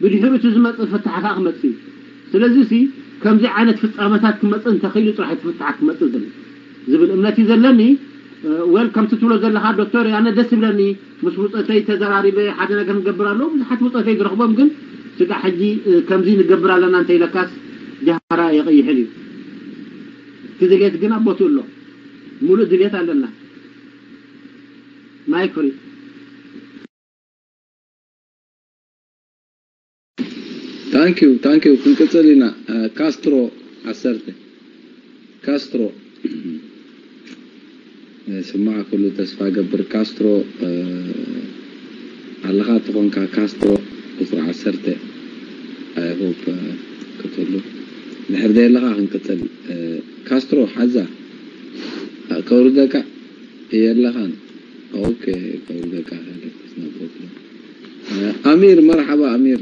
ብድሕሪቱ ዝመፅእ ፍታሕ ከዓ ክመፅእ እዩ። ስለዚ ሲ ከምዚ ዓይነት ፍፃመታት ክመፅእ እንተኽኢሉ ጥራሕ እቲ ፍታሕ ክመፅእ ዝብል እምነት እዩ ዘለኒ። ወል ከምቲ ትብሎ ዘለካ ዶክተር ኣነ ደስ ይብለኒ፣ ምስ ውፀተይ ተዘራሪበ ሓደ ነገር ንገብር ኣለዉ። ብዙሓት ውፀተይ ዝረኽቦም ግን ስጋዕ ሕጂ ከምዚ ንገብር ኣለና እንተይለካስ ጃህራ የቐይሕን እዩ። እቲ ድሌት ግን ኣብ ቦትኡ ኣሎ። ሙሉእ ድሌት ኣለና። ማይክ ፍሪ። Thank you, thank you። ክንቅፅል ኢና። ካስትሮ ዓሰርተ። ካስትሮ ስማዕ ኩሉ ተስፋ ገብር። ካስትሮ ኣለኻ ተኾንካ፣ ካስትሮ ቁፅሪ ዓሰርተ። I hope ክትህሉ። ድሕር ደየለኻ ክንቅፅል። ካስትሮ ሓዛ ከውርደካ የለኻን። ኦኬ፣ ከውርደካ ካለ። ኣሚር፣ መርሓባ ኣሚር።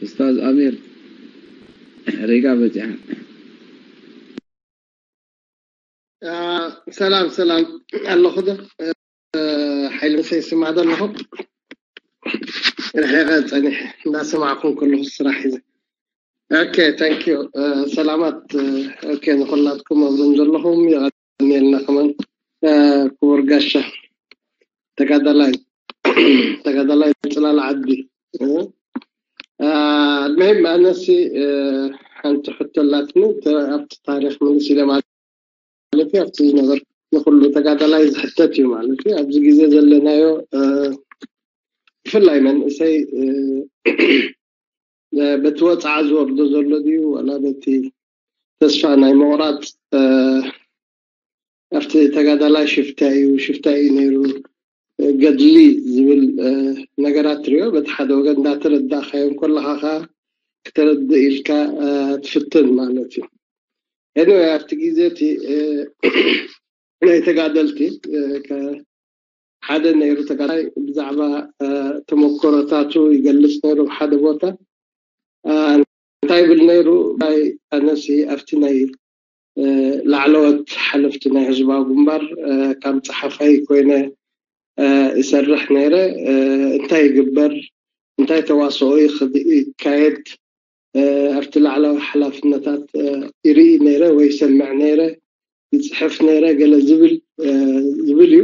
ኡስታዝ ኣሚር፣ ሪጋ በፂሓ። ሰላም ሰላም፣ ኣለኹ ዶ? ሓይሊ መሰይ ይስማዕ ዶ ኣለኹ? ርሒቐ ፀኒሐ እንዳሰማዕኩም ከለኹ ስራሕ ሒዘ። ኦኬ፣ thank you። ሰላማት። ኦኬ፣ ንኹላትኩም ኣብዞም ዘለኹም የቐንየልና። ከማን ክቡር ጋሻ ተጋዳላይ ተጋዳላይ ፅላል ዓዲ። ኣልመሂም ኣነሲ ሓንቲ ሕቶ ኣላትኒ። ኣብቲ ታሪክ ምልስ ኢለ ማለት እዩ። ኣብቲ ዝነበር ንኩሉ ተጋዳላይ ዝሕተት እዩ ማለት እዩ። ኣብዚ ግዜ ዘለናዮ ብፍላይ መንእሰይ በቲ ወፅዓ ዝወርዶ ዘሎ ድዩ ዋላ በቲ ተስፋ ናይ ምቑራፅ ኣብቲ ተጋዳላይ ሽፍታ እዩ፣ ሽፍታ እዩ ነይሩ፣ ገድሊ ዝብል ነገራት ትሪኦ። በቲ ሓደ ወገን እንዳተረዳእካዮ እንከለኻ ከዓ ክተረድእ ኢልካ ትፍትን ማለት እዩ። Anyway፣ ኣብቲ ግዜ እቲ ናይ ተጋደልቲ ሓደ ነይሩ ተጋዳላይ ብዛዕባ ተመኮሮታቱ ይገልፅ ነይሩ። ሓደ ቦታ እንታይ ይብል ነይሩ? ናይ ኣነሲ ኣብቲ ናይ ላዕለዎት ሓለፍቲ ናይ ህዝባዊ ግንባር ከም ፀሓፋይ ኮይነ ይሰርሕ ነይረ። እንታይ ይግበር፣ እንታይ ተዋስኦ ይካየድ ኣብቲ ላዕለዋይ ሓላፍነታት ይርኢ ነይረ ወይ ይሰምዕ ነይረ፣ ይፅሕፍ ነይረ ገለ ዝብል ዝብል እዩ።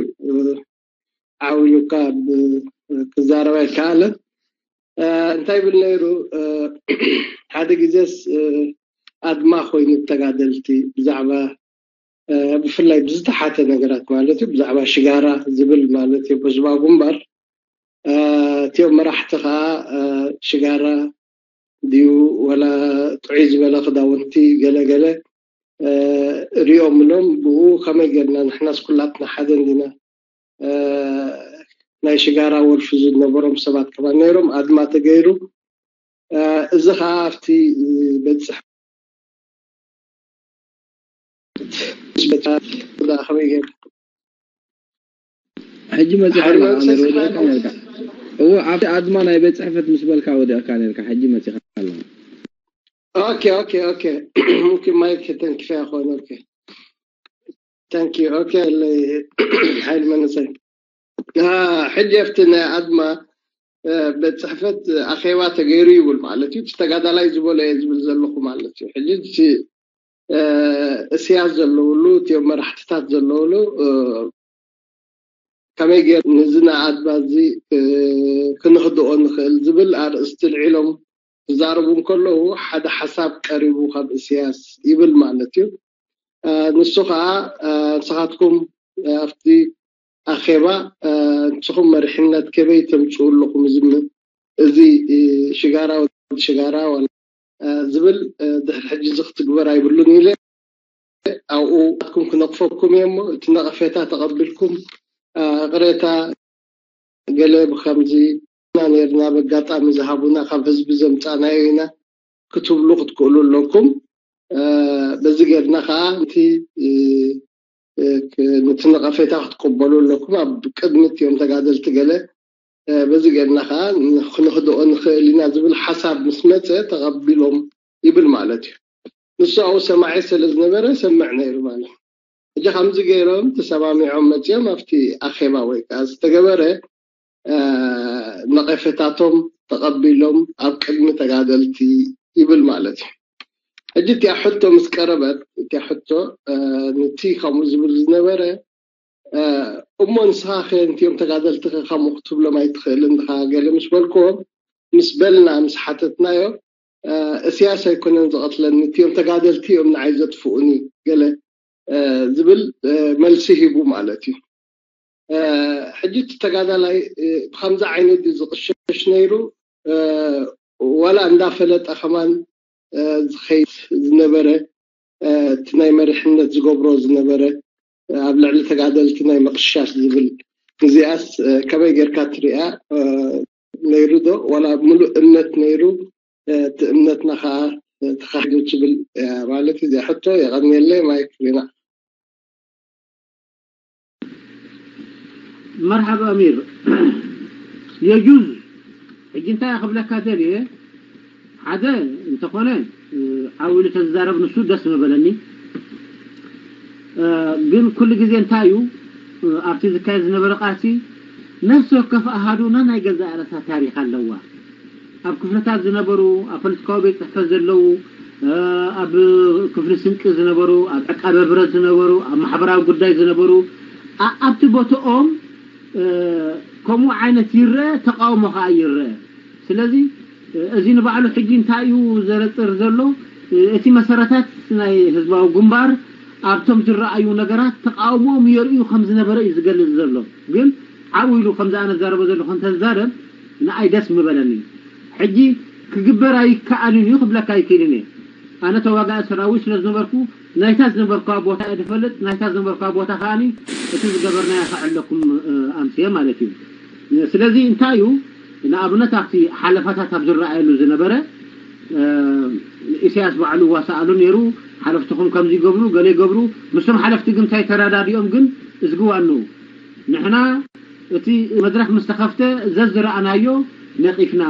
ዓው ኢሉ እኳ ክዛረብ ኣይከኣለን። እንታይ ይብል ነይሩ? ሓደ ግዜስ ኣድማ ኮይኑ ተጋደልቲ ብዛዕባ ብፍላይ ብዝተሓተ ነገራት ማለት እዩ፣ ብዛዕባ ሽጋራ ዝብል ማለት እዩ፣ ህዝባዊ ግንባር እቲኦም መራሕቲ ከዓ ሽጋራ ድዩ ወላ ጥዑይ ዝበለ ክዳውንቲ ገለገለ ሪኦም ኢሎም ብኡ ከመይ ጌርና ንሕናስ ኩላትና ሓደ እንዲና ናይ ሽጋራ ወልፊ ዝነበሮም ሰባት ከማን ነይሮም ኣድማ ተገይሩ እዚ ከዓ ኣብቲ ቤት ሕጂ መፂኻ ኣላ ኣሚር ወዲእካ ነርካ። እወ ኣብቲ ኣድማ ናይ ቤት ፅሕፈት ምስ በልካ ወዲእካ ነርካ፣ ሕጂ መፂኻ ኣላ። ኦኬ ኦኬ ኦኬ። ሙምኪን ማይክ ተንኪፈ ይኸውን። ኦኬ ታንክ ዩ። ኦኬ ሓይል መንእሰይ። ሕጂ ኣብቲ ናይ ኣድማ ቤት ፅሕፈት ኣኼባ ተገይሩ ይብል ማለት እዩ። እቲ ተጋዳላይ ዝበሎ እየ ዝብል ዘለኹ ማለት እዩ። ሕጂ እስያስ ዘለውሉ እቲኦም መራሕትታት ዘለውሉ ከመይ ገይር ንዚ ናይ ኣድማ እዚ ክንህድኦ ንኽእል ዝብል ኣርእስቲ ልዒሎም ክዛረቡ እንከለዉ ሓደ ሓሳብ ቀሪቡ ካብ እስያስ ይብል ማለት እዩ። ንሱ ከዓ ንስኻትኩም ኣብቲ ኣኼባ ንስኹም መሪሕነት ከመይ ተምፅኡ ኣለኹም እዚ እዚ ሽጋራ ወዲ ሽጋራ ዋላ ዝብል ድሕሪ ሕጂ እዚ ክትግበር ኣይብሉን ኢለ ኣብኡ ኣትኩም ክነቕፈኩም እየ እሞ እቲ ነቐፌታ ተቐቢልኩም ቅሬታ ገለ ብከምዚ ና ነርና በጋጣሚ ዝሃቡና ካብ ህዝቢ ዘምፃእናዮ ኢና ክትብሉ ክትክእሉ ኣለኩም። በዚ ገርና ከዓ እቲ ነቲ ነቐፌታ ክትቅበሉ ኣለኩም። ኣብ ቅድሚ እቲኦም ተጋደልቲ ገለ በዚ ገርና ከዓ ክንክድኦ ንኽእል ኢና ዝብል ሓሳብ ምስ መፀ ተቐቢሎም ይብል ማለት እዩ። ንሱ ኣብኡ ሰማዒ ስለ ዝነበረ ሰምዕ ነይሩ ማለት እዩ። ሕጂ ከምዚ ገይሮም ተሰማሚዖም መፂኦም ኣብቲ ኣኼባ ወይ ከዓ ዝተገበረ ነቐፈታቶም ተቐቢሎም ኣብ ቅድሚ ተጋደልቲ ይብል ማለት እዩ። ሕጂ እቲያ ሕቶ ምስ ቀረበት እቲያ ሕቶ ንቲ ከምኡ ዝብል ዝነበረ እሞ ንስኻ ከ ንቲኦም ተጋደልቲ ከ ከምኡ ክትብሎም ኣይትኽእልን ድኻ ገለ ምስ በልክዎም ምስ በልና ምስ ሓተትናዮ እስያስ ኣይኮነን ዝቐትለኒ እቲኦም ተጋደልቲ እዮም ንዓይ ዘጥፍኡኒ ገለ ዝብል መልሲ ሂቡ ማለት እዩ። ሕጂ እቲ ተጋዳላይ ብከምዚ ዓይነት እዩ ዝቕሸሽ ነይሩ ዋላ እንዳፈለጠ ከማን ዝኸይድ ዝነበረ እቲ ናይ መሪሕነት ዝገብሮ ዝነበረ ኣብ ልዕሊ ተጋደልቲ ናይ ምቕሻሽ ዝብል እዚኣስ ከመይ ጌርካ ትሪኣ ነይሩ ዶ ዋላ ሙሉእ እምነት ነይሩ እቲ እምነትና ከዓ ተኻሒዱ ትብል ማለት እዚኣ ሕቶ የቐንየለይ ማይክ ዜና መርሓባ ኣሚር የጁዝ ሕጂ እንታይ ክብለካ ደልየ ሓደ እንተኾነ ዓው ኢሉ ተዝዛረብ ንሱ ደስ ምበለኒ ግን ኩሉ ግዜ እንታይ እዩ ኣብቲ ዝካየድ ዝነበረ ቃልሲ ነፍሲ ወከፍ ኣሃዱ ናይ ገዛእ ርእሳ ታሪክ ኣለዋ ኣብ ክፍልታት ዝነበሩ ኣብ ፖለቲካዊ ቤት ፅሕፈት ዘለዉ ኣብ ክፍሊ ስንቂ ዝነበሩ ኣብ ዕቃበ ብረት ዝነበሩ ኣብ ማሕበራዊ ጉዳይ ዝነበሩ ኣብቲ ቦትኦም ከምኡ ዓይነት ይረአ ተቃውሞ ከዓ ይረአ ስለዚ እዚ ንባዕሉ ሕጂ እንታይ እዩ ዘረጥር ዘሎ እቲ መሰረታት ናይ ህዝባዊ ግንባር ኣብቶም ዝረኣዩ ነገራት ተቃውሞኦም የርእዩ ከም ዝነበረ እዩ ዝገልጽ ዘሎ ግን ዓው ኢሉ ከምዚ ኣነ ዛረበ ዘለኹ እንተዛረብ ንኣይ ደስ ምበለኒ ሕጂ ክግበር ኣይከኣልን እዩ ክብለካ ኣይክእልን እየ ኣነ ተዋጋኢ ሰራዊት ስለ ዝነበርኩ ናይታ ዝነበርካ ቦታ እየ ዝፈልጥ ናይታ ዝነበርካ ቦታ ከኣኒ እቲ ዝገበርናዮ ከዕለኩም ኣምስየ ማለት እዩ ስለዚ እንታይ እዩ ንኣብነት ኣብቲ ሓለፋታት ኣብ ዝረኣየሉ ዝነበረ ኢሳያስ ባዕሉ ዋሳኣሉ ነይሩ ሓለፍትኹም ከምዚ ይገብሩ ገለ ይገብሩ ምስቶም ሓለፍቲ ግን እንታይ ተረዳዲኦም ግን እዝግዋኑ ንሕና እቲ መድረክ ምስ ተኸፍተ ዘዝረኣናዮ ነቒፍና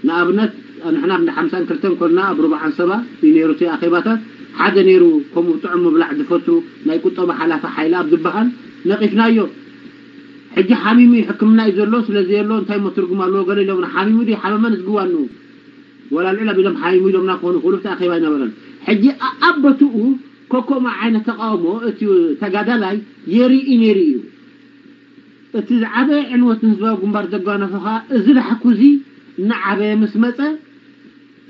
ንኣብነት ንሕና እንደ ሓምሳን ክልተን ኮና ኣብ ሩብዓን ሰባ እዩ ነይሩ እቲ ኣኼባታት ሓደ ነይሩ ከምኡ ጥዑም ምብላዕ ዝፈቱ ናይ ቁጠባ ሓላፊ ሓይሊ ኣብ ዝበሃል ነቒፍናዮ ሕጂ ሓሚሙ እዩ ሕክምና እዩ ዘሎ ስለዚ የሎ እንታይ ሞ ትርጉም ኣለዎ ገለ ኢሎምና ሓሚሙ ድዩ ሓመመን ዝግዋኑ ወላ ልዕል ኣቢሎም ሓሚሙ ኢሎምና ክኾኑ ክብሉ እቲ ኣኼባ ኣይነበረን ሕጂ ኣብ ቦትኡ ኮኮማ ዓይነት ተቃውሞ እቲ ተጋዳላይ የርኢ ነይሩ እዩ እቲ ዝዓበየ ዕንወት ንህዝባዊ ግንባር ዘጓነፈ ከዓ እዚ ላሕኩ እዚ እናዓበየ ምስ መፀ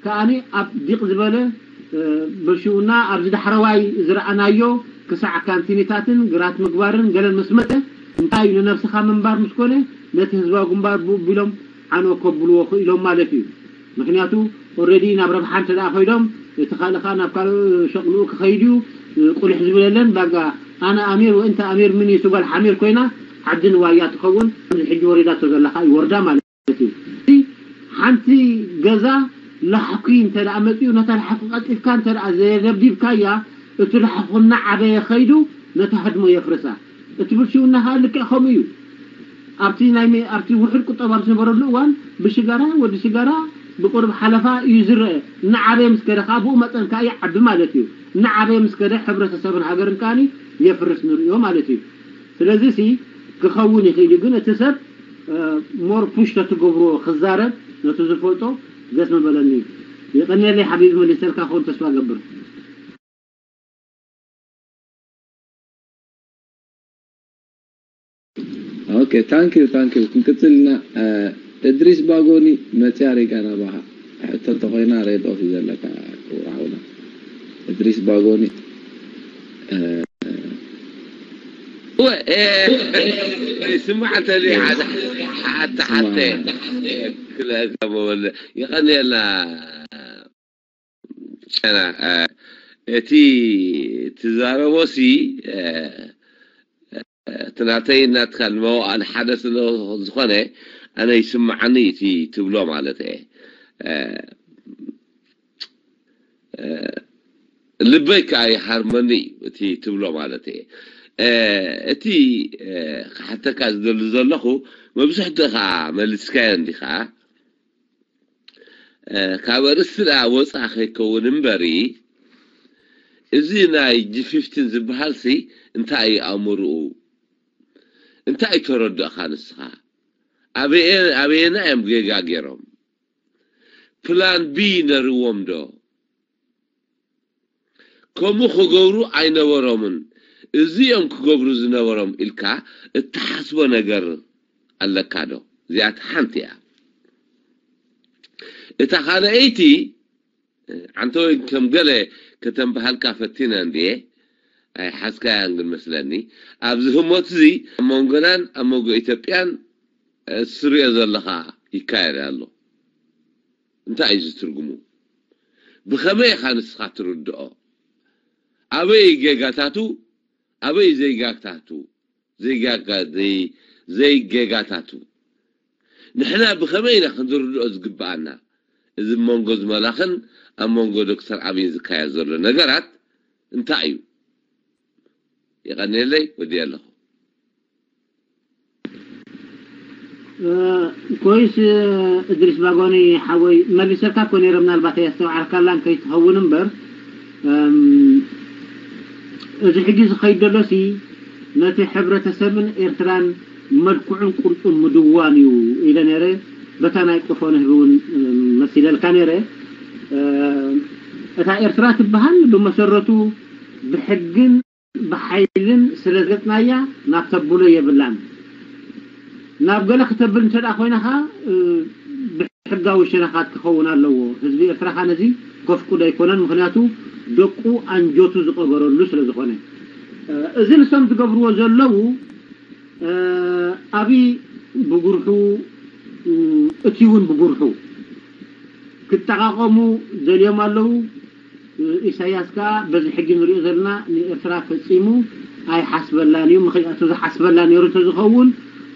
ከዓኒ ኣብ ዲቕ ዝበለ ብልሽውና ኣብዚ ዳሕረዋይ ዝረኣናዮ ክሳዕ ካንቲኒታትን ግራት ምግባርን ገለን ምስ መፀ እንታይ እዩ ንነብስኻ ምንባር ምስ ኮነ ነቲ ህዝባዊ ግንባር ብኡ ቢሎም ዓንወ ከብልዎ ክኢሎም ማለት እዩ ምክንያቱ already ናብ ረብሓ እንተ ደኣ ከይዶም እቲ ካልእ ከዓ ናብ ካልእ ሸቕልኡ ክኸይድ እዩ ቁልሕ ዝብል የለን ባጋ ኣነ ኣሚር ወይ እንተ ኣሚር ምን እሱ ጓል ሓሚር ኮይና ዓዲ ንዋያ ትኸውን እዚ ሕጂ ወሪዳቶ ዘላ ከዓ ይወርዳ ማለት እዩ ሓንቲ ገዛ ላሕኩ እንተ ደኣ መፅኡ ነታ ላሕኩ ቀልጢፍካ እንተ ደኣ ዘየደብዲብካያ እቲ ላሕኩ እናዓበየ ከይዱ ነታ ህድሞ የፍርሳ እቲ ብልሽውና ከዓ ልክዕ ከምኡ እዩ ኣብቲ ናይ ኣብቲ ውሕድ ቁጠባ ኣብ ዝነበረሉ እዋን ብሽጋራ ወዲ ሽጋራ ብቁርብ ሓለፋ እዩ ዝረአ እናዓበየ ምስ ከደ ከዓ ብኡ መጠን ከዓ ይዓቢ ማለት እዩ እናዓበየ ምስ ከደ ሕብረተሰብን ሃገርን ከዓ የፍርስ ንርእዮ ማለት እዩ ስለዚ ሲ ክኸውን ይኽእል እዩ ግን እቲ ሰብ more push ተትገብርዎ ክዛረብ ነቲ ዝፈልጦ ደስ ምበለኒ ይቐንየለይ ሓቢቢ መሊሰልካ ክኸውን ተስፋ ገብር Okay, thank you, thank you. ክንቅፅል ኢና። እድሪስ ባጎኒ መፅያ ሪጋ ናባኻ ሕቶ እንተኾይና ሬድ ኦፍ እዩ ዘለካ ክቡር ሓውና እድሪስ ባጎኒ። ስማዕ እንተሊ ሓደ ሓተ ሓተ ክለእካ መበለ ይቐንየልና። ጨና እቲ ትዛረቦ ሲ እቲ ናተይ ናትካ ንመዋእል ሓደ ስለ ዝኾነ ኣነ ይስምዓኒ እቲ ትብሎ ማለት እየ ልበይ ከዓ ይሃርመኒ እዩ እቲ ትብሎ ማለት እየ እቲ ክሓተካ ዝደሊ ዘለኹ መብዝሕትኡ ከዓ መሊስካዮ እንዲኻ ካብ ኣርእስቲ ደኣ ወፃእ ከይከውን እምበሪ እዚ ናይ ጂ ፊፍቲን ዝበሃል ሲ እንታይ እዩ ኣእምርኡ እንታይ እዩ ተረድእኻ ንስኻ ኣበየ ኣበየና እዮም ጌጋ ገይሮም? ፕላን ቢ ነርዎም ዶ? ከምኡ ክገብሩ ኣይነበሮምን። እዚ እዮም ክገብሩ ዝነበሮም ኢልካ እትሓስቦ ነገር ኣለካ ዶ? እዚኣ ሓንቲ እያ። እታ ካልኣይቲ ዓንተወይ ከም ገለ ከተንበሃልካ ፈቲነ እንድየ ኣይሓዝካያን ግን መስለኒ ኣብዚ ህሞት እዚ ኣብ መንጎናን ኣብ መንጎ ኢትዮጵያን ስርዮ ዘለኻ ይካየድ ኣሎ። እንታይ እዩ ዝትርጉሙ? ብኸመይ ኢኻ ንስኻ ትርድኦ? ኣበይ ጌጋታቱ ኣበይ ዘይጋግታቱ ዘይጋጋ ዘይጌጋታቱ ንሕና ብኸመይ ኢና ክንርድኦ ዝግብኣና? እዚ መንጎ ዝመላኽን ኣብ መንጎ ዶክተር ኣብይን ዝካየድ ዘሎ ነገራት እንታይ እዩ? ይቐንየለይ ወዲ ኣለኹ። ኮይስ እድሪስ ባጎኒ ሓወይ መሊሰልካ እኮ ነይረ ምናልባት ኣየስተውዓልካላን ከይትኸውን እምበር እዚ ሕጂ ዝኸይድ ዘሎ ሲ ነቲ ሕብረተሰብን ኤርትራን መልክዑን ቅርጹን ምድዋን እዩ ኢለ ነይረ። በታ ናይ ቆፎ ንህቢ እውን መሲለልካ ነይረ። እታ ኤርትራ ትበሃል ብመሰረቱ ብሕግን ብሓይልን ስለ ዝገጽናያ ናብ ተብሎ የብላን። ናብ ገለ ክተብል እንተ ደኣ ኮይና ኸኣ ብሕጋዊ ሸነኻት ክኸውን ኣለዎ። ህዝቢ ኤርትራ ኸኣ ነዚ ከፍቅዶ ኣይኮነን። ምኽንያቱ ደቁ ኣንጀቱ ዝቐበረሉ ስለ ዝኾነ። እዚ ንሶም ዝገብርዎ ዘለዉ ኣብይ ብጉርሑ እቲ እውን ብጉርሑ ክጠቓቐሙ ደልዮም ኣለዉ። ኢሳያስ ከኣ በዚ ሕጂ ንሪኦ ዘለና ንኤርትራ ፈጺሙ ኣይሓስበላን እዩ። ምኽንያቱ ዝሓስበላ ነይሩ እንተዝኸውን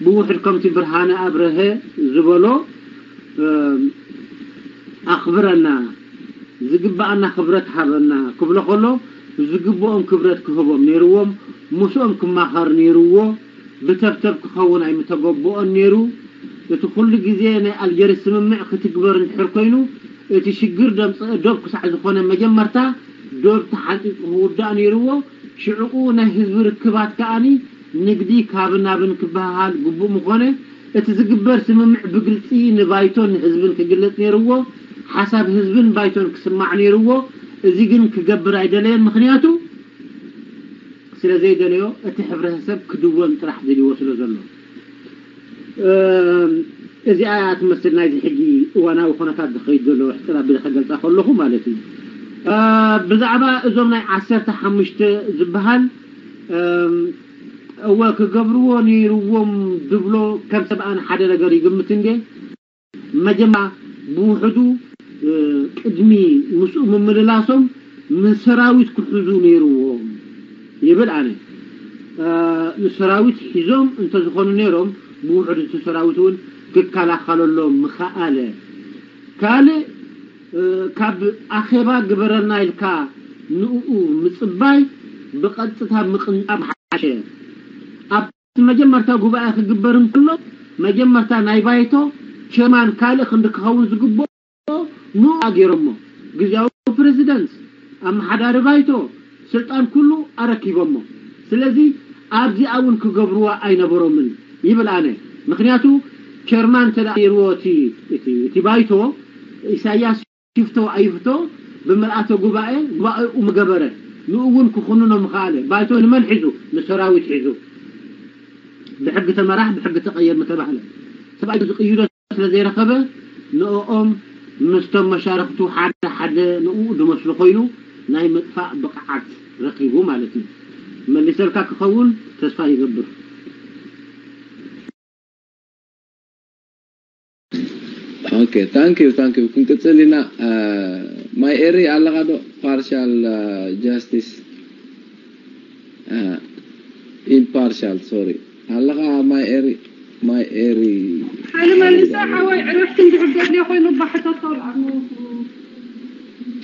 ብውሕድ ከምቲ ብርሃነ ኣብረሀ ዝበሎ ኣኽብረና፣ ዝግብኣና ክብረት ሃበና ክብሎ ከሎ ዝግብኦም ክብረት ክህቦም ነይርዎም፣ ምስኦም ክማኸር ነይርዎ። ብተብተብ ክኸውን ኣይምተገበኦን ነይሩ። እቲ ኩሉ ግዜ ናይ ኣልጀርስ ስምምዕ ክትግበር እንድሕር ኮይኑ እቲ ሽግር ደምፀ ዶብ ክሳዕ ዝኾነ መጀመርታ ዶብ ተሓንፂፁ ክውዳእ ነይርዎ። ሽዕኡ ናይ ህዝቢ ርክባት ከኣኒ ንግዲ ካብ ናብን ክበሃሃል ግቡእ ምኾነ። እቲ ዝግበር ስምምዕ ብግልፂ ንባይቶን ንህዝብን ክግለፅ ነይርዎ። ሓሳብ ህዝብን ባይቶን ክስማዕ ነይርዎ። እዚ ግን ክገብር ኣይደለየን። ምኽንያቱ ስለ ዘይደለዮ እቲ ሕብረተሰብ ክድወን ጥራሕ ደልይዎ ስለ ዘሎ እዚኣ እያ ትመስል ናይዚ ሕጂ እዋናዊ ኩነታት ዝኸይድ ዘሎ ሕፅር ኣቢለ ከገልፃ ከለኹ ማለት እዩ። ብዛዕባ እዞም ናይ ዓሰርተ ሓሙሽተ ዝበሃል እወ ክገብርዎ ነይርዎም ዝብሎ ከም ሰብኣን ሓደ ነገር ይግምት እንዴ መጀመርያ ብውሕዱ ቅድሚ ምስኡ ምምልላሶም ንሰራዊት ክሕዙ ነይርዎም ይብል ኣነ። ንሰራዊት ሒዞም እንተዝኾኑ ነይሮም ብውሕዱ እቲ ሰራዊት እውን ክከላኸለሎም ምኸኣለ። ካልእ ካብ ኣኼባ ግበረልና ኢልካ ንእኡ ምፅባይ ብቐጥታ ምቕንጣብ ሓሸ። ኣብ እቲ መጀመርታ ጉባኤ ክግበር እንከሎ መጀመርታ ናይ ባይቶ ቸርማን ካልእ ክንዲ ክኸውን ዝግብኦ ንኡ ኣገይሮሞ። ግዝያዊ ፕረዚደንት፣ ኣመሓዳሪ ባይቶ፣ ስልጣን ኩሉ ኣረኪቦሞ። ስለዚ ኣብዚኣ እውን ክገብርዋ ኣይነበሮምን ይብል ኣነ። ምክንያቱ ቸርማን እንተ ደኣ ነይርዎ እቲ እቲ እቲ ባይቶ ኢሳያስ ይፍቶ ኣይፍቶ ብምልኣተ ጉባኤ ጉባኤኡ ምገበረ። ንኡ እውን ክኹንኖ ምኸኣለ። ባይቶ ንመን ሒዙ? ንሰራዊት ሒዙ። ብሕጊ ተመራሕ ብሕጊ ተቐየር ምተባህለ። ሰብኣይ ዝቕይዶ ስለ ዘይረኸበ ንእኦም ምስቶም መሻርኽቱ ሓደ ሓደ ንኡ ዝመስሉ ኮይኑ ናይ ምጥፋእ ብቕዓት ረኺቡ ማለት እዩ። መሊሰልካ ክኸውን ተስፋ ይገብር። Okay, thank you, thank you. ክንቅጽል ኢና። ማይ ኤሪ ኣለኻ ዶ? Partial justice, impartial, sorry, ኣለኻ ማይ ኤሪ? ማይ ኤሪ ሓይሊ መሊሳ ሓወይ ዕረፍቲ እንድሕር ደልዮ ኮይኑ ባሕቶ ተውልዓሉ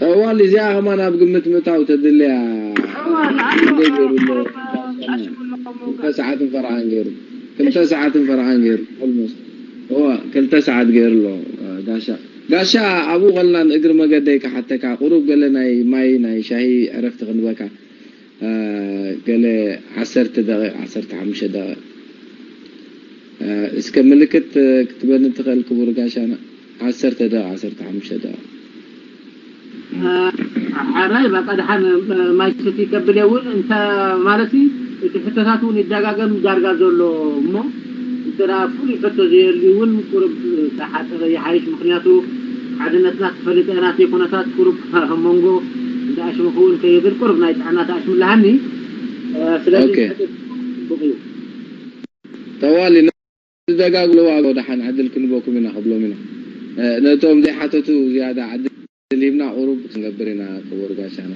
ጠዋል እዚኣ ከማን ኣብ ግምት ምእታው ተድልያ። ጠዋል እንደይ ገይሩ ኣሎ? ክልተ ሰዓትን ፈርዓን ገይሩ፣ ክልተ ሰዓትን ፈርዓን ገይሩ፣ almost እዋ ክልተ ሰዓት ገይሩ ኣሎ። ጋሻ ጋሻ ኣብኡ ከልና ንእግሪ መገደይ ክሓተካ፣ ቁሩብ ገለ ናይ ማይ ናይ ሻሂ ዕረፍቲ ክንበካ፣ ገለ ዓሰርተ ደቂቕ፣ ዓሰርተ ሓሙሽተ ደቂቕ። እስከ ምልክት ክትበኒ ትኽእል ክቡር ጋሻና? ዓሰርተ ደቂቃ፣ ዓሰርተ ሓሙሽተ ደቂቃ። ሓራይ በቃ ደሓን ማይ ሰቲ ከብል እውን እንተ ማለት እቲ ሕቶታት እውን ይደጋገም ዳርጋ ዘሎ እሞ እንተ ደኣ ፍሉይ ሕቶ ዘየልዩ እውን ቁርብ ተሓፀረ ይሓይሽ። ምክንያቱ ሓድነትና ትፈልጥ ኢና ዘይኮነታት ቁርብ መንጎ እንዳ ኣሽሙ ክውን ከየብል ቁርብ ናይ ጥዕና ተኣሽምልሃኒ። ስለዚ ኦኬ። ሕቶ ጽቡቕ እዩ። ጠዋሊ ዝደጋግሎ ዋጋ ደሓን ዕድል ክንበኩም ኢና ክብሎም ኢና። ነቶም ዘይሓተቱ ዝያዳ ዕድል ሂብና ቁሩብ ክንገብር ኢና ክቡር ጋሻና።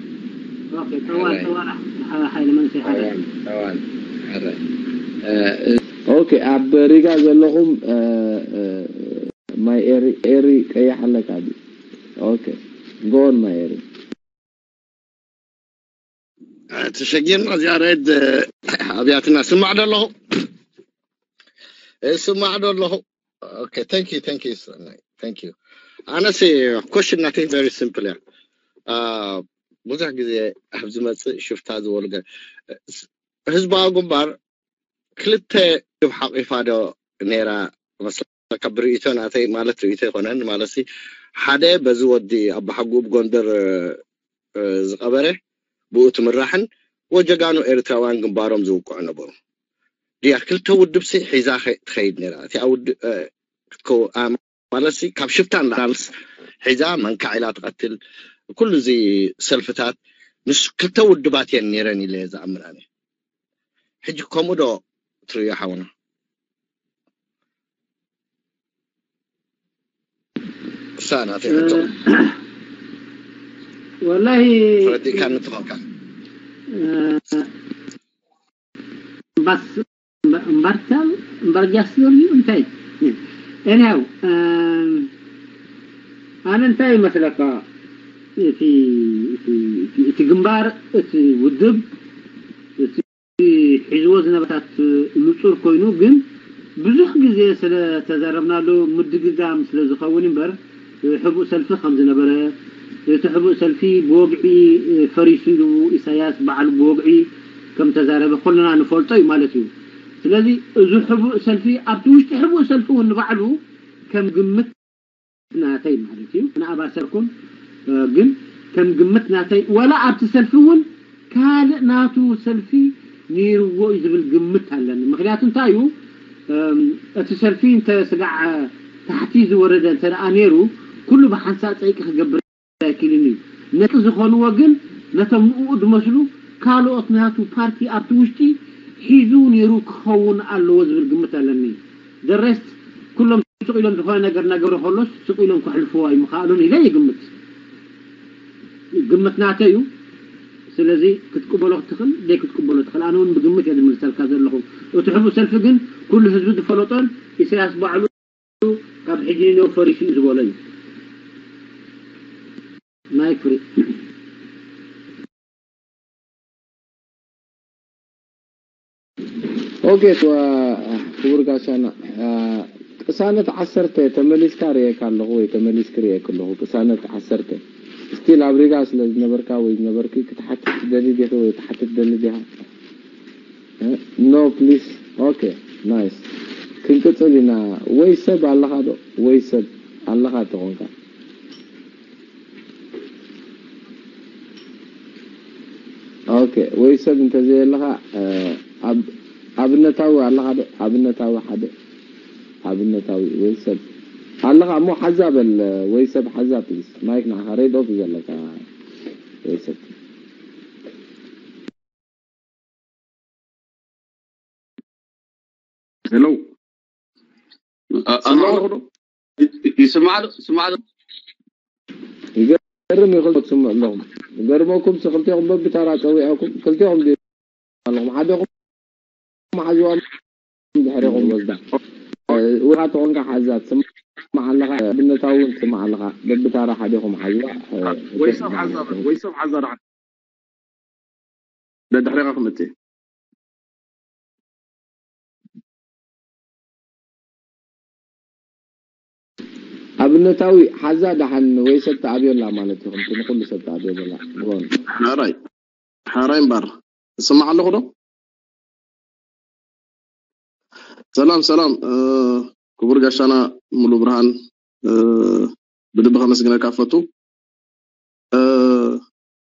ኦኬ፣ ጠዋል ሓራይ። ጠዋል ሓ- ሓይለ መንስይ ሓደ ጠዋል ጠዋል ሓራይ። ኦኬ፣ ኣብ ሪጋ ዘለኹም ማይ ኤሪ ኤሪ ቀይሕ ኣለካ። ኦኬ፣ ጎን ማይ ኤሪ። ተሸጊርና እዚኣ ሬድ ኣብያትና ስማዕ ዶ ኣለኹ? ስማዕ ዶ ኣለኹ? Okay, thank you, thank you, thank you. ኣነሲ question ናተይ very simple እያ። ብዙሕ ግዜ ኣብ ዝመፅእ ሽፍታ ዝበሉ ገ- ህዝባዊ ግንባር ክልተ ግብ ሓቂፋ ዶ ነይራ መስለካ? ብርእይቶ ናተይ ማለት ርእይቶ ኣይኮነን ማለት ሓደ በዚ ወዲ ኣባሓጉ ብጎንደር ዝቐበረ ብኡ ትምራሕን ወጀጋኑ ኤርትራውያን ግንባሮም ዝውቅዑ ነበሩ። ድያ ክልተ ውድብሲ ሒዛ ትኸይድ ነራ እቲኣ ውድብ ማለትሲ ካብ ሽፍታ ንላዕልስ ሒዛ መንካዕ ኢላ ትቐትል ኩሉ እዚ ሰልፍታት ምስ ክልተ ውድባት እየን ነይረን ኢለ እየ ዝኣምን ኣነ። ሕጂ ከምኡ ዶ ትርእዮ ሓውና? እሳ ናተይ ሕቶ ወላሂ ተረዲእካኒ ትኾንካ። ባስ እምበርታ እምበር ጃስዮን እዩ እንታይ? Anyhow ኣነ እንታይ ይመስለካ እቲ እቲ- እቲ- እቲ ግንባር እቲ ውድብ እቲ ሒዝዎ ዝነበረታት ንጹር ኮይኑ ግን ብዙሕ ግዜ ስለ ተዛረብናሉ ምድግጋም ስለ ዝኸውን እምበር ሕቡእ ሰልፊ ከም ዝነበረ እቲ ሕቡእ ሰልፊ ብወግዒ ፈሪሱ ኢሉ ኢሳያስ ባዕሉ ብወግዒ ከም ተዛረበ ኩልና ንፈልጦ እዩ ማለት እዩ። ስለዚ እዚ ሕቡእ ሰልፊ ኣብቲ ውሽጢ ሕቡእ ሰልፊ እውን ንባዕሉ ከም ግምት ናተይ ማለት እዩ ንኣባሰርኩም ግን ከም ግምት ናተይ ወላ ኣብቲ ሰልፊ እውን ካልእ ናቱ ሰልፊ ነይርዎ እዩ ዝብል ግምት ኣለኒ። ምክንያቱ እንታይ እዩ እቲ ሰልፊ እንተ ስጋዕ ታሕቲ ዝወረደ እንተ ደኣ ነይሩ ኩሉ ብሓንሳእ ጸይቂ ክገብር ኣይክእልን እዩ። ነቂ ዝኾንዎ ግን ነቶም ንኡ ዝመስሉ ካልኦት ናቱ ፓርቲ ኣብቲ ውሽጢ ሒዙ ነይሩ ክኸውን ኣለዎ ዝብል ግምት ኣለኒ። The rest ኩሎም ስቕ ኢሎም ዝኾነ ነገር እናገብረ ከሎስ ስቕ ኢሎም ክሕልፍዎ ኣይምኽኣሉን ኢለ ይግምት። ግምት ናተይ እዩ። ስለዚ ክትቅበሎ ክትኽእል ዘይክትቅበሎ ትኽእል። ኣነ እውን ብግምት እየ ዝምልሰልካ ዘለኹ። እቲ ሕቡእ ሰልፊ ግን ኩሉ ህዝቢ ዝፈለጦን ኢሳያስ ባዕሉ ካብ ሕጂ ንነው ፈሪሱ እዩ ዝበሎ እዩ። ማይክ ፍሪ ኦኬ ክቡር ጋሻና ቅሳነት ዓሰርተ ተመሊስካ ርእየካ ኣለኹ ወይ ተመሊስክ ርእየክ ኣለኹ። ቅሳነት ዓሰርተ ስቲል ኣብ ሪጋ ስለ ዝነበርካ ወይ ዝነበርኪ ክትሓትት ትደሊ ዲኺ ወይ ትሓትት ትደሊ ዲኻ? No please. Okay, nice. ክንቅጽል ኢና። ወይ ሰብ ኣለኻ ዶ? ወይ ሰብ ኣለኻ ተኾንካ ኦኬ ወይ ሰብ እንተዘየለኻ ኣብነታዊ ኣለኻ ዶ? ኣብነታዊ ሓደ ኣብነታዊ ወይ ሰብ ኣለኻ እሞ ሓዛ በል። ወይ ሰብ ሓዛ ፕሊስ ማይክ ንዓኻ ሬድ ኦፍ ዘለካ ወይ ሰብ ሄሎ ኣለኹ ዶ? ይስማዕ ዶ? ይስማዕ ዶ? ይገርም እዩ። ክልተኹም ትስምዑ ኣለኹም። ይገርመኩም ሲ ክልቴኹም በብታራ ጸዊዐኩም ክልቴኹም ድዩ ኣለኹም ሓደኹም ሓዝዋም ድሕሬኹም ወስዳ ውሃ ተኾንካ ሓዛ ትስማዕ ኣለኻ። ኣብነታዊ እውን ትስማዕ ኣለኻ። በብታራ ሓደኹም ሓዝዋ ወይ ሰብ ሓዛ ወይ ሰብ ሓዛ ደሓን ደድሕሬኻ ክመጽእ ኣብነታዊ ሓዛ ደሓን ወይ ሰብ ተኣብዮ ኣላ ማለት እዩ። ከምቲ ንኩሉ ሰብ ተኣብዮ ዘላ ጎን ሓራይ ሓራይ እምበር እስማዕ ኣለኹ ዶ? ሰላም ሰላም፣ ክቡር ጋሻና ሙሉ ብርሃን፣ ብልቢ ከመስግነካ ፈቱ።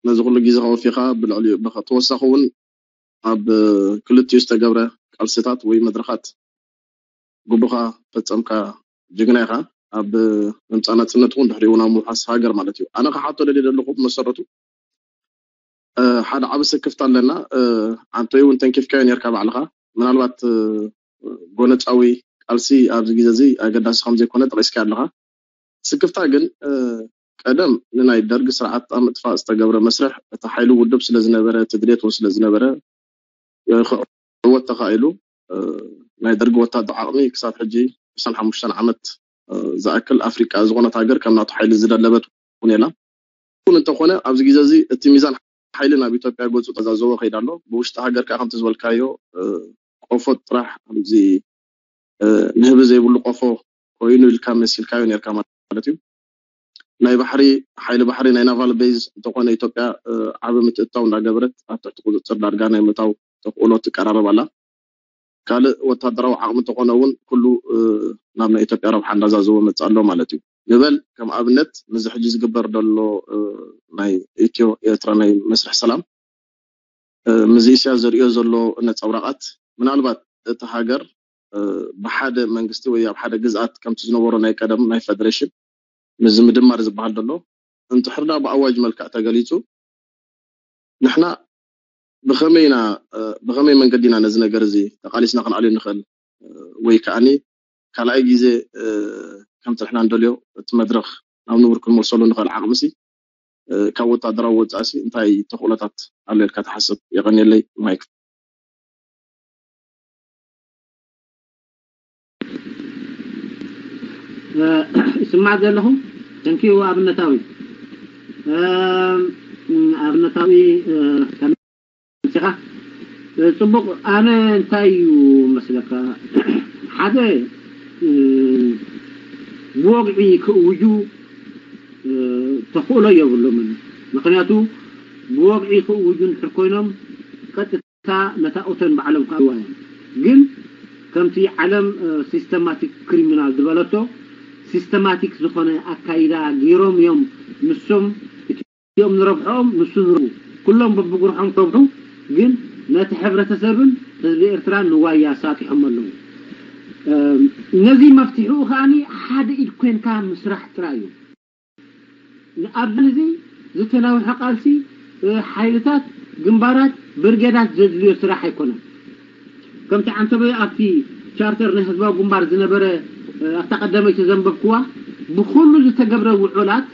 ነዚ ኩሉ ግዜ ከወፊኻ፣ ብልዕሊኡ ተወሳኺ እውን ኣብ ክልቲኡ ዝተገብረ ቃልስታት ወይ መድረኻት ግቡኻ ፈጸምካ፣ ጅግና ኢኻ። ኣብ ምምጻእ ናጽነት እውን ድሕሪኡ እውን ኣብ ምውሓስ ሃገር ማለት እዩ። ኣነ ክሓቶ ደልየ ዘለኹ ብመሰረቱ ሓደ ዓቢ ስክፍታ ኣለና። ኣንቶይ እውን ተንኪፍካዮ ነርካ ባዕልኻ። ምናልባት ጎነጻዊ ቃልሲ ኣብዚ ግዜ እዚ ኣገዳሲ ከም ዘይኮነ ጠቒስካ ኣለኻ። ስክፍታ ግን ቀደም ንናይ ደርግ ስርዓት ኣብ ምጥፋእ ዝተገብረ መስርሕ እቲ ሓይሊ ውድብ ስለ ዝነበረ፣ እቲ ድሌት እውን ስለ ዝነበረ ክዕወት ተኻኢሉ። ናይ ደርግ ወታደር ዓቕሚ ክሳብ ሕጂ ዕስራን ሓሙሽተን ዓመት ዝኣክል ኣፍሪቃ ዝኾነት ሃገር ከም ናቱ ሓይሊ ዝደለበት እውን የላ። ይኹን እንተኾነ ኣብዚ ግዜ እዚ እቲ ሚዛን ሓይሊ ናብ ኢትዮጵያ ገጹ ተዛዘወ ከይዳ ኣሎ። ብውሽጢ ሃገር ከዓ ከምቲ ዝበልካዮ ቆፎ ጥራሕ ከምዚ ንህቢ ዘይብሉ ቆፎ ኮይኑ ኢልካ መሲልካዮ ነርካ ማለት እዩ። ናይ ባሕሪ ሓይሊ ባሕሪ ናይ ናቫል ቤዝ እንተኾነ ኢትዮጵያ ዓቢ ምትእትታው እንዳገበረት ኣብ ትሕቲ ቁፅፅር ዳርጋ ናይ ምእታው ተኽእሎ ትቀራረብ ኣላ። ካልእ ወታደራዊ ዓቕሚ እንተኾነ እውን ኩሉ ናብ ናይ ኢትዮጵያ ረብሓ እንዳዛዘወ መፅእ ኣሎ ማለት እዩ። ንበል ከም ኣብነት ምስዚ ሕጂ ዝግበር ዘሎ ናይ ኢትዮ ኤርትራ ናይ መስርሕ ሰላም ምስዚ ኢሳያስ ዘርእዮ ዘሎ ነፀብራቓት ምናልባት እቲ ሃገር ብሓደ መንግስቲ ወይ ኣብ ሓደ ግዝኣት ከምቲ ዝነበሮ ናይ ቀደም ናይ ፈደሬሽን ምስዚ ምድማር ዝበሃል ዘሎ እንድሕር ዳ ብኣዋጅ መልክዕ ተገሊፁ ንሕና ብኸመይ ኢና ብኸመይ መንገዲ ኢና ነዚ ነገር እዚ ተቓሊስና ክንኣልዮ ንኽእል ወይ ከዓኒ ካልኣይ ግዜ ከምቲ ንሕና እንደልዮ እቲ መድረኽ ናብ ንቡር ክንመልሰሉ ንኽእል ዓቕምሲ ካብ ወታደራዊ ወፃእሲ እንታይ ተኽእሎታት ኣሎ ኢልካ ትሓስብ? የቐንየለይ ማይክ። ይስማዕ ዘለኹ ተንኪዩ ኣብነታዊ ኣብነታዊ ተመሲኻ ጽቡቕ። ኣነ እንታይ እዩ መስለካ ሓደ ብወግዒ ክእውጁ ተኽእሎ የብሎምን። ምክንያቱ ብወግዒ ክእውጁ እንድሕር ኮይኖም ቀጥታ ነታ ኦተን ባዕሎም ክኣትዋ እዮም። ግን ከምቲ ዓለም ሲስተማቲክ ክሪሚናል ዝበለቶ ሲስተማቲክ ዝኾነ ኣካይዳ ገይሮም እዮም ንሶም እቲኦም ንረብሕኦም ንሱ ንረብሑ ኩሎም በብጉርሖም ክረብሑ ግን ነቲ ሕብረተሰብን ህዝቢ ኤርትራን ንዋይ ኣሳጢሖም ኣለዉ። ነዚ መፍትሒኡ ከዓኒ ሓደ ኢድ ኮይንካ ምስራሕ ጥራይ እዩ። ኣብዚ ዝተናውሐ ቃልሲ ሓይልታት ግንባራት ብርጌዳት ዘድልዮ ስራሕ ኣይኮነን። ከምቲ ዓንተበይ ኣብቲ ቻርተር ናይ ህዝባዊ ግንባር ዝነበረ ኣብታ ቀዳመይቲ ዘንበብክዋ ብኩሉ ዝተገብረ ውዑላት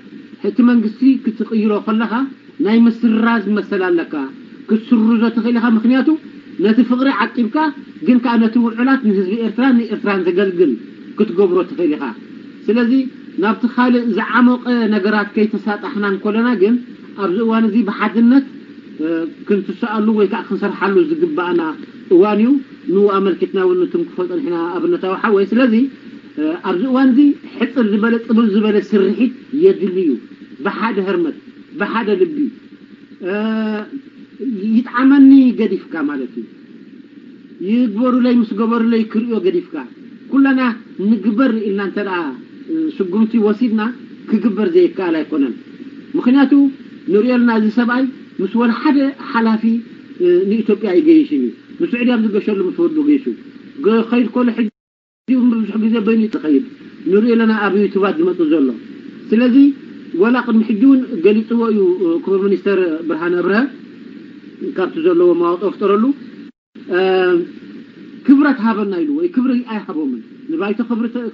እቲ መንግስቲ ክትቕይሮ ከለኻ ናይ ምስራዝ መሰል ኣለካ። ክትስርዞ ትኽእል ኢኻ። ምክንያቱ ነቲ ፍቕሪ ዓቂብካ ግን ከኣ ነቲ ውዑላት ንህዝቢ ኤርትራን ንኤርትራን ዘገልግል ክትገብሮ ትኽእል ኢኻ። ስለዚ ናብቲ ካልእ ዝዓሞቐ ነገራት ከይተሳጣሕና እንኮለና ግን ኣብዚ እዋን እዚ ብሓድነት ክንትሰኣሉ ወይ ከዓ ክንሰርሓሉ ዝግባኣና እዋን እዩ። ንኡ ኣመልኪትና እውን ንትንክፎ ፀኒሕና ኣብነታዊ ሓወይ። ስለዚ ኣብዚ እዋን እዚ ሕፅር ዝበለ ፅብብ ዝበለ ስርሒት የድሊ እዩ። ብሓደ ህርመት ብሓደ ልቢ ይጥዓመኒ ገዲፍካ ማለት እዩ። ይግበሩለይ ምስ ገበሩለይ ክርእዮ ገዲፍካ ኩለና ንግበር ኢልና እንተ ደኣ ስጉምቲ ወሲድና ክግበር ዘይከኣል ኣይኮነን። ምክንያቱ ንርእዮ ኣለና እዚ ሰብኣይ ምስ ወላ ሓደ ሓላፊ ንኢትዮጵያ ኣይገይሽን እዩ። ንስዑድያ ኣብ ዝገሸሉ ምስ ወዱ ገይሹ ክኸይድ ከሎ ሕጂ እውን ብዙሕ ግዜ በይኑ እዩ ዝኸይድ። ንርእዮ ኣለና ኣብ ዩቱባት ዝመጽእ ዘሎ። ስለዚ ወላ ቅድሚ ሕጂ እውን ገሊጽዎ እዩ ክቡር ሚኒስተር ብርሃነ ኣብርሀ ካብቲ ዘለዎ መዋጥኦ ፍጠረሉ ክብረት ሃበና ኢሉ ወይ ክብሪ ኣይሃቦምን። ንባይቶ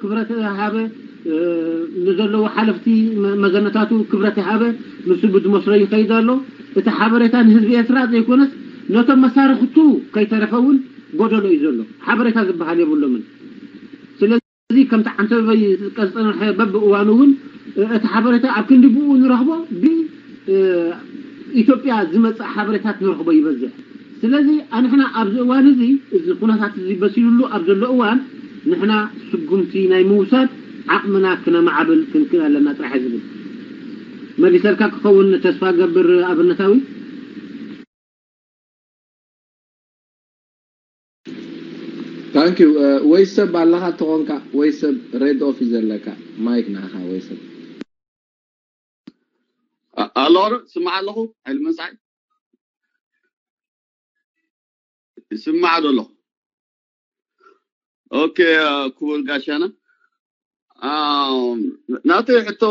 ክብረት ሃበ ንዘለዎ ሓለፍቲ መዘነታቱ ክብረት ይሃበ። ንሱ ብዝመስሎ ይኸይድ ኣሎ። እቲ ሓበሬታ ንህዝቢ ኤርትራ ዘይኮነስ ነቶም መሳርሕቱ ከይተረፈ እውን ጎደሎ እዩ ዘሎ። ሓበሬታ ዝበሃል የብሎምን። ስለዚ ከምቲ ዓንተበይ ዝጥቀስ ዝጸንሐ በብእዋኑ እውን እቲ ሓበሬታ ኣብ ክንዲ ብኡ ንረኽቦ ብኢትዮጵያ ዝመጽእ ሓበሬታት ንረኽቦ ይበዝሕ። ስለዚ ኣንሕና ኣብዚ እዋን እዚ እዚ ኩነታት እዚ በሲሉሉ ኣብ ዘሎ እዋን ንሕና ስጉምቲ ናይ ምውሳድ ዓቕምና ክነማዕብል ክንክእል ኣለና ጥራሕ ዝብል መሊሰልካ ክኸውን ተስፋ ገብር ኣብነታዊ። Thank you. ወይ ሰብ ኣለኻ ተኾንካ ወይ ሰብ ሬድ ኦፍ እዩ ዘለካ። ማይክ ንዓኻ ወይ ሰብ። ኣሎ ስማዕ ኣለኹ። ሓይል መንሳይ ስማዕ ዶ ኣለኹ? ኦኬ። ክቡር ጋሻና፣ ናተይ ሕቶ፣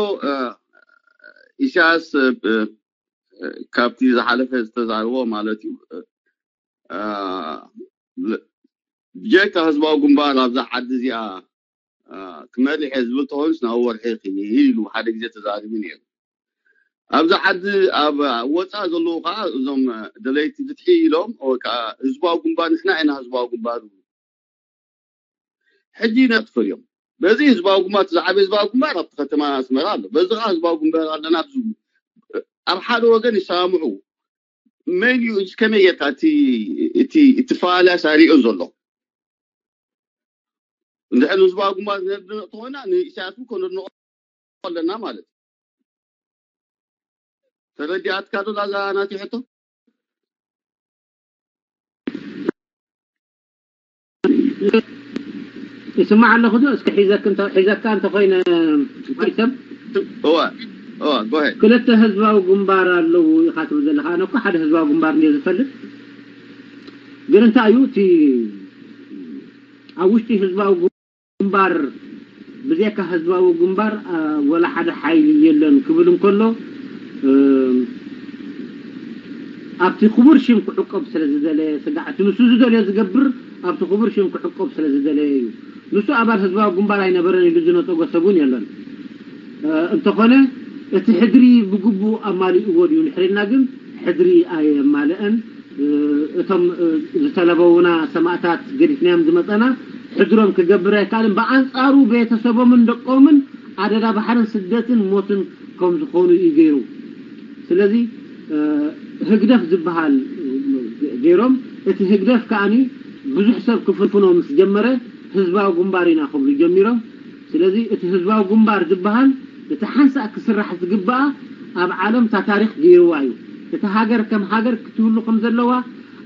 ኢሳያስ ካብቲ ዝሓለፈ ዝተዛርቦ ማለት እዩ፣ ብጀካ ህዝባዊ ግንባር ኣብዛ ዓዲ እዚኣ ክመርሕ እየ ዝብል ተኾይኑስ ናብ ወርሒ ክይድ ኢሉ ሓደ ግዜ ተዛሪቡ ነይሩ። ኣብዚ ዓዲ ኣብ ወፃእ ዘለዉ ከዓ እዞም ደለይቲ ፍትሒ ኢሎም ወይ ከዓ ህዝባዊ ግንባር፣ ንሕና ኢና ህዝባዊ ግንባር ዝብሉ። ሕጂ ኢና ትፈልዮም። በዚ ህዝባዊ ግንባር፣ እቲ ዝዓበየ ህዝባዊ ግንባር ኣብቲ ከተማ ኣስመራ ኣሎ። በዚ ከዓ ህዝባዊ ግንባር ኣለና ዝብሉ ኣብ ሓደ ወገን ይሰማምዑ። መን እዩ እዚ? ከመይ ጌርካ እቲ እቲ እቲ ፈላልያ ሳሪዑ ዘሎ? እንድሕር ንህዝባዊ ግንባር ነድንቕ ተኾይና ንኢሳያስ እውን ከነድንቖ ኣለና ማለት እዩ። ተረዲኣትካ ዶ ላዛ ናቲ ሕቶ? ይስማዕ ኣለኹ ዶ? እስኪ ሒዘክ እንተ- ሒዘካ እንተኾይነ ሰብ እወ እወ ጎሄ ክልተ ህዝባዊ ግንባር ኣለዉ ኢኻ ትብል ዘለኻ። ኣነ እኮ ሓደ ህዝባዊ ግንባር እንድየ ዝፈልጥ፣ ግን እንታይ እዩ እቲ ኣብ ውሽጢ ህዝባዊ ግንባር ብዘይካ ህዝባዊ ግንባር አ፣ ወላ ሓደ ሓይሊ የለን ክብል እንከሎ እ፣ ኣብቲ ክቡር ሽም ክዕቆብ ስለ ዝደለየ ስጋዕ እቲ ንሱ ዝደልዮ ዝገብር ኣብቲ ክቡር ሽም ክዕቆብ ስለ ዝደለየ እዩ። ንሱ ኣባል ህዝባዊ ግንባር ኣይነበረን ኢሉ ዝነጸጎ ሰብ እውን የለን። እ፣ እንተኾነ እቲ ሕድሪ ብግቡእ ኣማሊእዎ ድዩ ንሕሪልና ግን ሕድሪ ኣየማልአን። እ፣ እቶም እ፣ ዝተለበውና ሰማእታት ገዲፍናዮም ዝመፀና ሕድሮም ክገብር ኣይከኣልን። ብኣንፃሩ ቤተሰቦምን ደቆምን ኣደዳ ባሕርን ስደትን ሞትን ከም ዝኾኑ እዩ ገይሩ። ስለዚ እ፣ ህግደፍ ዝበሃል እ፣ ገይሮም እቲ ህግደፍ ከኣኒ ብዙሕ ሰብ ክፍንፍኖ ምስ ጀመረ ህዝባዊ ግንባር ኢና ክብሉ ጀሚሮም። ስለዚ እቲ ህዝባዊ ግንባር ዝበሃል እቲ ሓንሳእ ክስራሕ ዝግበኣ ኣብ ዓለም እታ ታሪኽ ገይርዋ እዩ። እታ ሃገር ከም ሃገር ክትህሉ ከም ዘለዋ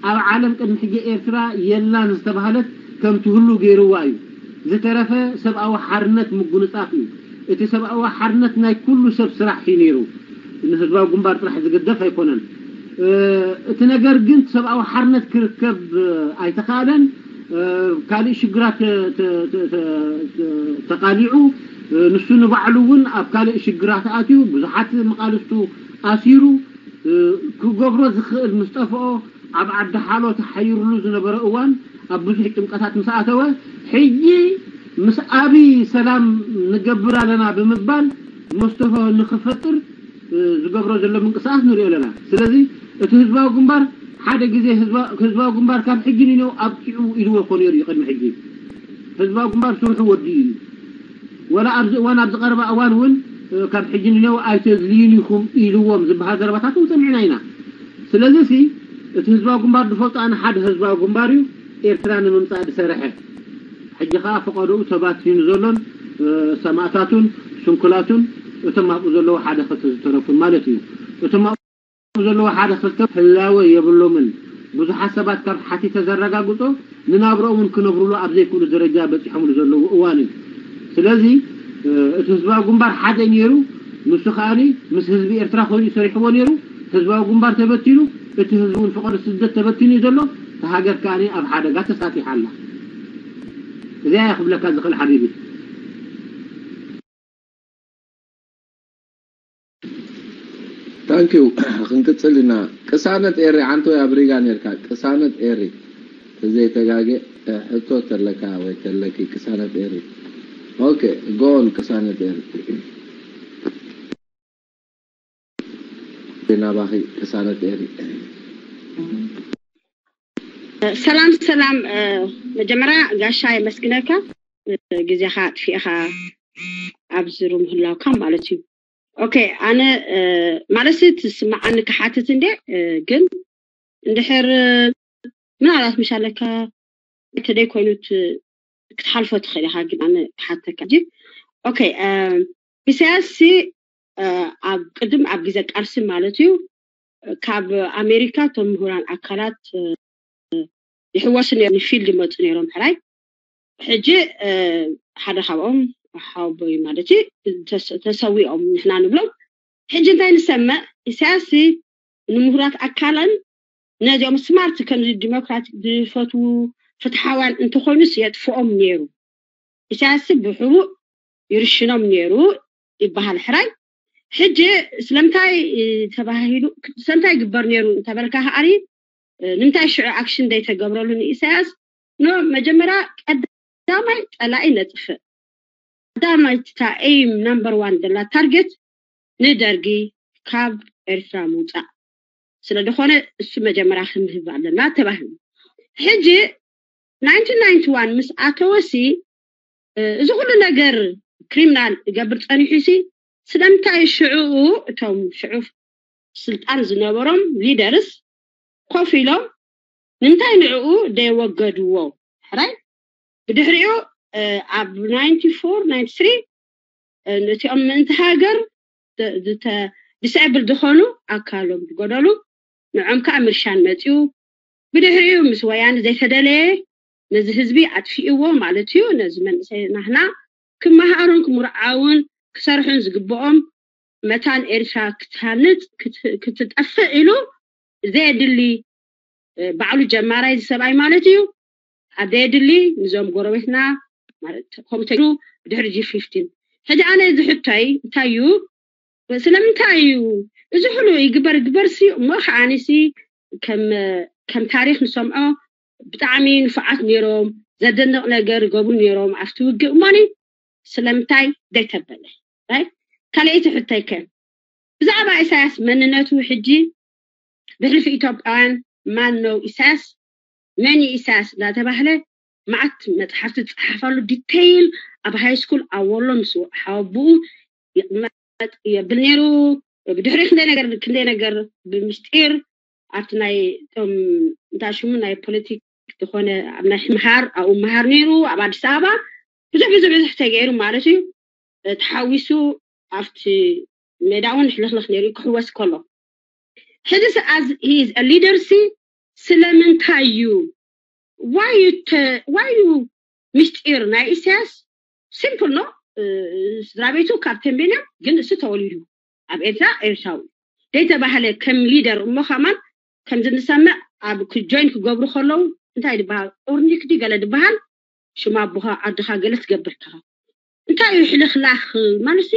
ኣብ ዓለም ቅድሚ ሕጂ ኤርትራ የላን ዝተባህለት ከም ትህሉ ገይርዋ እዩ። ዝተረፈ ሰብኣዊ ሓርነት ምጉንጻፍ እዩ። እቲ ሰብኣዊ ሓርነት ናይ ኩሉ ሰብ ስራሕ እዩ ነይሩ። ንህዝባዊ ግንባር ጥራሕ ዝግደፍ ኣይኮነን። እ፣ እቲ ነገር ግን ሰብኣዊ ሓርነት ክርከብ ኣይተኻእለን። እ፣ ካልእ ሽግራት ተ- ተ- ተ- ተ- ተ- ተቃሊዑ እ፣ ንሱ ንባዕሉ እውን ኣብ ካልእ ሽግራት ኣትዩ ብዙሓት መቃልስቱ ኣሲሩ እ፣ ክገብሮ ዝኽእል ምስ ጠፍኦ ኣብ ዓዲ ሓሎ ተሓይርሉ ዝነበረ እዋን ኣብ ብዙሕ ጭንቀታት ምስ ኣተወ ሕጂ ምስ ኣብይ ሰላም ንገብር ኣለና ብምባል መስተፍኦ ንኽፈጥር እ፣ ዝገብሮ ዘሎ ምንቅስቃስ ንሪኦ ኣለና። ስለዚ እቲ ህዝባዊ ግንባር ሓደ ግዜ ህዝባ- ህዝባዊ ግንባር ካብ ሕጂ ንነው ኣብቂዑ ኢልዎ እኮ ነይሩ እዩ ቅድሚ ሕጂ። ህዝባዊ ግንባር ስርሑ ወዲኡ እዩ። ወላ ኣብዚ እዋን ኣብዚ ቀረባ እዋን እውን እ፣ ካብ ሕጂ ንነው ኣይተዝልዩን ኢኹም ኢልዎም ዝበሃል ዘረባታት እውን ሰሚዕና ኢና። ስለዚ ሲ እቲ ህዝባዊ ግንባር ዝፈልጦ ኣነ ሓደ ህዝባዊ ግንባር እዩ ኤርትራ ንምምፃእ ዝሰርሐ። ሕጂ ከዓ ፈቐዶኡ ተባቲኑ ዘሎን እ፣ ሰማእታቱን ስንኩላቱን እቶም ኣብኡ ዘለዉ ሓደ ክልተ ዝተረፉን ማለት እዩ። እቶም ኣብኡ ዘለዉ ሓደ ክልተ ህላወ የብሎምን። ብዙሓት ሰባት ካብ ሓቲተ ዘረጋግጾ ንናብረኦምን ክነብሩሉ ኣብ ዘይክእሉ ደረጃ በጺሖምሉ ዘለዉ እዋን እዩ። ስለዚ እ፣ እቲ ህዝባዊ ግንባር ሓደ ነይሩ። ንሱ ከኣኒ ምስ ህዝቢ ኤርትራ ኮይኑ ሰሪሕዎ ነይሩ። ህዝባዊ ግንባር ተበቲኑ፣ እቲ ህዝቢ እውን ፍቐዶ ስደት ተበቲኑ እዩ ዘሎ። እታ ሃገር ከኣኒ ኣብ ሓደጋ ተሳጢሓ ኣላ። እዚኣ እያ ክብለካ ዝኽእል ሓቢቢ። ታንኪዩ። ክንቅፅል ኢና። ቅሳነት ኤሪ ዓንተ ወይ ኣብ ሪጋ ነርካ? ቅሳነት ኤሪ ተዘይተጋገ ሕቶ ተለካ ወይ ተለኪ? ቅሳነት ኤሪ። ኦኬ፣ ጎን ቅሳነት ኤሪ። ናባኺ ቅሳነት ኤሪ። ሰላም ሰላም። መጀመርያ ጋሻ የመስግነካ፣ ግዜኻ ኣጥፊእኻ ኣብዚ ሩም ምህላውካ ማለት እዩ። ኦኬ፣ ኣነ ማለት ትስምዓኒ ክሓትት እንደ ግን እንድሕር ምናልባት ምሻለካ እንተደይ ኮይኑ ክትሓልፎ ትኽእል ኢኻ። ግን ኣነ ክሓተካ ጂ ኦኬ፣ ኢሳያስ ሲ ኣብ ቅድም ኣብ ግዜ ቃልሲ ማለት እዩ ካብ ኣሜሪካ እቶም ምሁራን ኣካላት ይሕወሱ ነይሮም፣ ንፊልድ ይመፁ ነይሮም ሕራይ። ሕጂ ሓደ ካብኦም ሓወቦይ ማለት እዩ ተሰዊኦም ንሕና ንብሎም። ሕጂ እንታይ ንሰምዕ? ኢሳያስ ንምሁራት ኣካለን ነዚኦም ስማርት ከምዚ ዲሞክራቲክ ዝፈትዉ ፍትሓውያን እንተኾይኑስ የጥፍኦም ነይሩ። ኢሳያስ ብሕቡእ ይርሽኖም ነይሩ ይበሃል። ሕራይ ሕጂ ስለምንታይ ተባሂሉ ስለምንታይ ይግበር ነይሩ እንተበልካ ከዓኒ ንምንታይ ሽዑ ኣክሽን ዘይተገብረሉ ንኢሳያስ? ኖ መጀመርያ ቀዳማይ ጸላኢ ነጥፍእ። ቀዳማይ እታ ኤም ናምበር ዋን ዘላ ታርጌት ንደርጊ ካብ ኤርትራ ምውጻእ ስለ ዝኾነ እሱ መጀመርያ ክንህብ ኣለና ተባሂሉ። ሕጂ ናይንቲን ናይንቲ ዋን ምስ ኣተወሲ እዚ ኩሉ ነገር ክሪሚናል ይገብር ጸኒሑ ሲ ስለምንታይ ሽዕኡ እቶም ሽዑ ስልጣን ዝነበሮም ሊደርስ ኮፍ ኢሎም ንምንታይ ንዕኡ ደይወገድዎ? ሕራይ ብድሕሪኡ ኣብ ናይንቲ ፎር ናይንቲ ስሪ ነቲኦም ምእንቲ ሃገር ዲስብል ዝኾኑ ኣካሎም ዝጎደሉ ንዖም ከዓ ምርሻን መፅኡ። ብድሕሪኡ ምስ ወያነ ዘይተደለየ ነዚ ህዝቢ ኣጥፊእዎ ማለት እዩ። ነዚ መንእሰይ ናህና ክመሃሩን ክምርዓውን ክሰርሑን ዝግብኦም መታን ኤርትራ ክትሃንፅ ክትጠፍእ ኢሉ ዘየድሊ ባዕሉ ጀማራይ ዝሰብኣይ ማለት እዩ። ኣብ ዘየድሊ ንዞም ጎረቤትና ከምኡ ተይሉ ብድሕሪ ጂ ፊፍቲን ሕጂ ኣነ እዚ ሕቶይ እንታይ እዩ? ስለምንታይ እዩ እዚ ኩሉ ይግበር ግበርሲ እሞ ከዓኒሲ ከም ከም ታሪክ ንሰምዖ ብጣዕሚ ንፉዓት ነይሮም፣ ዘደንቕ ነገር ይገብሩ ነይሮም ኣብቲ ውግእ እሞኒ ስለምንታይ ዘይተበለ? ካልኣይቲ ሕቶይ ከ ብዛዕባ ኢሳያስ መንነቱ ሕጂ ብሕልፊ ኢትዮጵያውያን ማን ነው ኢሳያስ መን እዩ ኢሳያስ እንዳተባህለ መዓት መፅሓፍቲ ዝፀሓፈሉ ዲቴይል ኣብ ሃይ ስኩል ኣብ ወሎ ምስ ሓወብኡ ይቕመጥ የብል ነይሩ። ብድሕሪ ክንደይ ነገር ክንደይ ነገር ብምስጢር ኣብቲ ናይ ቶም እንታይ ሽሙ ናይ ፖለቲክ ዝኾነ ኣብ ናይ ምሃር ኣብኡ ምሃር ነይሩ ኣብ ኣዲስ ኣበባ ብዙሕ ብዙሕ ብዙሕ ተገይሩ ማለት እዩ። ተሓዊሱ ኣብቲ ሜዳ እውን ሕልኽልኽ ነይሩ ክሕወስ ከሎ ሕጂ as he is a leader ሲ ስለምንታይ እዩ ዋዩ ዋዩ ምስጢር ናይ ኢሳያስ ሲምፕል ነው። ስድራ ቤቱ ካብ ተንቤን እዮም ግን እሱ ተወሊዱ ኣብ ኤርትራ ኤርትራዊ ዘይተባህለ ከም ሊደር እሞ ከማን ከምዚ ንሰምዕ ኣብ ጆይን ክገብሩ ከለዉ እንታይ ድበሃል ኦርኒክ ዲ ገለ ድበሃል ሽማ ኣቦኻ ዓድኻ ገለ ትገብር ከኻ እንታይ እዩ ሕልኽላኽ ማለት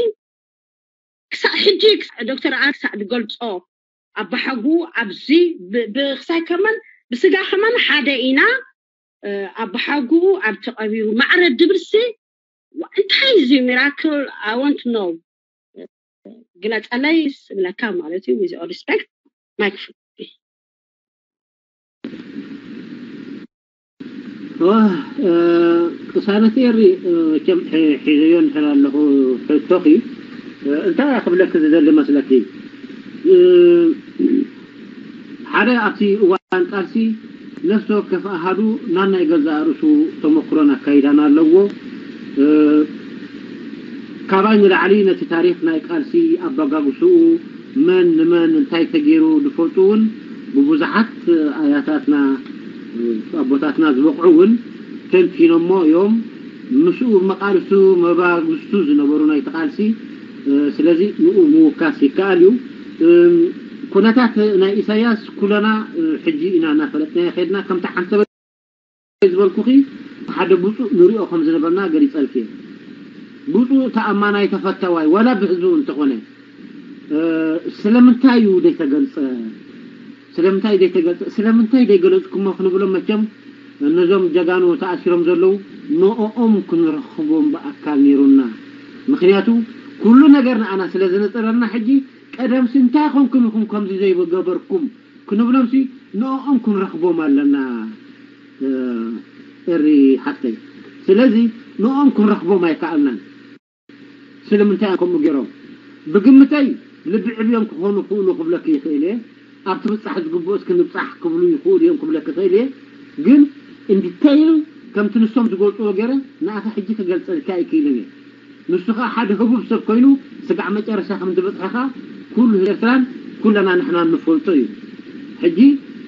ክሳዕ ሕጂ ዶክተር ኣር ክሳዕ ዝገልፆ ኣባሓጉ ኣብዚ ብክሳይ ከማን ብስጋ ከማን ሓደ ኢና ኣባሓጉ ኣብ ተቐቢሩ ማዕረ ድብርሲ እንታይ እዚ ሚራክል ኣወንት ነው ግለፀለይ ስብለካ ማለት እዩ with all respect ማይክ ቅሳነት ኤሪ ከም ሒዘዮ እንድሕር ኣለኹ ሕቶኺ እንታይ ክብለኪ ዝደሊ መስለኪ ሓደ ኣብቲ እዋን ቃልሲ ነፍሲ ወከፍ ኣሃዱ ናናይ ገዛእ ርእሱ ተመክሮን ኣካይዳን ኣለዎ። ካባይ ንላዕሊ ነቲ ታሪኽ ናይ ቃልሲ ኣበጋግስኡ መን ንመን እንታይ ተገይሩ ዝፈልጡ እውን ብብዙሓት ኣያታትና ኣቦታትና ዝበቕዑ እውን ተንቲኖሞ እዮም። ምስኡ መቓልስቱ መባግስቱ ዝነበሩ ናይቲ ቃልሲ ስለዚ ንኡ ምውካስ ይከኣል እዩ። ኩነታት ናይ ኢሳያስ ኩለና ሕጂ ኢና እናፈለጥናዮ ከድና ከምቲ ሓንሰበ ዝበልኩኺ ሓደ ብፁዕ ንሪኦ ከም ዝነበርና ገሊፀልኪ እየ። ብፁዕ ተኣማናይ ተፈታዋይ ዋላ ብህዝቢ እውን እንተኾነ ስለምንታይ እዩ ዘይተገልፀ? ስለምንታይ ዘይተገልፀ? ስለምንታይ ዘይገለፅኩሞ ክንብሎም መቸም ነዞም ጀጋኑ ተኣሲሮም ዘለዉ ንኦም ክንረኽቦም ብኣካል ነይሩና። ምክንያቱ ኩሉ ነገር ንኣና ስለ ዝነፀረልና ሕጂ ቀደምሲ እንታይ ኮንኩም ኢኹም ከምዚ ዘይገበርኩም ክንብሎምሲ ንኦም ክንረኽቦም ኣለና። እሪ ሓፍተይ ስለዚ ንኦም ክንረኽቦም ኣይከኣልናን። ስለምንታይ እዮም ከምኡ ገይሮም? ብግምተይ ልቢ ዕብዮም ክኾኑ ክእሉ ክብለኪ ይኽእል እየ። ኣብቲ ምብጻሕ ዝግብኦ እስኪ ንብጻሕ ክብሉ ይኽእሉ እዮም ክብለኪ ይኽእል እየ። ግን ኢን ዲተይል ከምቲ ንሶም ዝገልጽዎ ገይረ ንኣኻ ሕጂ ክገልጸልካ ኣይክእልን እየ። ንሱ ኸኣ ሓደ ህቡብ ሰብ ኮይኑ ስጋዕ መጨረሻ ከም ዝበጽሐኻ ኩሉ ህዝቢ ኤርትራን ኩለና ንሕናን ንፈልጦ እዩ። ሕጂ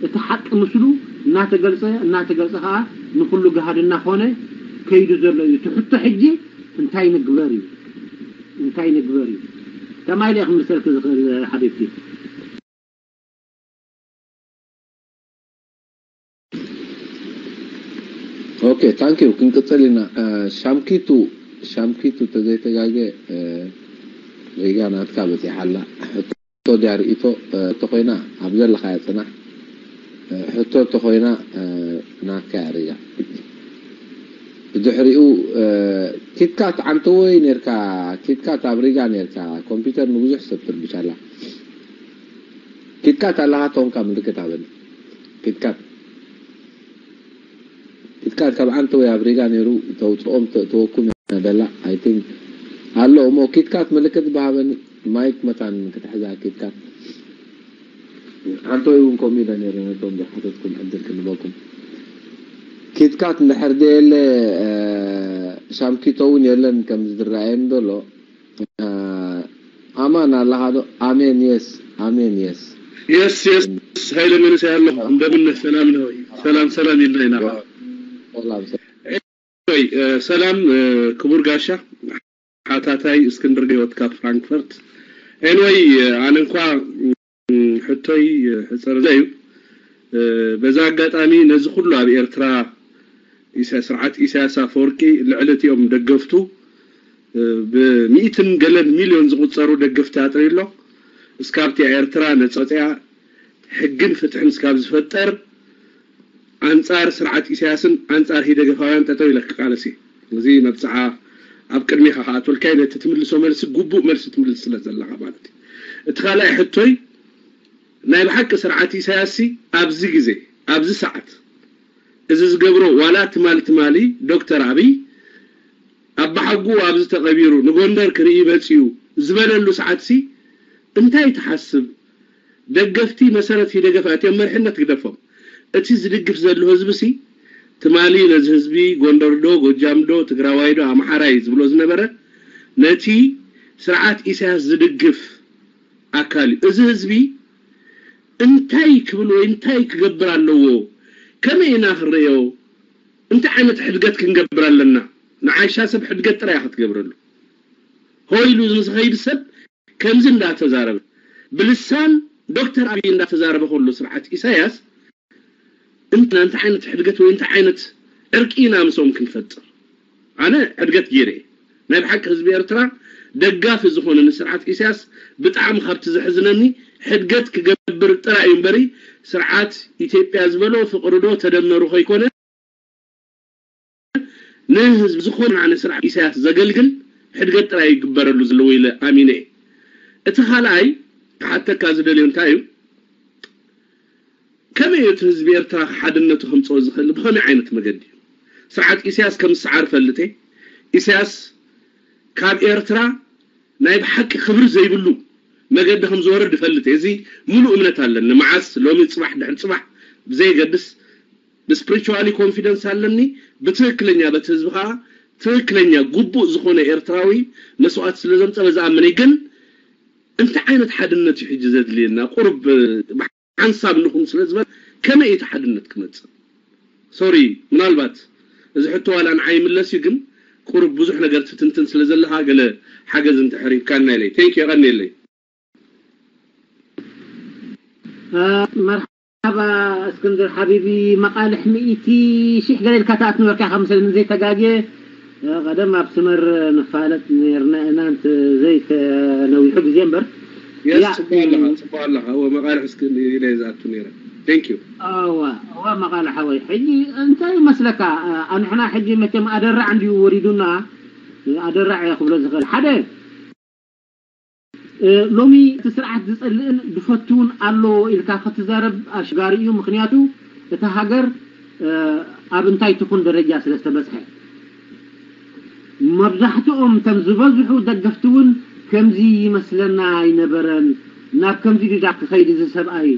እቲ ሓቂ ምስሉ እናተገልጸ እናተገልጸ ኸኣ ንኹሉ ገሃድ እናኾነ ከይዱ ዘሎ እዩ። እቲ ሕቶ ሕጂ እንታይ ንግበር እዩ? እንታይ ንግበር እዩ? ከማይ ኢለ ክምልሰልኪ ዝኽእል ሓቢብቲ። ኦኬ፣ ታንክ ዩ። ክንቅጽል ኢና። እ፣ ሻምኪቱ ሻምኪቱ ተዘይተጋገ፣ እ፣ ሪጋ ናትካ በጺሓ ኣላ። ሕቶ ድያ ርእይቶ፣ እ፣ ተኾይና ኣብ ዘለኻዮ ጽናሕ። እ፣ ሕቶ ተኾይና፣ እ፣ ናትካ እያ ሪጋ። ብድሕሪኡ፣ እ፣ ኪትካት ዓንተወይ ኔርካ፣ ኪትካት ኣብ ሪጋ ኔርካ፣ ኮምፒውተር ንብዙሕ ሰብ ትርብሽ ኣላ። ኪትካት ኣለኻ ተኾንካ ምልክት ሃበኒ። ኪትካት ኪትካት ካብ ዓንተወይ ኣብ ሪጋ ነይሩ፣ ተውፅኦም ተእትወኩም እያ ደላ። I think ኣሎ እሞ ኪትካት ምልክት ብሃበኒ። ማይክ መታን ክትሕዛ ኪትካት። ዓንተወይ እውን ከምኡ ኢለ ነይረ፣ ነቶም ዝሓተትኩም ዕድል ክንበኩም። ኪትካት እንድሕር ደየለ፣ እ፣ ሻምኪቶ እውን የለን ከም ዝረኣየኒ ዘሎ። እ፣ ኣማን ኣለኻ ዶ? ኣሜን፣ የስ፣ ኣሜን፣ የስ። የስ የስ። ሃይለ መንእሰይ ኣለኹ። እንደምን ነህ? ሰላም ነህ ወይ? ሰላም ሰላም ኢልና ኢና። ሰላም፣ ሰላም። ወይ፣ እ፣ ሰላም፣ እ፣ ክቡር ጋሻ ሓታታይ እስክንድር ገይወት ካብ ፍራንክፈርት። ኤንወይ፣ እ፣ ኣነ እንኳ፣ እ፣ ሕቶይ፣ እ፣ ሕጽር እዩ። እ፣ በዛ ኣጋጣሚ ነዚ ኩሉ ኣብ ኤርትራ ኢሳ-፣ ስርዓት ኢሳያስ ኣፈወርቂ ልዕሊ እቲኦም ደገፍቱ፣ እ፣ ብሚእትን ገለን ሚልዮን ዝቑጸሩ ደገፍቲ ኣጥርዩ ኣሎ። እስካብቲ ኤርትራ ነጻ ወጽያ ሕግን ፍትሕን እስካብ ዝፈጠር ኣንጻር ስርዓት ኢሳያስን ኣንጻር ሂደገፋውያን ጠጠው ኢለ ክቃለስ እየ። እዚ መብጽዓ ኣብ ቅድሚኻ ክኣትወልካ እየ። ነቲ ትምልሶ መልሲ ግቡእ መልሲ ትምልስ ስለ ዘለኻ ማለት እዩ። እቲ ካልኣይ ሕቶይ፣ ናይ ብሓቂ ስርዓት ኢሳያስ ሲ ኣብዚ ግዜ፣ ኣብዚ ሰዓት፣ እዚ ዝገብሮ ዋላ ትማል ትማሊ ዶክተር ኣብይ ኣባሓጉኡ ኣብዚ ተቐቢሩ ንጎንደር ክርኢ መጺኡ ዝበለሉ ሰዓት ሲ እንታይ ትሓስብ? ደገፍቲ መሰረት ሂደገፋ እቲኦም መሪሕነት ግደፎም። እቲ ዝድግፍ ዘሎ ህዝቢ ሲ ትማሊ ነዚ ህዝቢ ጎንደር ዶ ጎጃም ዶ ትግራዋይ ዶ ኣምሓራይ ዝብሎ ዝነበረ ነቲ ስርዓት ኢሳያስ ዝድግፍ ኣካል እዩ። እዚ ህዝቢ እንታይ ክብል ወይ እንታይ ክገብር ኣለዎ? ከመይ ኢና ክንርእዮ? እንታይ ዓይነት ሕድገት ክንገብር ኣለና? ንዓሻ ሰብ ሕድገት ጥራይ ክትገብረሉ። ሆይ ኢሉ ምስ ኸይድ ሰብ ከምዚ እንዳተዛረበ ብልሳን ዶክተር ኣብይ እንዳተዛረበ ከሎ ስርዓት ኢሳያስ እንትና እንታይ ዓይነት ሕድገት ወይ እንታይ ዓይነት ዕርቂ ኢና ምስኦም ክንፈጥር? ኣነ ሕድገት ገይረ እየ። ናይ ብሓቂ ህዝቢ ኤርትራ ደጋፊ ዝኾነ ንስርዓት ኢሳያስ ብጣዕሚ ካብቲ ዘሕዝነኒ ሕድገት ክገብር ጥራይ እዩ እምበሪ ስርዓት ኢትዮጵያ ዝበሎ ፍቕሪ ዶ ተደመሩ ከይኮነ ንህዝቢ ዝኾነ ኣነ ስርዓት ኢሳያስ ዘገልግል ሕድገት ጥራይ ይግበረሉ ዘለዎ ኢለ ኣሚነ እየ። እቲ ካልኣይ ክሓተካ ዝደልዮ እንታይ እዩ? ከመይ እዩ እቲ ህዝቢ ኤርትራ ሓድነቱ ከምፅኦ ዝኽእል? ብኸመይ ዓይነት መገዲ እዩ? ስርዓት ኢሳያስ ከም ዝሰዓር ፈልጥ እየ። ኢሳያስ ካብ ኤርትራ ናይ ብሓቂ ክብሪ ዘይብሉ መገዲ ከም ዝወርድ ይፈልጥ እየ። እዚ ሙሉእ እምነት ኣለኒ። መዓስ፣ ሎሚ፣ ፅባሕ፣ ድሕሪ ፅባሕ ብዘየገድስ ብስፕሪቹዋሊ ኮንፊደንስ ኣለኒ። ብትክክለኛ በቲ ህዝቢ ከዓ ትክክለኛ ግቡእ ዝኾነ ኤርትራዊ መስዋእቲ ስለ ዘምፀ በዚ ኣምነ። ግን እንታይ ዓይነት ሓድነት እዩ ሕጂ ዘድልየና? ቁሩብ ሓንሳብ ንኹን ስለ ዝበል ከመይ እቲ ሓድነት ክመፅእ? ሶሪ፣ ምናልባት እዚ ሕቶ ዋላ ንዓይ ይምለስ እዩ፣ ግን ቁሩብ ብዙሕ ነገር ትትንትን ስለ ዘለኻ ገለ ሓገዝ እንተሕሪብካና ኢለይ። ቴንክ ዩ፣ የቐንየለይ። መርሓባ እስክንድር ሓቢቢ፣ መቃልሕ ሚእቲ ሺሕ ገለ ኢልካ ትኣት ነበርካ ኢኻ መሰለኒ ዘይተጋግየ። ቀደም ኣብ ስመር ንፋለጥ ነርና ኢና፣ እንተ ዘይተነዊሑ ግዜ እምበር። የስ፣ ጽቡቕ ኣለኻ፣ ጽቡቕ ኣለኻ። እወ፣ መቃልሕ እስኪ ኢለ ዝኣቱ ነይረ። ቴንክ ዩ። እወ፣ እወ፣ መቃልሕ ሓወይ። ሕጂ እንታይ ይመስለካ? ኣንሕና ሕጂ መቸም ኣደራዕ እንድዩ ወሪዱና፣ ኣደራዕ እየ ክብሎ ዝኽእል። ሓደ፣ እ፣ ሎሚ እቲ ስርዓት ዝጸልእን ዝፈትውን ኣሎ ኢልካ ክትዛረብ ኣሽጋሪ እዩ። ምኽንያቱ እታ ሃገር፣ እ፣ ኣብ እንታይ ትኹን ደረጃ ስለ ዝተበጽሐ። መብዛሕትኦም እቶም ዝበዝሑ ደገፍቲ እውን ከምዚ ይመስለና ኣይነበረን፣ ናብ ከምዚ ድዳ ክኸይድ እዚ ሰብኣይ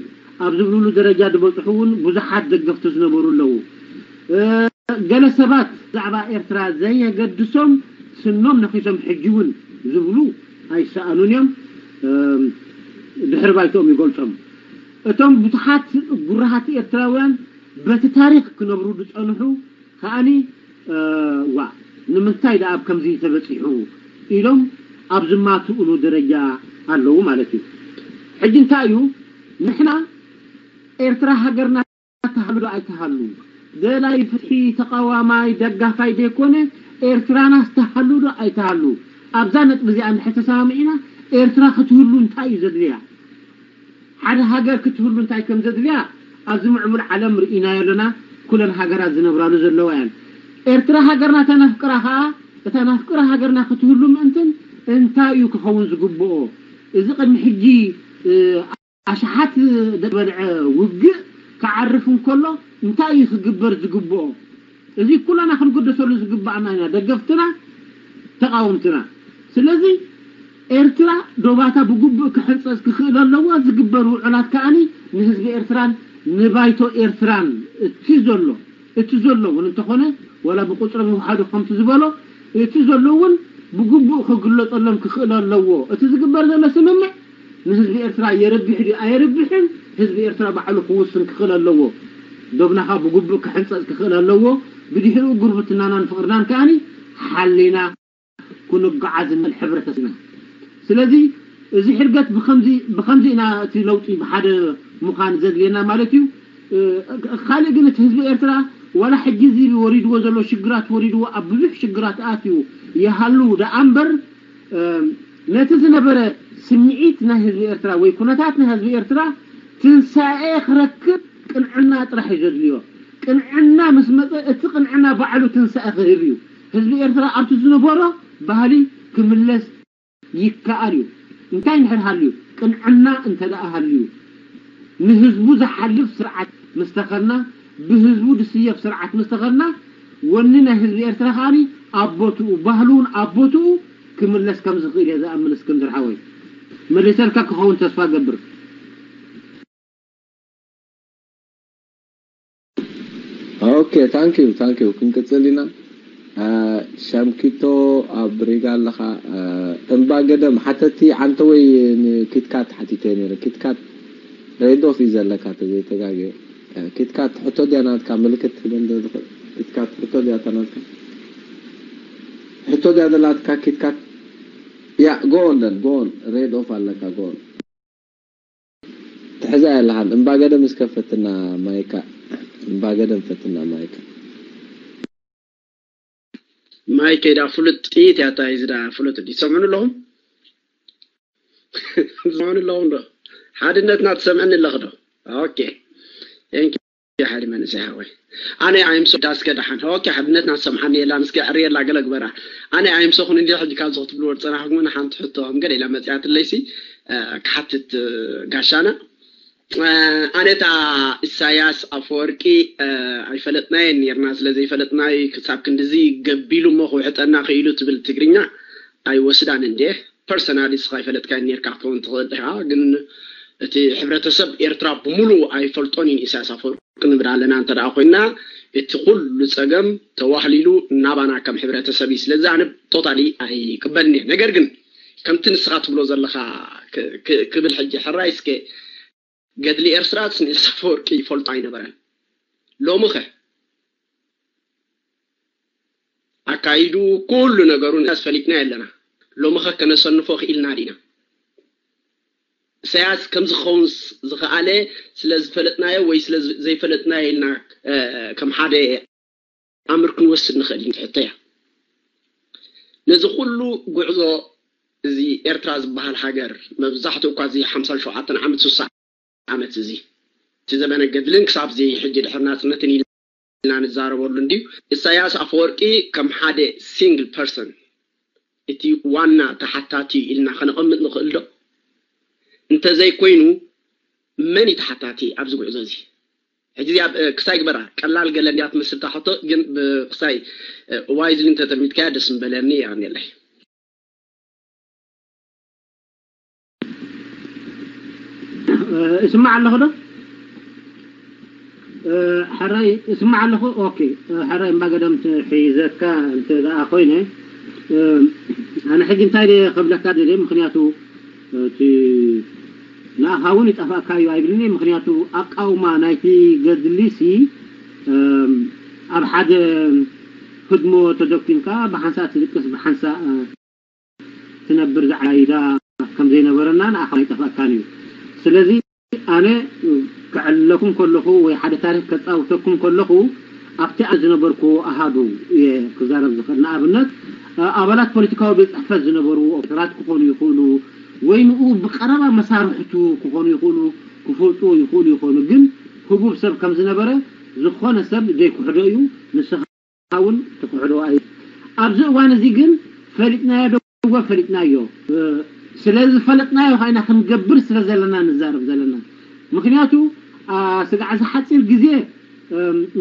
ኣብ ዝብልሉ ደረጃ ዝበጽሑ እውን ብዙሓት ደገፍቲ ዝነበሩ ኣለዉ። እ፣ ገለ ሰባት ብዛዕባ ኤርትራ ዘየገድሶም ስኖም ነኺሶም ሕጂ እውን ዝብሉ ኣይሰኣኑን እዮም። እም፣ ድሕሪ ባይትኦም ይገልጾም። እቶም ብዙሓት ጉራሃት ኤርትራውያን በቲ ታሪኽ ክነብሩ ዝጸንሑ ከኣኒ ዋ ንምንታይ ደኣ ኣብ ከምዚ ተበጺሑ ኢሎም ኣብ ዝማትኡሉ ደረጃ ኣለዉ ማለት እዩ። ሕጂ እንታይ እዩ ንሕና ኤርትራ ሃገርና ተሃሉ ዶ ኣይተሃሉ፣ ደላይ ፍትሒ ተቃዋማይ ደጋፋይ ዘይኮነ ኤርትራናስ ተሃሉ ዶ ኣይተሃሉ፣ ኣብዛ ነጥቢ እዚኣ እንድሕር ተሰማሚዕና ኤርትራ ክትህሉ እንታይ እዩ ዘድልያ? ሓደ ሃገር ክትህሉ እንታይ ከም ዘድልያ ኣብዚ ምዕቡል ዓለም ርኢናዮ ኣለና። ኩለን ሃገራት ዝነብራሉ ዘለዋ እያን። ኤርትራ ሃገርና ተነፍቅራ ከኣ እታ ናፍቅራ ሃገርና ክትህሉ ምእንትን እንታይ እዩ ክኸውን ዝግብኦ? እዚ ቅድሚ ሕጂ ኣሽሓት ደበልዐ ውግእ ክዓርፍ እንከሎ እንታይ እዩ ክግበር ዝግብኦ? እዚ ኩላና ክንግደሰሉ ዝግባኣና ኢና፣ ደገፍትና ተቃወምትና። ስለዚ ኤርትራ ዶባታ ብግቡእ ክሕንጸጽ ክኽእል ኣለዎ። ዝግበር ውዕላት ከኣኒ ንህዝቢ ኤርትራን ንባይቶ ኤርትራን እቲ ዘሎ እቲ ዘሎ እውን እንተኾነ ወላ ብቁጽሪ ምውሓዱ ከምቲ ዝበሎ እቲ ዘሎ እውን ብግቡእ ክግለጸሎም ክኽእል ኣለዎ። እቲ ዝግበር ዘሎ ስምምዕ ንህዝቢ ኤርትራ የርብሕ ድዩ ኣየርብሕን ህዝቢ ኤርትራ ባዕሉ ክውስን ክኽእል ኣለዎ። ዶብናኻ ብግቡእ ክሕንጸጽ ክኽእል ኣለዎ። ብድሕሪኡ ጉርብትናናን ፍቕርናን ከኣኒ ሓሊና ክንጓዓዝ ንኽእል ሕብረተሰብና። ስለዚ እዚ ሕርገት ብኸምዚ ብኸምዚ ኢና እቲ ለውጢ ብሓደ ምዃን ዘድልየና ማለት እዩ። ካልእ ግን እቲ ህዝቢ ኤርትራ ዋላ ሕጂ እዚ ወሪድዎ ዘሎ ሽግራት ወሪድዎ ኣብ ብዙሕ ሽግራት ኣትዩ ይሃሉ ደኣ እምበር ነቲ ዝነበረ ስምዒት ናይ ህዝቢ ኤርትራ ወይ ኩነታት ናይ ህዝቢ ኤርትራ ትንሳኤ ክረክብ ቅንዕና ጥራሕ እዩ ዘድልዮ። ቅንዕና ምስ መፀ እቲ ቅንዕና ባዕሉ ትንሳኤ ክህብ እዩ። ህዝቢ ኤርትራ ኣብቲ ዝነበሮ ባህሊ ክምለስ ይከኣል እዩ። እንታይ እንድሕር ሃልዩ? ቅንዕና እንተ ደኣ ሃልዩ፣ ንህዝቡ ዝሓልፍ ስርዓት ምስ ተኸልና፣ ብህዝቡ ዝስየፍ ስርዓት ምስ ተኸልና፣ ወኒ ናይ ህዝቢ ኤርትራ ከኣኒ ኣብ ቦትኡ፣ ባህሉ እውን ኣብ ቦትኡ ክምለስ ከም ዝኽእል እየ ዝኣምን። እስክንድር ሓወይ፣ መሊሰልካ ክኸውን ተስፋ ገብር። ኦኬ፣ ታንክ ዩ ታንክ ዩ። ክንቅጽል ኢና። ሻምኪቶ ኣብ ሪጋ ኣለኻ? እምባ ገደም ሓተቲ ዓንተ ወይ ንኪትካት ሓቲተ ነይረ። ኪትካት ሬድ ኦፍ እዩ ዘለካ ተዘይተጋገ። ኪትካት ሕቶ ድያ ናትካ? ምልክት ክህበን ዶ ዝኽእል? ኪትካት ሕቶ ድያ እታ ናትካ? ሕቶ ድያ ዘላትካ ኪትካት? ያ፣ ጎ ኦን ደን፣ ጎ ኦን። ሬድ ኦፍ ኣለካ፣ ጎ ኦን። ትሕዛ የለኻን። እምባ ገደም እስከ ፈትና ማይካ። እምባ ገደም ፈትና ማይካ። ማይከይ ዳ ፍሉጥ ጥይት እያ እታ ሒዝዳ ፍሉጥ ድዩ? ትሰምዑኒ ኣለኹም? ትሰምዑኒ ኣለኹም ዶ? ሓድነትና ትሰምዕኒ ኣለኽ ዶ? ኦኬ። Thank you ሓደ መንእሰይ ሓወይ። ኣነ ኣይምሶ ዳስከ ደሓን። ኦኬ፣ ሓድነትና ትሰምዓኒ የላን። እስከ ዕርየላ ገለ ግበራ። ኣነ ኣይምሶኹን እንዲ ሕጂ ካብዚ ክትብልዎ ዝጸናሕኩም ሓንቲ ሕቶ ከም ገለ ኢላ መጺኣትለይሲ፣ እ፣ ክሓትት፣ እ፣ ጋሻና። እ፣ ኣነ እታ ኢሳያስ ኣፈወርቂ፣ እ፣ ኣይፈለጥናየን ኔርና። ስለ ዘይፈለጥናዩ ክሳብ ክንድዚ ገቢሉ እሞ ክውሕጠና ክኢሉ ትብል ትግርኛ ኣይወስዳን እንዴ። ፐርሰናሊ ንስኻ ኣይፈለጥካዮን ኔርካ ክትከውን ትኽእል ኢኻ፣ ግን እቲ ሕብረተሰብ ኤርትራ ብምሉኡ ኣይፈልጦን እዩ ንኢሳያስ ኣፈወርቂ ንብል ኣለና እንተ ደኣ ኮይንና፣ እቲ ኩሉ ጸገም ተዋህሊሉ ናባና ከም ሕብረተሰብ እዩ። ስለዚ ኣነ ቶታሊ ኣይቅበልን እየ። ነገር ግን ከምቲ ንስኻ ትብሎ ዘለኻ ክ-፣ ክ-፣ ክብል ሕጂ ሕራይ እስከ ገድሊ ኤርትራስ ንኢሳያስ ኣፈወርቂ ይፈልጦ ኣይነበረን። ሎሚ ኸ ኣካይዱ ኩሉ ነገሩ ንኢሳያስ ፈሊጥናዮ ኣለና። ሎሚ ኸ ከነሰንፎ ክኢልና ዲና? ኢሳያስ ከምዚ ክኸውን ዝኸኣለ ስለ ዝፈለጥናዮ ወይ ስለ ዘይፈለጥናዮ ኢልና ከም ሓደ ኣምር ክንወስድ ንኽእል ኢና። ሕቶ እያ። ነዚ ኩሉ ጉዕዞ እዚ ኤርትራ ዝበሃል ሃገር መብዛሕትኡ እኳ እዚ ሓምሳን ሸውዓተን ዓመት ስሳ ዓመት እዚ እቲ ዘበነ ገድልን ክሳብ እዚ ሕጂ ድሕሪ ናጽነትን ኢልና ንዛረበሉ እንድዩ። ኢሳያስ ኣፈወርቂ ከም ሓደ ሲንግል ፐርሰን እቲ ዋና ተሓታቲ ኢልና ከነቐምጥ ንኽእል ዶ? እንተዘይኮይኑ መን እዩ ተሓታቲ ኣብዚ ጉዕዞ እዚ? ሕጂ እዚኣ ብ-፣ ክሳይ ግበራ፣ ቀላል ገለ እንድያ ትመስል እታ ሕቶ፣ ግን ብ-፣ ክሳይ ዋይዝሊ እንተጠሚትካያ ደስ ምበለኒ። የቐንየለይ። እ፣ እስማዕ ኣለኹ ዶ? እ፣ ሕራይ እስማዕ ኣለኹ። ኦኬ፣ እ፣ ሕራይ እምባ ገደም ሒዘካ እንተ ደኣ ኮይነ፣ እ፣ ኣነ ሕጂ እንታይ ድየ ክብለካ ደልየ፣ ምኽንያቱ እቲ ንኣኻ እውን ይጠፍኣካ እዩ ኣይብልን እየ። ምኽንያቱ ኣቃውማ ናይቲ ገድሊሲ፣ እ፣ ኣብ ሓደ ህድሞ ተደፊንካ ብሓንሳእ ትድቅስ ብሓንሳእ ትነብር ዝዓይዳ ከም ዘይነበረና ንኣኻ ኣይጠፍኣካን እዩ። ስለዚ ኣነ ክዕልለኩም ከለኹ ወይ ሓደ ታሪክ ከጻውተኩም ከለኹ ኣብቲ ኣነ ዝነበርኩ ኣሃዱ እየ ክዛረብ ዝኽእል። ንኣብነት ኣባላት ፖለቲካዊ ቤት ጽሕፈት ዝነበሩ ኦፊሰራት ክኾኑ ይኽእሉ ወይ ንኡ ብቀረባ መሳርሕቱ ክኾኑ ይኽእሉ፣ ክፈልጡ ይኽእሉ ይኾኑ። ግን ህቡብ ሰብ ከም ዝነበረ ዝኾነ ሰብ ዘይክሕዶ እዩ። ንስኻ እውን ትክሕዶ ኣይ ኣብዚ እዋን እዚ ግን ፈሊጥናዮ ዶ ፈሊጥናዮ። ስለዝፈለጥናዮ ኻይና ክንገብር ስለ ዘለና ንዛረብ ዘለና። ምክንያቱ ስጋዕ እዚ ሓፂር ግዜ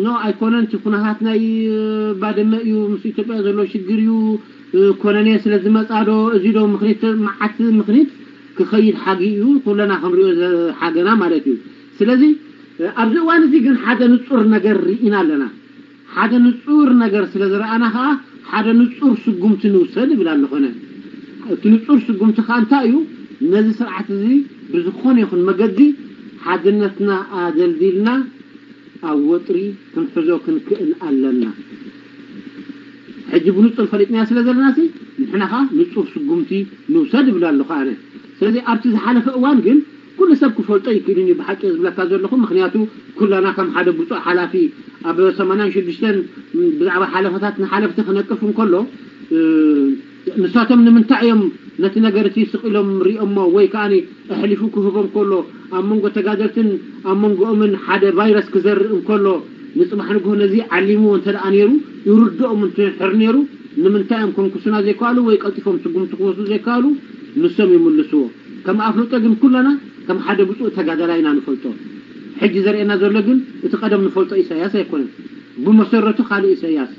ኖ ኣይኮነን። እቲ ኩነታት ናይ ባድመ እዩ፣ ምስ ኢትዮጵያ ዘሎ ሽግር እዩ፣ ኮነኔ ስለ ዝመፃ ዶ እዚ ዶ ምክኒት መዓት ምክኒት ክኸይድ ሓጊ እዩ፣ ኩለና ክንሪኦ ዝሓገና ማለት እዩ። ስለዚ ኣብዚ እዋን እዚ ግን ሓደ ንፁር ነገር ርኢና ኣለና። ሓደ ንፁር ነገር ስለ ዝረኣና ከዓ ሓደ ንፁር ስጉምቲ ንውሰድ ይብል ኣሎ። ኮነ እቲ ንፁር ስጉምቲ ከዓ እንታይ እዩ? ነዚ ስርዓት እዚ ብዝኾነ ይኹን መገዲ ሓድነትና ኣደልዲልና ኣብ ወጥሪ ክንሕዞ ክንክእል ኣለና። ሕጂ ብንፁር ፈሊጥናዮ ስለ ዘለና ሲ ንሕና ከዓ ንፁር ስጉምቲ ንውሰድ ይብል ኣለኹ ኣነ። ስለዚ ኣብቲ ዝሓለፈ እዋን ግን ኩሉ ሰብ ክፈልጦ ይክእልን እዩ ብሓቂ ዝብለካ ዘለኹ። ምክንያቱ ኩላና ከም ሓደ ብፁዕ ሓላፊ ኣብ ሰማንያን ሽዱሽተን ብዛዕባ ሓለፈታት ንሓለፍቲ ክነቅፍ እንከሎ ንሳቶም ንምንታይ እዮም ነቲ ነገር እቲ ስቕ ኢሎም ሪኦሞ ወይ ከዓ ኣሕሊፉ ክህቦም ከሎ ኣብ መንጎ ተጋደልትን ኣብ መንጎኦምን ሓደ ቫይረስ ክዘርእ እንከሎ ንፅባሕ ንግሆ ነዚ ዓሊምዎ እንተ ደኣ ነይሩ ይርድኦም እንትሕር ነይሩ ንምንታይ እዮም ከንኩሱና ዘይከኣሉ ወይ ቀልጢፎም ስጉምቲ ክወስዱ ዘይከኣሉ ንሶም ይምልስዎ። ከም ኣፍልጦ ግን ኩለና ከም ሓደ ብፁዕ ተጋዳላይ ኢና ንፈልጦ። ሕጂ ዘርእየና ዘሎ ግን እቲ ቀደም ንፈልጦ ኢሳያስ ኣይኮነን። ብመሰረቱ ካልእ ኢሳያስ።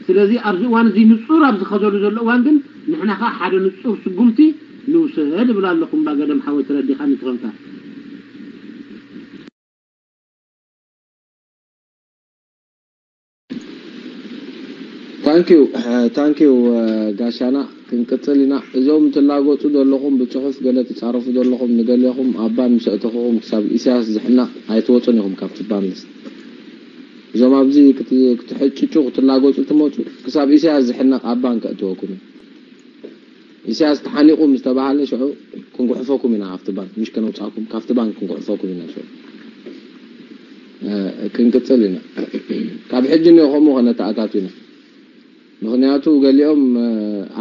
ስለዚ ኣብዚ እዋን እዚ ንጹር ኣብ ዝኸደሉ ዘሎ እዋን ግን ንሕና ኸዓ ሓደ ንጹር ስጉምቲ ንውሰድ እብል ኣለኹ። እምባ ገደም ሓወይ ተረዲኻኒ ትኾንካ። ታንኪዩ ታንኪዩ ጋሻና ክንቅጽል ኢና። እዞም ትላገጹ ዘለኹም ብጽሑፍ ገለ ትጻረፉ ዘለኹም ንገሌኹም ኣብ ባን ምስ ኣእተኹኹም ክሳብ ኢሳያስ ዝሕነቕ ኣይትወጹን ኢኹም ካብቲ ባን ሊስት። እዞም ኣብዚ ክትሕጭጩ ክትላገጹ ትመጹ ክሳብ ኢሳያስ ዝሕነቕ ኣብ ባን ከእትወኩም እዩ። ኢሳያስ ተሓኒቑ ምስ ተባሃለ ሽዑ ክንጉሕፈኩም ኢና ካብቲ ባን፣ ምሽ ከነውጻእኩም ካብቲ ባን ክንጉሕፈኩም ኢና ሽዑ። ክንቅጽል ኢና። ካብ ሕጂ እኒኦ ከምኡ ከነተኣታቱ ኢና። ምኽንያቱ ገሊኦም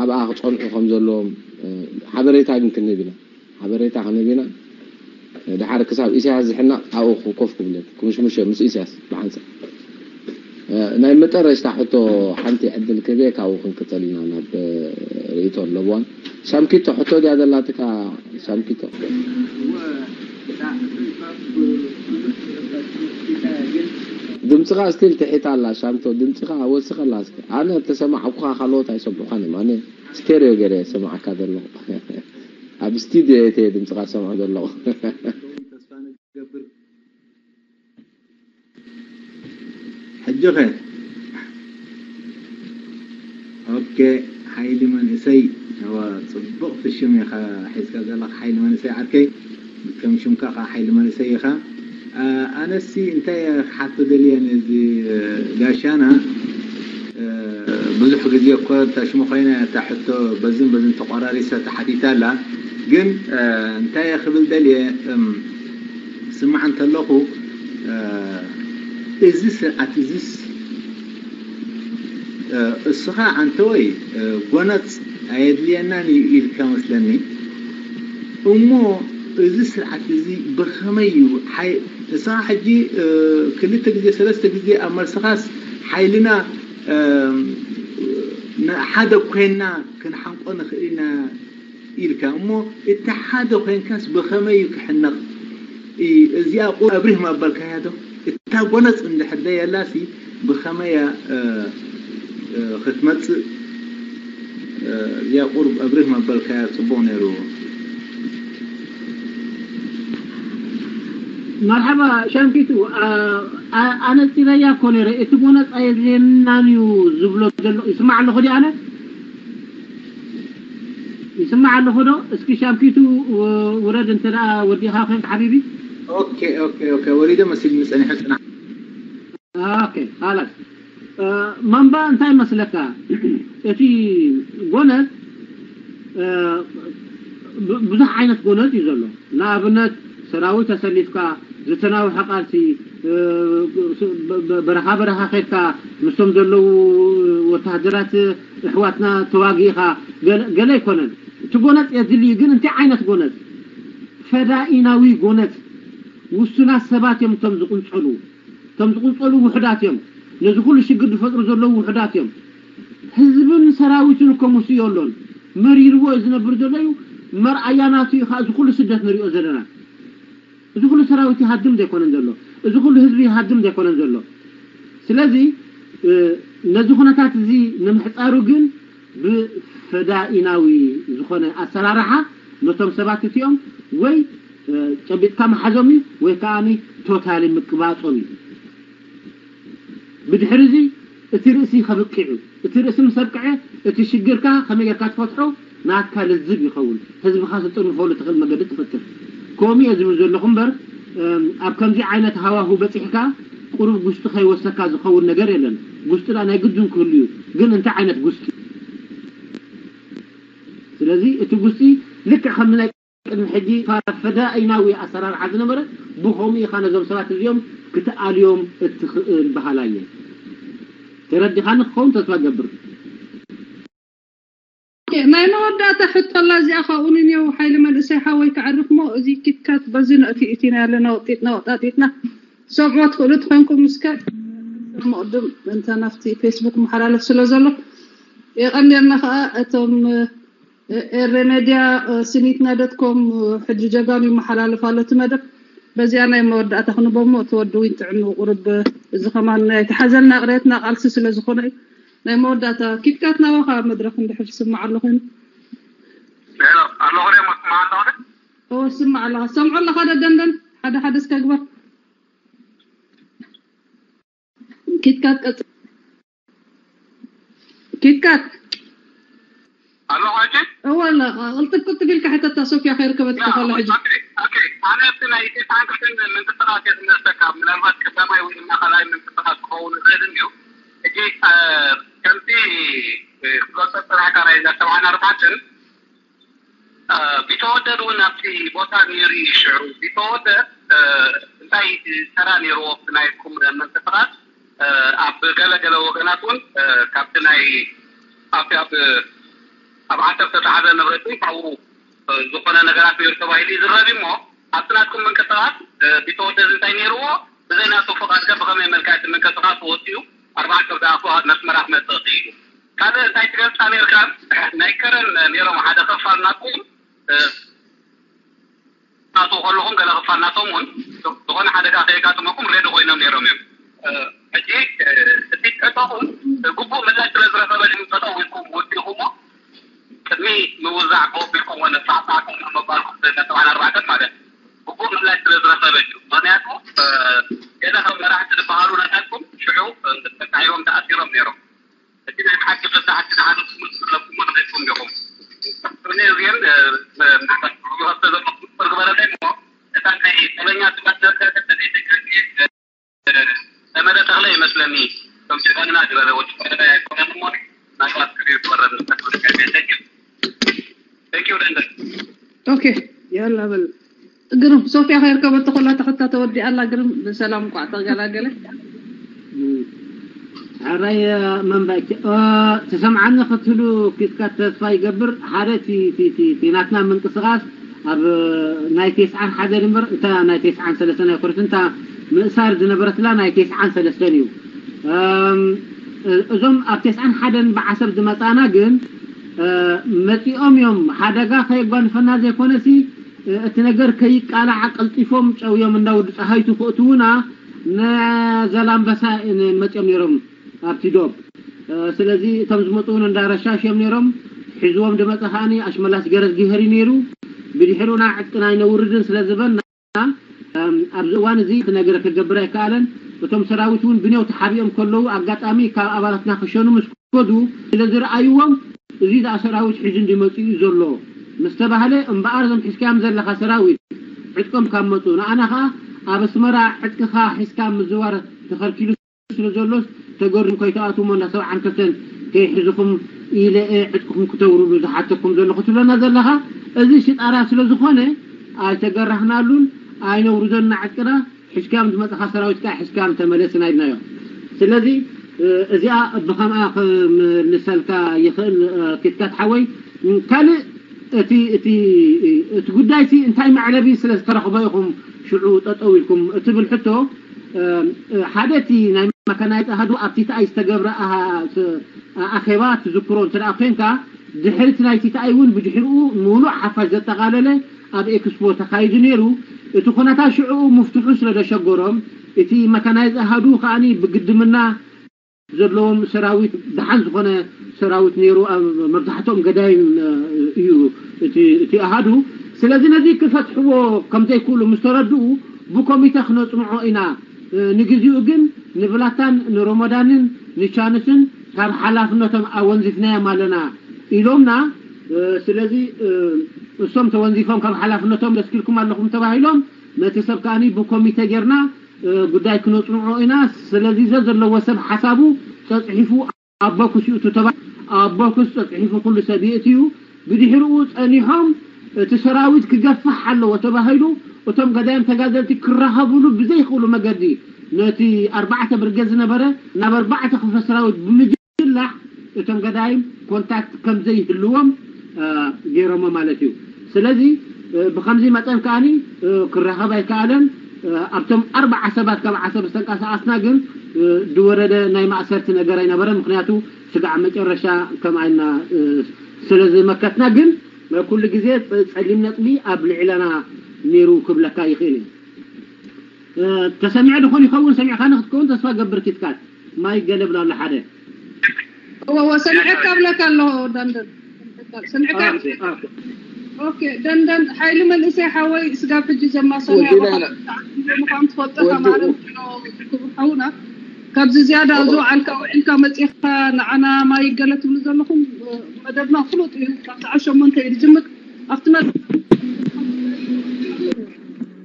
ኣብኣ ክጸንሑ ከም ዘለዎም ሓበሬታ ግን ክንህብ ኢና። ሓበሬታ ክንህብ ኢና። ድሓር ክሳብ ኢሳያስ ዝሕነቕ ኣብኡ ኮፍ ክብሉ እዮም። ክምሽምሽ እዮም ምስ ኢሳያስ ብሓንሳብ። ናይ መጠረሽታ ሕቶ ሓንቲ ዕድል ክህበ ካብኡ ክንቅጽል ኢና ናብ ርእይቶ ኣለዎም። ሻምኪቶ ሕቶ ድያ ዘላትካ ሻምኪቶ? ድምፅኻ ስቲል ትሒት ኣላ ሻምቶ ድምፅኻ ወስኸላ እስኪ ኣነ ተሰማዕኩኻ ካልኦት ኣይሰምዑኻን እዮም ኣነ ስቴሪዮ ገይረ ሰማዕካ ዘለኹ ኣብ ስቱድዮ እየ ድምፅኻ ዝሰምዖ ዘለኹ። ሕጂ ኸ ኦኬ ሓይሊ መንእሰይ እዋ ፅቡቕቲ ሽም ኢኻ ሒዝካ ዘለኻ ሓይሊ መንእሰይ ዓርከይ ከም ሽምካ ከዓ ሓይሊ መንእሰይ ኢኻ ኣነሲ እንታይ ክሓቶ ደልየ ነዚ ጋሻና ብዙሕ ግዜ እኮ እታ ሽሙ ኮይና እታ ሕቶ በዝን በዝን ተቆራሪሳ ተሓቲታ ኣላ ግን እንታይ ክብል ደልየ ስማዕ እንተለኹ እዚ ስርዓት እዚስ እስኻ ኣንተወይ ጎነፅ ኣየድልየናን እዩ ኢልካ መስለኒ እሞ እዚ ስርዓት እዚ ብኸመይ እዩ ንስኻ ሕጂ ክልተ ግዜ ሰለስተ ግዜ ኣብ መልስኻስ ሓይልና ሓደ ኮይንና ክንሓንቆ ንኽእል ኢና ኢልካ እሞ እቲ ሓደ ኮይንካስ ብኸመይ እዩ ክሕነቕ እዚኣ ቁር ኣብሪህ ማበልካያ ዶ እታ ጎነፅ እንድሕር ደየላሲ ብኸመያ ክትመፅእ እዚኣ ቁርብ ኣብሪህ ማበልካያ ፅቡቕ ነይሩ መርሓባ ሻንኪቱ ኣነፂረያ እኮ ነይረ እቲ ጎነፅ ኣየድልየናን እዩ ዝብሎ ዘሎ ይስማዕ ኣለኹ ዲ ኣነ ይስማዕ ኣለኹ ዶ እስኪ ሻንኪቱ ውረድ እንተ ወዲእኻ ኮንክ ሓቢቢ ኦኬ ኦኬ ኦኬ ወሪደ መሲልኒ ፀኒሐ ፅናሕ ኦኬ ኻላስ መንባ እንታይ መስለካ? እቲ ጎነጽ ብዙሕ ዓይነት ጎነጽ እዩ ዘሎ። ንኣብነት ሰራዊት ተሰሊፍካ፣ ዝተናውሐ ቃልሲ፣ በረኻ በረኻ ከድካ ምስቶም ዘለዉ ወተሃደራት ኣሕዋትና ተዋጊእኻ፣ ገለ ኣይኮነን። እቲ ጎነጽ የድልዩ፣ ግን እንታይ ዓይነት ጎነጽ? ፈዳኢናዊ ጎነጽ። ውሱናት ሰባት እዮም እቶም ዝቕንጸሉ። እቶም ዝቕንጸሉ ውሑዳት እዮም። ነዚ ኩሉ ሽግር ዝፈጥሩ ዘለዉ ውሑዳት እዮም። ህዝብን ሰራዊትን እኮ ምስኡ የሎን። መሪርዎ እዩ ዝነብር ዘሎ እዩ። መርኣያ ናቱ እዩ ከዓ እዚ ኩሉ ስደት ንሪኦ ዘለና። እዚ ኩሉ ሰራዊት ይሃድም ዘይኮነን ዘሎ። እዚ ኩሉ ህዝቢ ይሃድም ዘይኮነን ዘሎ። ስለዚ ነዚ ኩነታት እዚ ንምሕፃሩ ግን ብፈዳኢናዊ ዝኾነ ኣሰራርሓ ነቶም ሰባት እቲኦም ወይ ጨቢጥካ መሓዞም እዩ ወይ ከዓ ቶታሊ ምቅባጾም እዩ። ብድሕሪ እዚ እቲ ርእሲ ከብቅዕ እዩ። እቲ ርእሲ ምስ ኣብቅዐ እቲ ሽግርካ ከመይ ጌርካ ትፈትሖ ናትካ ልዝብ ይኸውን። ህዝብኻ ትጥርንፈሉ ትኽእል መገዲ ትፈጥር። ከምኡ እየ ዝብል ዘለኹ እምበር ኣብ ከምዚ ዓይነት ሃዋሁ በፂሕካ ቁሩብ ጉስጢ ከይወሰካ ዝኸውን ነገር የለን። ጉስጢ ዳ ናይ ግድን ክህሉ እዩ፣ ግን እንታይ ዓይነት ጉስጢ? ስለዚ እቲ ጉስጢ ልክዕ ከም ናይ ቅድሚ ሕጂ ፈዳኢናዊ ኣሰራርሓ ዝነበረ ብኸምኡ ኢኻ ነዞም ሰባት እዚኦም ክትኣልዮም እትኽእል በሃላይ እየ። ተረዲኻኒ ክኸውን ተስፋ ገብር። ናይ መወዳእታ ሕቶ ኣላ እዚኣ ካብኡ ንኔው ሓይሊ መንእሰይ ሓወይ ክዕርፍ ሞ እዚ ኪትካት በዚ ነእቲ እቲ ናይ ኣለና ወጢጥና ወጣጢጥና ሰምዖ ትኽእሉ ትኾንኩም ምስከ መቕድም እንተ ናብቲ ፌስቡክ መሓላለፍ ስለ ዘሎ የቐንየልና ከዓ እቶም ኤሬ ሜድያ ስኒትና ዶት ኮም ሕጂ ጀጋኑ ይመሓላለፍ ኣሎ እቲ መደብ። በዚኣ ናይ መወዳእታ ክንቦሞ እቲ ወዲ ዊን ጥዕኑ ቁርብ እዚ ከማን ናይ ተሓዘልና ቅሬትና ቃልሲ ስለ ዝኾነ እዩ። ናይ መወዳእታ ኪትካት ናባኻ መድረክ እንድሕር ስማዕ ኣሎ ኮይኑ ሄሎ ኣሎ ኾነ መስማዕ ኣሎ ኾነ እዎ ስማዕ ኣለኻ ሰምዖ ኣለኻ ደደንደን ሓደ ሓደ እስከ ግበር ኪትካት ቀጽ ኪትካት ኣሎ ሕጂ እወ ኣላ ቅልጥፍ ቅልጥፍ ኢልካ ሕተታ ሶፍያ ከይርከበትካ ከሎ ሕጂ ኣነ እቲ ናይ ኢሳንክስን ምንቅስቃስ እየ ዝመልሰካ ምናልባት ቀዳማይ ወይ ድማ ካልኣይ ምንቅስቃስ ክኸውን ይኽእል እንድዩ ሕጂ ከምቲ ክገልፀ ዝፀናሕካ ናይ ዛሰብዓን ኣርባዕተን ቢተወደድ እውን ኣብቲ ቦታ ነይሩ እዩ ሽዑ ቢተወደድ እንታይ ሰራ ነይርዎ ኣብቲ ናይኩም ምንቅስቃስ ኣብ ገለ ገለ ወገናት እውን ካብቲ ናይ ኣብቲ ኣብ ኣብ ዓሰርተ ተሓዘ ንብረት እውን ካብኡ ዝኾነ ነገራት ነይሩ ተባሂሉ ይዝረብ እሞ ኣብቲ ናትኩም ምንቅስቃስ ቢተወደድ እንታይ ነይርዎ ብዘይ ናቱ ፍቓድ ከ ብኸመይ መልክዕ እቲ ምንቅስቃስ ወፂኡ ኣርባዕተ ዝኣፉ ኣብ መስመራ ክመፅእ ክኢሉ ካልእ እንታይ ትገልፃ ነርካ ናይ ከረን ነይሮም ሓደ ክፋል ናትኩም ናቱ ከለኹም ገለ ክፋል ናቶም እውን ዝኾነ ሓደጋ ከየጋጥመኩም ሬዲ ኮይኖም ነይሮም እዮም ሕጂ እቲ ጠጠኹም ግቡእ ምላሽ ስለ ዝረከበ ድም ጠጠው ኢልኩም ወዲኹሞ ቅድሚ ምውዛዕ ኮፍ ኢልኩም ወነ ፃዕፃዕኩም መባልኩም ዘጠባን ኣርባዕተን ማለት ግቡእ ምላሽ ስለ ዝረከበ እዩ ምክንያቱ ገለ ከም መራሕቲ ዝበሃሉ ናታትኩም ሽዑ ተታሒቦም ተኣሲሮም ነይሮም እቲ ናይ ብሓቂ ፍታሕ እቲ ዝሓለፍኩም ዝለኩም ንኽልኩም ኢኹም እኔ እዚኤን ተዘመርግበረለይ እሞ እታ ናይ ጠበኛ ትባል ዘርጋተ ተዘይተገ ዘመደ ተኽለ ይመስለኒ ከም ጀጋንና ዝበለ ወዲ ተኽለ ኣይኮነን እሞ ናይባት ክሪኡ ዝበረን ተኪው ደንደ ኦኬ ያላ በል ግርም ሶፊያ ከይርከበቶ ኮላ ተኸታ ተወዲኣ ኣላ ግርም ብሰላም እንኳዕ ተገላገለ ሕራይ መንባይ ትሰምዓኒ ክትህሉ ኪትካ ተስፋ ይገብር ሓደ ናትና ምንቅስቃስ ኣብ ናይ ቴስዓን ሓደ ድንበር እታ ናይ ቴስዓን ሰለስተን ኣይኮነትን እታ ምእሳር ዝነበረትላ ናይ ቴስዓን ሰለስተን እዩ እዞም ኣብ ቴስዓን ሓደን ብዓሰብ ዝመፃና ግን መፂኦም እዮም ሓደጋ ከየጓንፈና ዘይኮነሲ እቲ ነገር ከይቃላዕ ቀልጢፎም ጨውዮም እንዳ ወዲ ፀሃይቱ ክእትውና ንዘላንበሳ መፂኦም ነይሮም ኣብቲ ዶብ ስለዚ እቶም ዝመፁ እውን እንዳረሻሽ እዮም ነይሮም ሒዝዎም ድመፀ ከዓኒ ኣሽመላስ ገረዝጊሄር እዩ ነይሩ ብድሕሩና ዕጥቅና ኣይነውርድን ስለ ዝበልና ኣብዚ እዋን እዚ እቲ ነገር ክገብር ኣይከኣለን እቶም ሰራዊት እውን ብኔው ተሓቢኦም ከለዉ ኣጋጣሚ ካብ ኣባላትና ክሸኑ ምስ ከዱ ስለ ዝረኣይዎም እዚ ደኣ ሰራዊት ሒዙ እንዲመፁ እዩ ዘሎ ምስ ተባህለ እምበኣር እዞም ሒዝካዮም ዘለኻ ሰራዊት ዕጥቆም ካብ መፁ ንኣና ከዓ ኣብ ኣስመራ ዕጥቅኻ ሒዝካ ምዝዋር ተኸልኪሉ ስለ ዘሎስ ተገርም ከይትኣትዎ እንዳ ሰብዓን ክልተን ከይሕዝኹም ኢለ እየ ዕጥቅኹም ክተውርዱ ዝሓተኩም ዘለኹ ትብለና ዘለኻ። እዚ ሽጣራ ስለ ዝኾነ ኣይተገራህናሉን፣ ኣይነውርደና ዕጥቅና። ሕዝካም ዝመጽኻ ሰራዊት ከኣ ሕዝካም ተመለስ ናይድናዮ። ስለዚ እዚኣ ብኸምኣ ክምልሰልካ ይኽእል። ኪትካት ሓወይ፣ ካልእ እቲ እቲ እቲ ጉዳይ እቲ እንታይ መዕለቢ ስለ ዝተረኽበ ኢኹም ሽዑ ጠጠው ኢልኩም እትብል ሕቶ፣ ሓደ እቲ ናይ መካናይዝ ኣሃዱ ኣብ ቲቲኣይ ዝተገብረ ኣሃ- ኣኼባ ትዝክሮ እንተ ደኣ ኮንካ፣ ድሕሪ እቲ ናይ ቲቲኣይ እውን ብድሕሪኡ ምሉእ ሓፋሽ ዘጠቓለለ ኣብ ኤክስፖ ተኻይዱ ነይሩ። እቲ ኩነታት ሽዑ ምፍትሑ ስለ ዘሸገሮም፣ እቲ መካናይዝ ኣሃዱ ከኣኒ ብግድምና ዘለዎም ሰራዊት፣ ደሓን ዝኾነ ሰራዊት ነይሩ፣ ኣብ መብዛሕትኦም ገዳይም እዩ እቲ እቲ ኣሃዱ። ስለዚ ነዚ ክፈትሕዎ ከም ዘይክእሉ ምስ ተረድኡ፣ ብኮሚተ ክነጽንዖ ኢና። ንግዜኡ ግን ንብላታን ንሮሞዳንን ንቻንስን ካብ ሓላፍነቶም ኣወንዚፍናዮም ኣለና ኢሎምና። ስለዚ እሶም ተወንዚፎም ካብ ሓላፍነቶም ደስኪልኩም ኣለኹም ተባሂሎም፣ ነቲ ሰብ ከኣኒ ብኮሚተ ጌርና ጉዳይ ክነጽንዖ ኢና። ስለዚ ዘዘለዎ ሰብ ሓሳቡ ጸጽሒፉ ኣብ ቦክስ ይእቱ ተባ ኣብ ቦክስ ጸጽሒፉ ኩሉ ሰብ ይእትዩ። ብድሕሪኡ ጸኒሖም እቲ ሰራዊት ክገፍሕ ኣለዎ ተባሂሉ፣ እቶም ገዳይም ተጋደልቲ ክራኸብሉ ብዘይኽእሉ መገዲ፣ ነቲ ኣርባዕተ ብርጌድ ዝነበረ ናብ ኣርባዕተ ክፍለ ሰራዊት ብምጅላሕ፣ እቶም ገዳይም ኮንታክት ከም ዘይህልዎም ገይሮሞ ማለት እዩ። ስለዚ ብከምዚ መጠን ከኣኒ ክራኸብ ኣይከኣለን። ኣብቶም ኣርባዓ ሰባት ካብ ዓሰብ ዝተንቀሳቐስና ግን ዝወረደ ናይ ማእሰርቲ ነገር ኣይነበረን። ምክንያቱ ስጋዕ መጨረሻ ከምኣ ኢልና ስለ ዝመከትና፣ ግን ኩሉ ግዜ ጸሊም ነጥቢ ኣብ ልዕለና ነይሩ ክብለካ ይኽእል እዩ። ተሰሚዐ ድኾን ይኸውን? ሰሚዕካኒ ክትከውን ተስፋ ገብር። ኪትካት ማይ ገለ ብላ ኣሎ ሓደ። እወ፣ እወ፣ ሰሚዐካ ብለካ ኣለኹ ደንደን። ሰሚዕካ? ኦኬ፣ ደንደን ሓይሊ መንእሰይ ሓወይ፣ ስጋብ ሕጂ ዘማሰልያ ምዃኑ ትፈልጦ። ተማረ ክቡር ሓውና፣ ካብዚ ዝያዳ ዝወዓልካ ውዒልካ መጺኻ ንዓና ማይ ገለ ትብሉ ዘለኹም፣ መደብና ፍሉጥ እዩ። ካብ ሰዓት ሸሞንተ እዩ ዝጅምር። ኣብቲ መ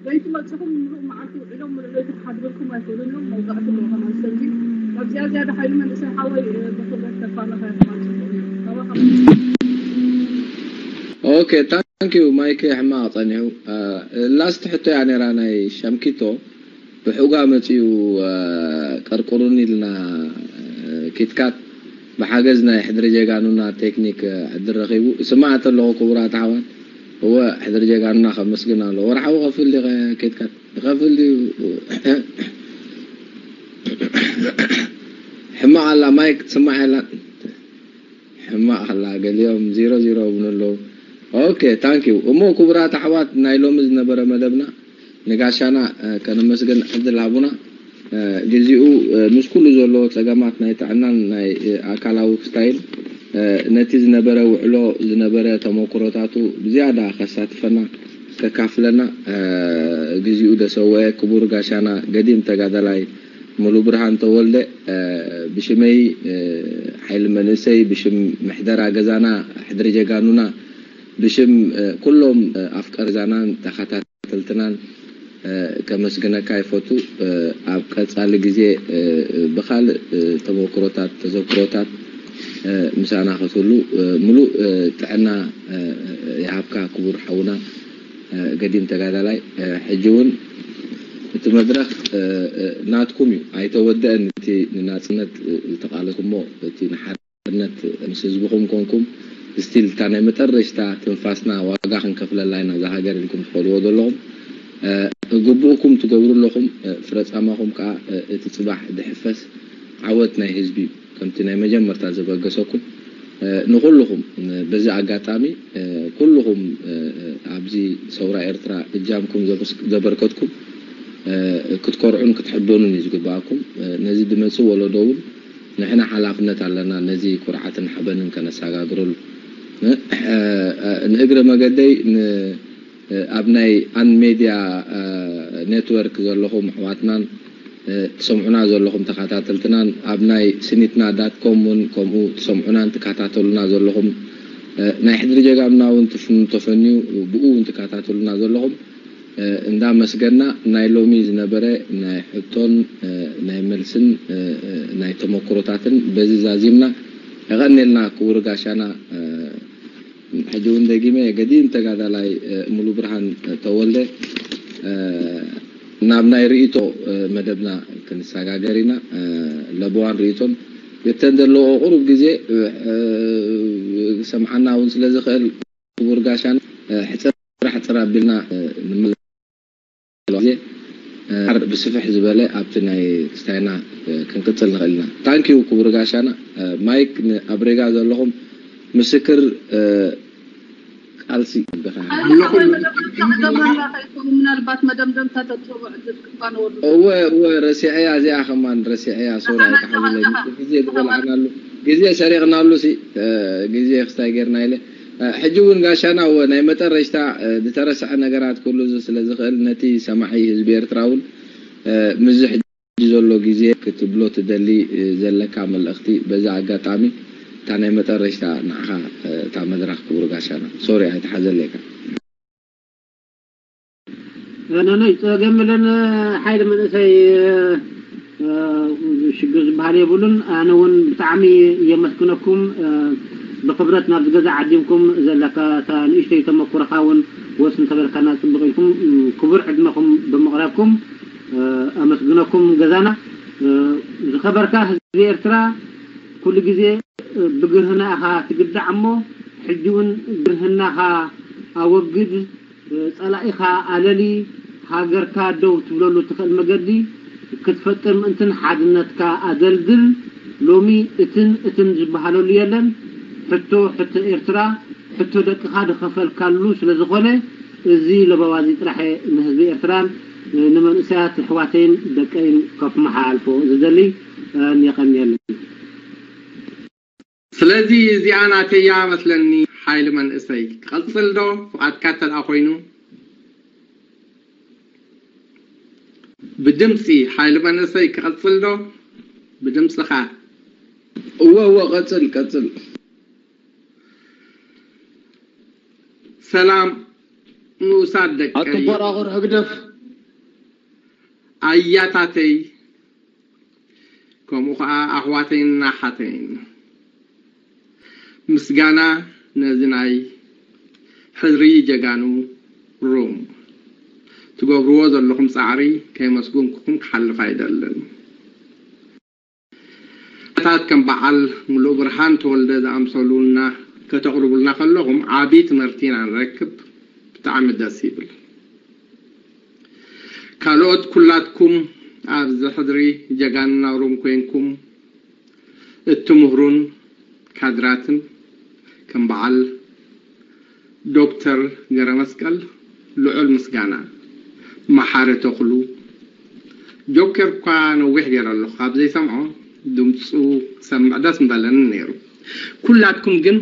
ዘይትመጽኹም ምሉእ መዓልቲ ውዒሎም ምሉእ ለይቲ ክሓድረልኩም ኣይክእሉን እዮም። መውዛዕቲ ኣለዉ ከማን ሰልፊ። ካብዚኣ ዝያዳ ሓይሊ መንእሰይ ሓወይ ብኽብረት ተፋነኸ ከማን ጽቡቕ እዩ። ካባኻ ኦኬ፣ ታንክ ዩ ማይክ። ሕማቕ ጸኒሑ። ላስት ሕቶ እያ ነይራ ናይ ሻምኪቶ። ብሑጋ መጺኡ ቀርቁሩኒ ኢልና ኪትካት ብሓገዝ ናይ ሕድሪ ጀጋኑና ቴክኒክ ዕድል ረኺቡ። ስማዕ ተለኹ ክቡራት ኣሕዋት፣ እወ ሕድሪ ጀጋኑና ከመስግን ኣሎ። ወርሓዊ ከፍል ዲኸ ኪትካት? ይኸፍል ድዩ? ሕማቕ ኣላ ማይክ ትስማዕ የላን። ሕማቕ ኣላ፣ ገሊኦም ዚሮ ዚሮ ይብሉ ኣለዉ። ኦኬ፣ ታንክ ዩ። እሞ ክቡራት ኣሕዋት፣ ናይ ሎሚ ዝነበረ መደብና ንጋሻና ከነመስግን ዕድል ሃቡና። ግዜኡ ምስ ኩሉ ዘለዎ ጸገማት ናይ ጥዕናን ናይ ኣካላዊ ክስታይን ነቲ ዝነበረ ውዕሎ ዝነበረ ተመኩሮታቱ ብዝያዳ ከሳትፈና ከካፍለና ግዜኡ ደሰወአ ክቡር ጋሻና ገዲም ተጋዳላይ ሙሉብርሃን ተወልደ ብሽመይ ሓይሊ መንእሰይ ብሽም ምሕደራ ገዛና ሕድሪ ጀጋኑና ብሽም ኩሎም ኣፍቀር ዛናን ተኸታተልትናን ከመስግነካ ይፈቱ። ኣብ ቀጻሊ ግዜ ብኻልእ ተመክሮታት ተዘክሮታት ምሳና ክትህሉ ምሉእ ጥዕና ይሃብካ ክቡር ሓውና ገዲም ተጋዳላይ። ሕጂ እውን እቲ መድረኽ ናትኩም እዩ፣ ኣይተወደአን። እቲ ንናጽነት ዝተቓለስኩሞ እቲ ንሓ ሓርነት ምስ ህዝብኹም ኮንኩም ስቲል እታ ናይ መጠረሽታ ትንፋስና ዋጋ ክንከፍለላ ኢና እዛ ሃገር ኢልኩም ትኸድዎ ዘለኹም ግቡእኩም ትገብሩ ኣለኹም። ፍረጻማኹም ከዓ እቲ ጽባሕ ድሕፈስ ዓወት ናይ ህዝቢ እዩ። ከምቲ ናይ መጀመርታ ዘበገሰኩም ንኹልኹም በዚ ኣጋጣሚ ኩልኹም ኣብዚ ሰውራ ኤርትራ እጃምኩም ዘበርከትኩም ክትኮርዑን ክትሕበኑን እዩ ዝግባኣኩም። ነዚ ድመጽእ ወለዶ እውን ንሕና ሓላፍነት ኣለና ነዚ ኩርዓትን ሓበንን ከነሰጋግረሉ። ንእግረ መገደይ ኣብ ናይ ኣን ሜድያ ኔትወርክ ዘለኹም ኣሕዋትናን ትሰምዑና ዘለኹም ተኸታተልትናን ኣብ ናይ ስኒትና ዳት ኮም እውን ከምኡ ትሰምዑናን ትከታተሉና ዘለኹም ናይ ሕድሪ ጀጋኑና እውን ተፈንዩ ብኡ እውን ትከታተሉና ዘለኹም እንዳመስገና ናይ ሎሚ ዝነበረ ናይ ሕቶን ናይ መልስን ናይ ተመክሮታትን በዚ ዛዚምና። የቐኔልና ክቡር ጋሻና። ሕጂ እውን ደጊመ ገዲም ተጋዳላይ ሙሉ ብርሃን ተወልደ ናብ ናይ ርእይቶ መደብና ክንሰጋገር ኢና። ለበዋን ርእይቶን ግተን ዘለዎ ቁሩብ ግዜ ሰምዓና እውን ስለ ዝኽእል ክቡር ጋሻና ሕፅር ሕፅር ኣቢልና ንምለ ግዜ ብስፍሕ ዝበለ ኣብቲ ናይ ክስታይና ክንቅፅል ንኽእል ኢና። ታንኪዩ ክቡር ጋሻና። ማይክ ኣብ ሬጋ ዘለኹም ምስክር ቃልሲ ምናልባት መደምደምታ ተጥርቦ ዕድል ክፋነወሉ እወ እወ ረሲዐያ እዚኣ ከማን ረሲዐያ ሶሪ ኣይተሓዝለኒ ግዜ ዝበልዓናሉ ግዜ ሰሪቕናሉ ሲ ግዜ ክስታይ ጌርና ኢለ ሕጂ እውን ጋሻና እወ ናይ መጠረሽታ ዝተረስዐ ነገራት ኩሉ እዚ ስለ ዝኽእል ነቲ ሰማዒ ህዝቢ ኤርትራ እውን ምዚ ሕጂ ዘሎ ግዜ ክትብሎ ትደሊ ዘለካ መልእኽቲ በዚ ኣጋጣሚ እታ ናይ መጠረሽታ ንዓኻ እታ መድረኽ ክቡር ጋሻና ሶሪ ኣይትሓዘለይካ ነነይ ጸገም የለን ሓይሊ መንእሰይ ሽግር ዝበሃል የብሉን። ኣነ እውን ብጣዕሚ የመስግነኩም ብክብረት ናብዚ ገዛ ዓዲምኩም ዘለካ እታ ንእሽተይ ተመኩሮኻ እውን ወስ እንተበልካና ጽቡቕ ኢልኩም ክቡር ዕድመኹም ብምቕራብኩም ኣመስግነኩም። ገዛና ዝኸበርካ ህዝቢ ኤርትራ ኩሉ ግዜ ብግርህና ኢኻ ትግዳዕ እሞ ሕጂ እውን ግርህናኻ ኣወግድ ጸላኢኻ ኣለሊ ሃገርካ ደው ትብለሉ ትኽእል መገዲ ክትፈጥር ምእንትን ሓድነትካ ኣደልድል። ሎሚ እትን እትን ዝበሃለሉ የለን። ሕቶ ሕቶ ኤርትራ ሕቶ ደቅኻ ዝኸፈልካሉ ስለ ዝኾነ እዚ ለበዋ እዚ ጥራሕ ንህዝቢ ኤርትራን ንመንእሰያት ኣሕዋተይን ደቀይን ከፍመሓላልፎ ዝደሊ። የቐንየለይ። ስለዚ እዚኣ ናተያ መስለኒ ሓይሊ መንእሰይ ክቐጽል ዶ ፍቓድካ ተልኣ ኮይኑ ብድምፂ ሓይሊ መንእሰይ ክቐጽል ዶ ብድምፅኻ እወ እወ ቀጽል ቀጽል ሰላም ንኡሳት ደቀይ ኣትበራኽር ህግደፍ ኣያታተይ ከምኡ ኸዓ ኣሕዋተይን ኣሓተይን ምስጋና ነዚ ናይ ሕድሪ ጀጋኑ ሩም ትገብርዎ ዘለኹም ፃዕሪ ከየመስገንኩኹም ክሓልፍ ኣይደልን። ታት ከም በዓል ሙሉእ ብርሃን ተወልደ ዝኣምሰሉና ከተቕርቡልና ከለኹም ዓቢ ትምህርቲ ኢና ንረክብ። ብጣዕሚ ደስ ይብል። ካልኦት ኩላትኩም ኣብዚ ሕድሪ ጀጋንና ሩም ኮይንኩም እትምህሩን ካድራትን ከም በዓል ዶክተር ገረመስቀል ልዑል ምስጋና፣ መሓሪ ተኽሉ፣ ጆከር እኳ ነዊሕ ገይረ ኣለኹ ካብ ዘይሰምዖ ድምፁ ክሰምዕ ደስ ምበለኒ ነይሩ። ኩላትኩም ግን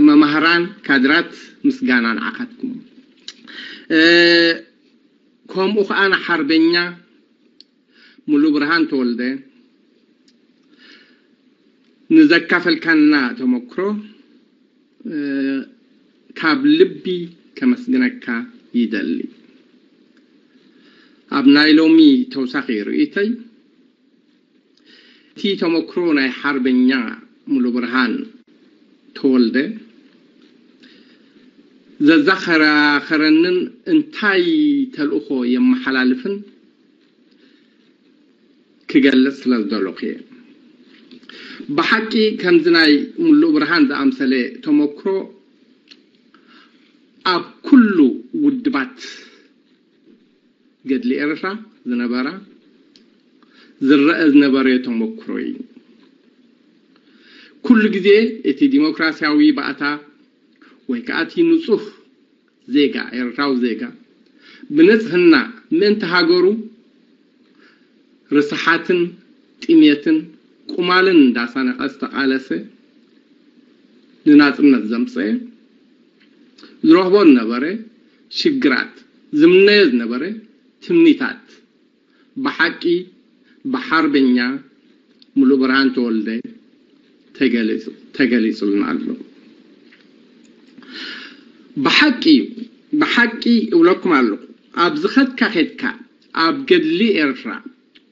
መማህራን ካድራት ምስጋና ንዓኻትኩም። ከምኡ ከዓ ንሓርበኛ ሙሉ ብርሃን ተወልደ ንዘካፈልካና ተመክሮ ካብ ልቢ ከመስግነካ ይደሊ። ኣብ ናይ ሎሚ ተውሳኺ ርእይቶይ እቲ ተመክሮ ናይ ሓርበኛ ሙሉ ብርሃን ተወልደ ዘዘኸራኸረንን እንታይ ተልእኾ የመሓላልፍን ክገልጽ ስለ ዝደለኹ እየ። ብሓቂ ከምዚ ናይ ሙሉእ ብርሃን ዝኣምሰለ ተመክሮ ኣብ ኩሉ ውድባት ገድሊ ኤርትራ ዝነበራ ዝረአ ዝነበረ ተመክሮ እዩ። ኩሉ ግዜ እቲ ዲሞክራሲያዊ ባእታ ወይ ከዓ እቲ ንጹህ ዜጋ ኤርትራዊ ዜጋ ብንጽህና ምእንቲ ሃገሩ ርስሓትን ጥሜትን ቁማልን እንዳሳነቐ ዝተቓለሰ ንናጽነት ዘምጸኤ ዝረኽቦ ዝነበረ ሽግራት ዝምነዮ ዝነበረ ትምኒታት ብሓቂ ብሓርበኛ ሙሉእ ብርሃን ተወልደ ተገሊጹልና ኣሎ። ብሓቂ እዩ፣ ብሓቂ እብለኩም ኣለኹ። ኣብ ዝኸድካ ኸድካ ኣብ ገድሊ ኤርትራ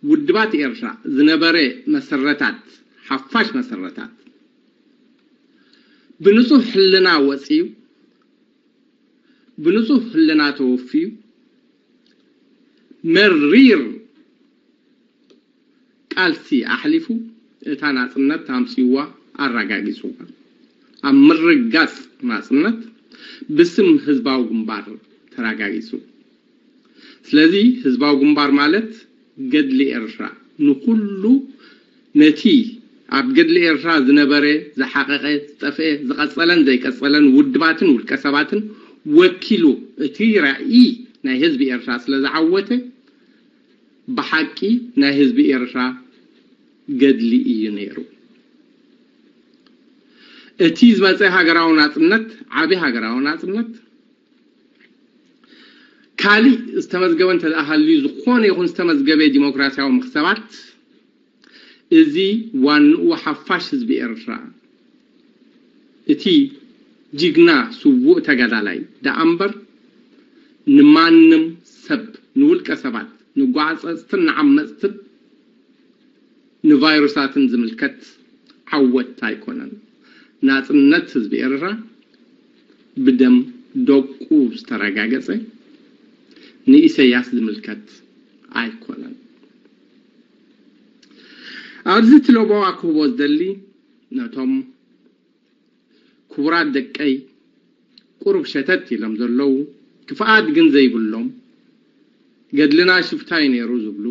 ውድባት ኤርትራ ዝነበረ መሰረታት፣ ሓፋሽ መሰረታት ብንጹህ ሕልና ወጺኡ፣ ብንጹህ ሕልና ተወፊዩ፣ መሪር ቃልሲ ኣሕሊፉ እታ ናጽነት ኣምጺዋ ኣረጋጊጹዋ። ኣብ ምርጋጽ ናጽነት ብስም ህዝባዊ ግንባር ተረጋጊጹ። ስለዚ ህዝባዊ ግንባር ማለት ገድሊ ኤርትራ ንኹሉ ነቲ ኣብ ገድሊ ኤርትራ ዝነበረ፣ ዝሓቐቐ፣ ዝጠፍአ፣ ዝቐጸለን ዘይቀጸለን ውድባትን ውልቀ ሰባትን ወኪሉ እቲ ራእይ ናይ ህዝቢ ኤርትራ ስለ ዝዓወተ ብሓቂ ናይ ህዝቢ ኤርትራ ገድሊ እዩ ነይሩ። እቲ ዝመጸ ሃገራዊ ናጽነት ዓቢ ሃገራዊ ናጽነት ካሊእ ዝተመዝገበ እንተ ደኣ ሃልዩ ዝኾነ ይኹን ዝተመዝገበ ዲሞክራሲያዊ መኽሰባት እዚ ዋንኡ ሓፋሽ ህዝቢ ኤርትራ እቲ ጅግና ስዉእ ተጋዳላይ ደኣ እምበር ንማንም ሰብ ንውልቀ ሰባት ንጓዕጸጽትን ንዓመጽትን ንቫይሩሳትን ዝምልከት ዓወት ኣይኮነን። ናጽነት ህዝቢ ኤርትራ ብደም ደቁ ዝተረጋገጸ ንኢሰያስ ዝምልከት ኣይኮነን። ኣብዚ እቲ ለበዋ ክህቦ ዝደሊ ነቶም ክቡራት ደቀይ ቁሩብ ሸተት ኢሎም ዘለዉ ክፍኣት ግን ዘይብሎም ገድልና ሽፍታ እዩ ነይሩ ዝብሉ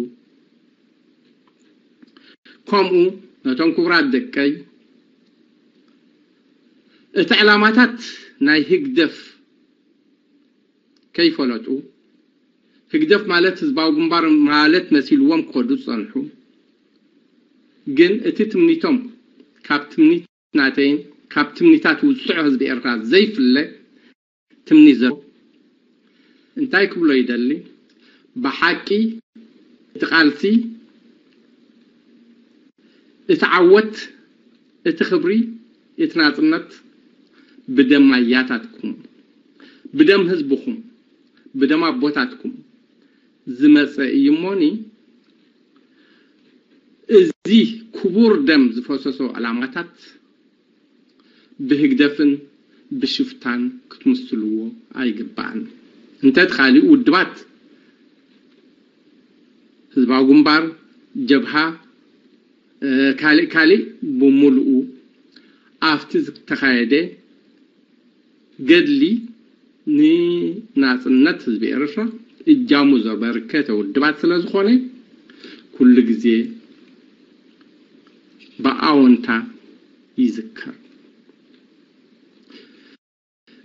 ከምኡ ነቶም ክቡራት ደቀይ እቲ ዕላማታት ናይ ህግደፍ ከይፈለጡ ህግደፍ ማለት ህዝባዊ ግንባር ማለት መሲልዎም ክኸዱ ዝጸንሑ ግን እቲ ትምኒቶም ካብ ትምኒት ናተይን ካብ ትምኒታት ውጹዕ ህዝቢ ኤርትራ ዘይፍለ ትምኒት ዘሎ እንታይ ክብሎ ይደሊ ብሓቂ እቲ ቃልሲ እቲ ዓወት እቲ ክብሪ እቲ ናጽነት ብደም ኣያታትኩም ብደም ህዝብኹም ብደም ኣቦታትኩም ዝመጸ እዩ እሞኒ እዚ ክቡር ደም ዝፈሰሶ ዕላማታት ብህግደፍን ብሽፍታን ክትምስልዎ ኣይግባእን። እንተ እቲ ካሊእ ውድባት ህዝባዊ ግንባር፣ ጀብሃ፣ ካልእ ካልእ ብምሉኡ ኣብቲ ዝተኻየደ ገድሊ ንናጽነት ህዝቢ ኤርትራ እጃሙ ዘበርከተ ውድባት ስለ ዝኾነ ኩሉ ግዜ ብኣወንታ ይዝከር።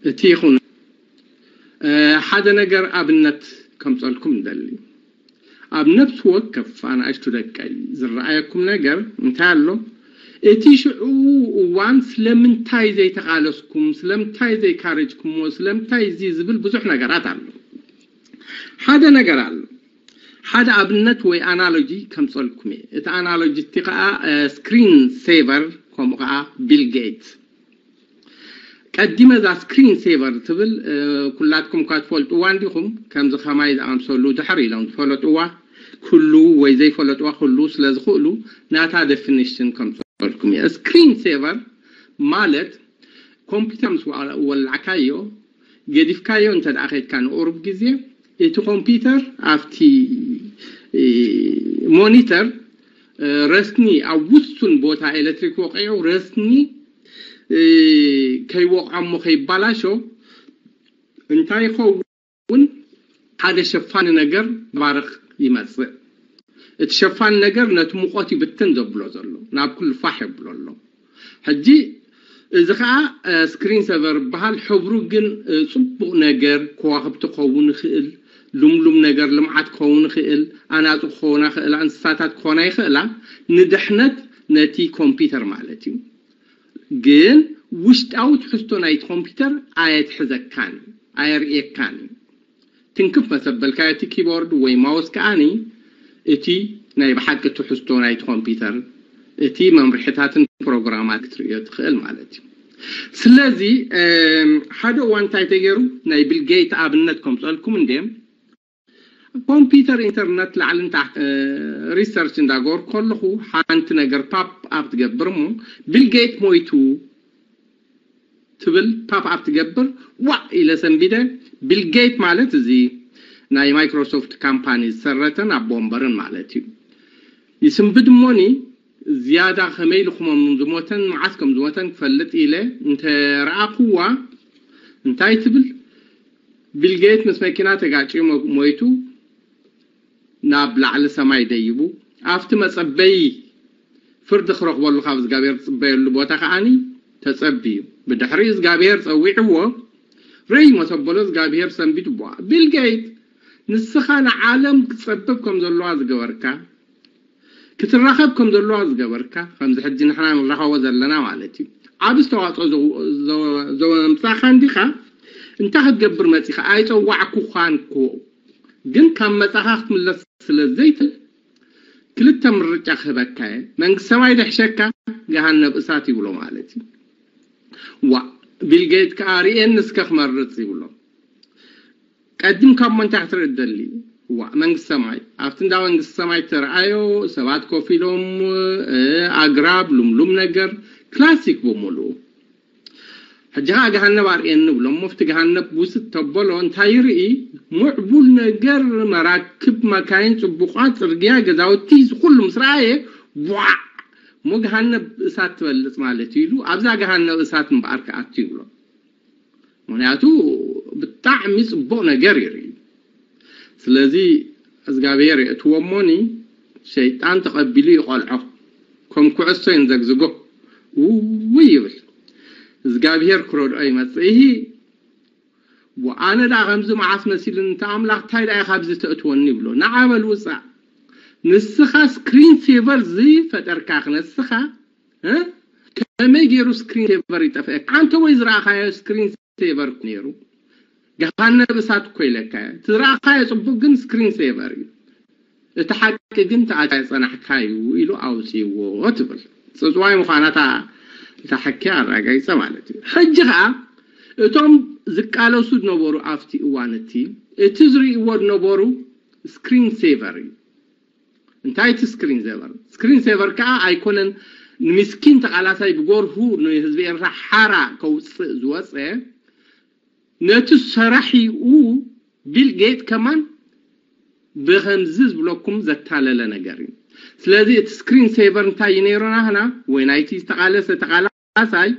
እቲ ይኹን ሓደ ነገር ኣብነት ከምጸልኩም ንደሊ። ኣብ ነፍሲ ወከፍ ኣናእሽቱ ደቀይ ዝረኣየኩም ነገር እንታይ ኣሎ? እቲ ሽዑ እዋን ስለምንታይ ዘይተቓለስኩም፣ ስለምንታይ ዘይካረጅኩሞ፣ ስለምንታይ እዚ ዝብል ብዙሕ ነገራት ኣሎ። ሓደ ነገር ኣሎ። ሓደ ኣብነት ወይ ኣናሎጂ ከምጸልኩም እየ። እቲ ኣናሎጂ እቲ ከኣ ስክሪን ሴቨር ከምኡ ከኣ ቢል ጌት ቀዲመ እዛ ስክሪን ሴቨር ትብል ኩላትኩም እኳ ትፈልጥዋ እንዲኹም ከምዚ ከማይ ዝኣምሰሉ ድሕር ኢሎም ዝፈለጥዋ ክህልዉ ወይ ዘይፈለጥዋ ክህልዉ ስለ ዝኽእሉ ናታ ደፊኒሽን ከምፀልኩም እየ። ስክሪን ሴቨር ማለት ኮምፒውተር ምስ ወላዕካዮ ገዲፍካዮ እንተ ደኣ ከድካ ንቁሩብ ግዜ እቲ ኮምፒውተር ኣብቲ ሞኒተር ረስኒ ኣብ ውሱን ቦታ ኤሌክትሪክ ወቂዑ ረስኒ ከይወቕዖ እሞ ከይባላሾ እንታይ ይኸውን? ሓደ ሸፋኒ ነገር ባርቕ ይመጽእ። እቲ ሸፋኒ ነገር ነቲ ሙቐት ይብትን ዘብሎ ዘሎ ናብ ኩሉ ፋሕ የብሎ ኣሎ። ሕጂ እዚ ከዓ ስክሪን ሰቨር ይበሃል። ሕብሩ ግን ፅቡቕ ነገር ከዋኽብቲ ክኸውን ይኽእል፣ ልምሉም ነገር ልምዓት ክኸውን ይኽእል፣ ኣናፁ ክኸውና ይኽእላ፣ እንስሳታት ክኾና ይኽእላ። ንድሕነት ነቲ ኮምፒውተር ማለት እዩ። ግን ውሽጣዊ ትሕዝቶ ናይቲ ኮምፒውተር ኣየትሕዘካን ኣየርእየካን እዩ። ትንክፍ መሰበልካ እቲ ኪቦርድ ወይ ማውስ ከኣኒ እቲ ናይ ብሓቂ ትሕዝቶ ናይቲ ኮምፒውተር እቲ መምርሒታትን ፕሮግራማት ክትርእዮ ትኽእል ማለት እዩ። ስለዚ ሓደ እዋን እንታይ ተገይሩ ናይ ቢል ጌት ኣብነት ከምፀልኩም እንደ ኮምፒውተር ኢንተርነት ላዕልን ታሕቲ ሪሰርች እንዳገበርኩ ከለኹ ሓንቲ ነገር ፓፕ ኣፕ ትገብር እሞ ቢል ጌት ሞይቱ ትብል ፓፕ ኣፕ ትገብር። ዋ ኢለ ሰንቢደ። ቢል ጌት ማለት እዚ ናይ ማይክሮሶፍት ካምፓኒ ዝሰረተን ኣቦ ወንበርን ማለት እዩ። ይስንብድ እሞኒ ዝያዳ ከመይ ኢሉ ክመም ዝሞተን መዓስ ከም ዝሞተን ክፈልጥ ኢለ እንተ ረኣኽዋ እንታይ ትብል? ቢል ጌት ምስ መኪና ተጋጭዩ ሞይቱ ናብ ላዕሊ ሰማይ ደይቡ ኣብቲ መጸበይ ፍርዲ ክረኽበሉ ካብ እግዚኣብሔር ዝጽበየሉ ቦታ ከዓኒ ተጸብዩ። ብድሕሪኡ እግዚኣብሔር ጸዊዕዎ። ርእይ መተበሎ እግዚኣብሔር ሰንቢዱ ቦኣ። ቢል ጌት ንስኻ ንዓለም ክትጸብብ ከም ዘለዋ ዝገበርካ ክትራኸብ ከም ዘለዋ ዝገበርካ ከምዚ ሕጂ ንሕና ንራኸቦ ዘለና ማለት እዩ። ዓብ ዝተዋፅኦ ዘምፃእካ እንዲኻ እንታይ ክትገብር መፂኻ ኣይፀዋዕኩኻን እኮ ግን ካብ መፃኻ ክትምለስ ስለ ዘይትል ክልተ ምርጫ ክህበካ እየ። መንግስቲ ሰማይ ደሕሸካ ገሃነብ እሳት ይብሎ ማለት እዩ። ዋ ቢል ጌት ከዓ ርኤን እስከ ክመርፅ ይብሎ። ቀዲም ካብ መንታ ክትርኢ ደሊ ዋ መንግስቲ ሰማይ ኣብቲ እንዳ መንግስቲ ሰማይ ተረኣዮ ሰባት ኮፍ ኢሎም ኣግራብ ሉምሉም ነገር ክላሲክ ብምሉኡ ሕጂ ከዓ ገሃነብ ኣርእየኒ ብሎ እሞ ኣብቲ ገሃነብ ውስጥ ተበሎ እንታይ ይርኢ? ሙዕቡል ነገር መራክብ መካይን ፅቡቋት ፅርግያ ገዛውቲ ዝኩሉ ምስ ረኣየ ቧዕ እሞ ገሃነብ እሳት ትበልፅ ማለት እዩ ኢሉ ኣብዛ ገሃነብ እሳት እምበኣር ክኣቱ ይብሎ። ምክንያቱ ብጣዕሚ ፅቡቕ ነገር ይርኢ። ስለዚ እግዚኣብሔር የእትዎ እሞኒ ሸይጣን ተቐቢሉ ይቆልዖ ከም ኩዕሶ ይንዘግዝጎ ውይ ይብል። እግዚኣብሔር ክረድኦ ይመፅእ ይሂ ኣነ ዳ ከምዚ መዓስ መሲሉኒ እንተ ኣምላኽ እንታይ ዳ ካብዚ ተእትወኒ ይብሎ። ንዓበል ውፃእ ንስኻ ስክሪን ሴቨር ዝፈጠርካ ክነስኻ ከመይ ገይሩ ስክሪን ሴቨር ይጠፍአካ? ኣንተ ወይ ዝረኣኻዮ ስክሪን ሴቨር ነይሩ ገሃነብ እሳት እኮ ኢለካ። እቲ ዝረኣኻዮ ፅቡቅ ግን ስክሪን ሴቨር እዩ። እቲ ሓቂ ግን ተኣካ የፀናሕካ እዩ ኢሉ ኣውፅዎ ትብል። ፅፅዋይ ምዃና እታ ሓኪ ኣረጋጊፀ ማለት እዩ። ሕጂ ከዓ እቶም ዝቃለሱ ዝነበሩ ኣብቲ እዋን እቲ እቲ ዝርእይዎ ዝነበሩ ስክሪን ሴቨር እዩ። እንታይ እቲ ስክሪን ሴቨር? ስክሪን ሴቨር ከዓ ኣይኮነን ንምስኪን ተቃላሳይ ብጎርሁ ንህዝቢ ኤርትራ ሓራ ከውፅእ ዝወፀ ነቲ ሰራሒኡ ቢል ጌት ከማን ብከምዚ ዝብለኩም ዘታለለ ነገር እዩ። ስለዚ እቲ ስክሪን ሴቨር እንታይ እዩ ነይሩ ናህና ወይ ናይቲ ዝተቃለሰ ተቃላሳይ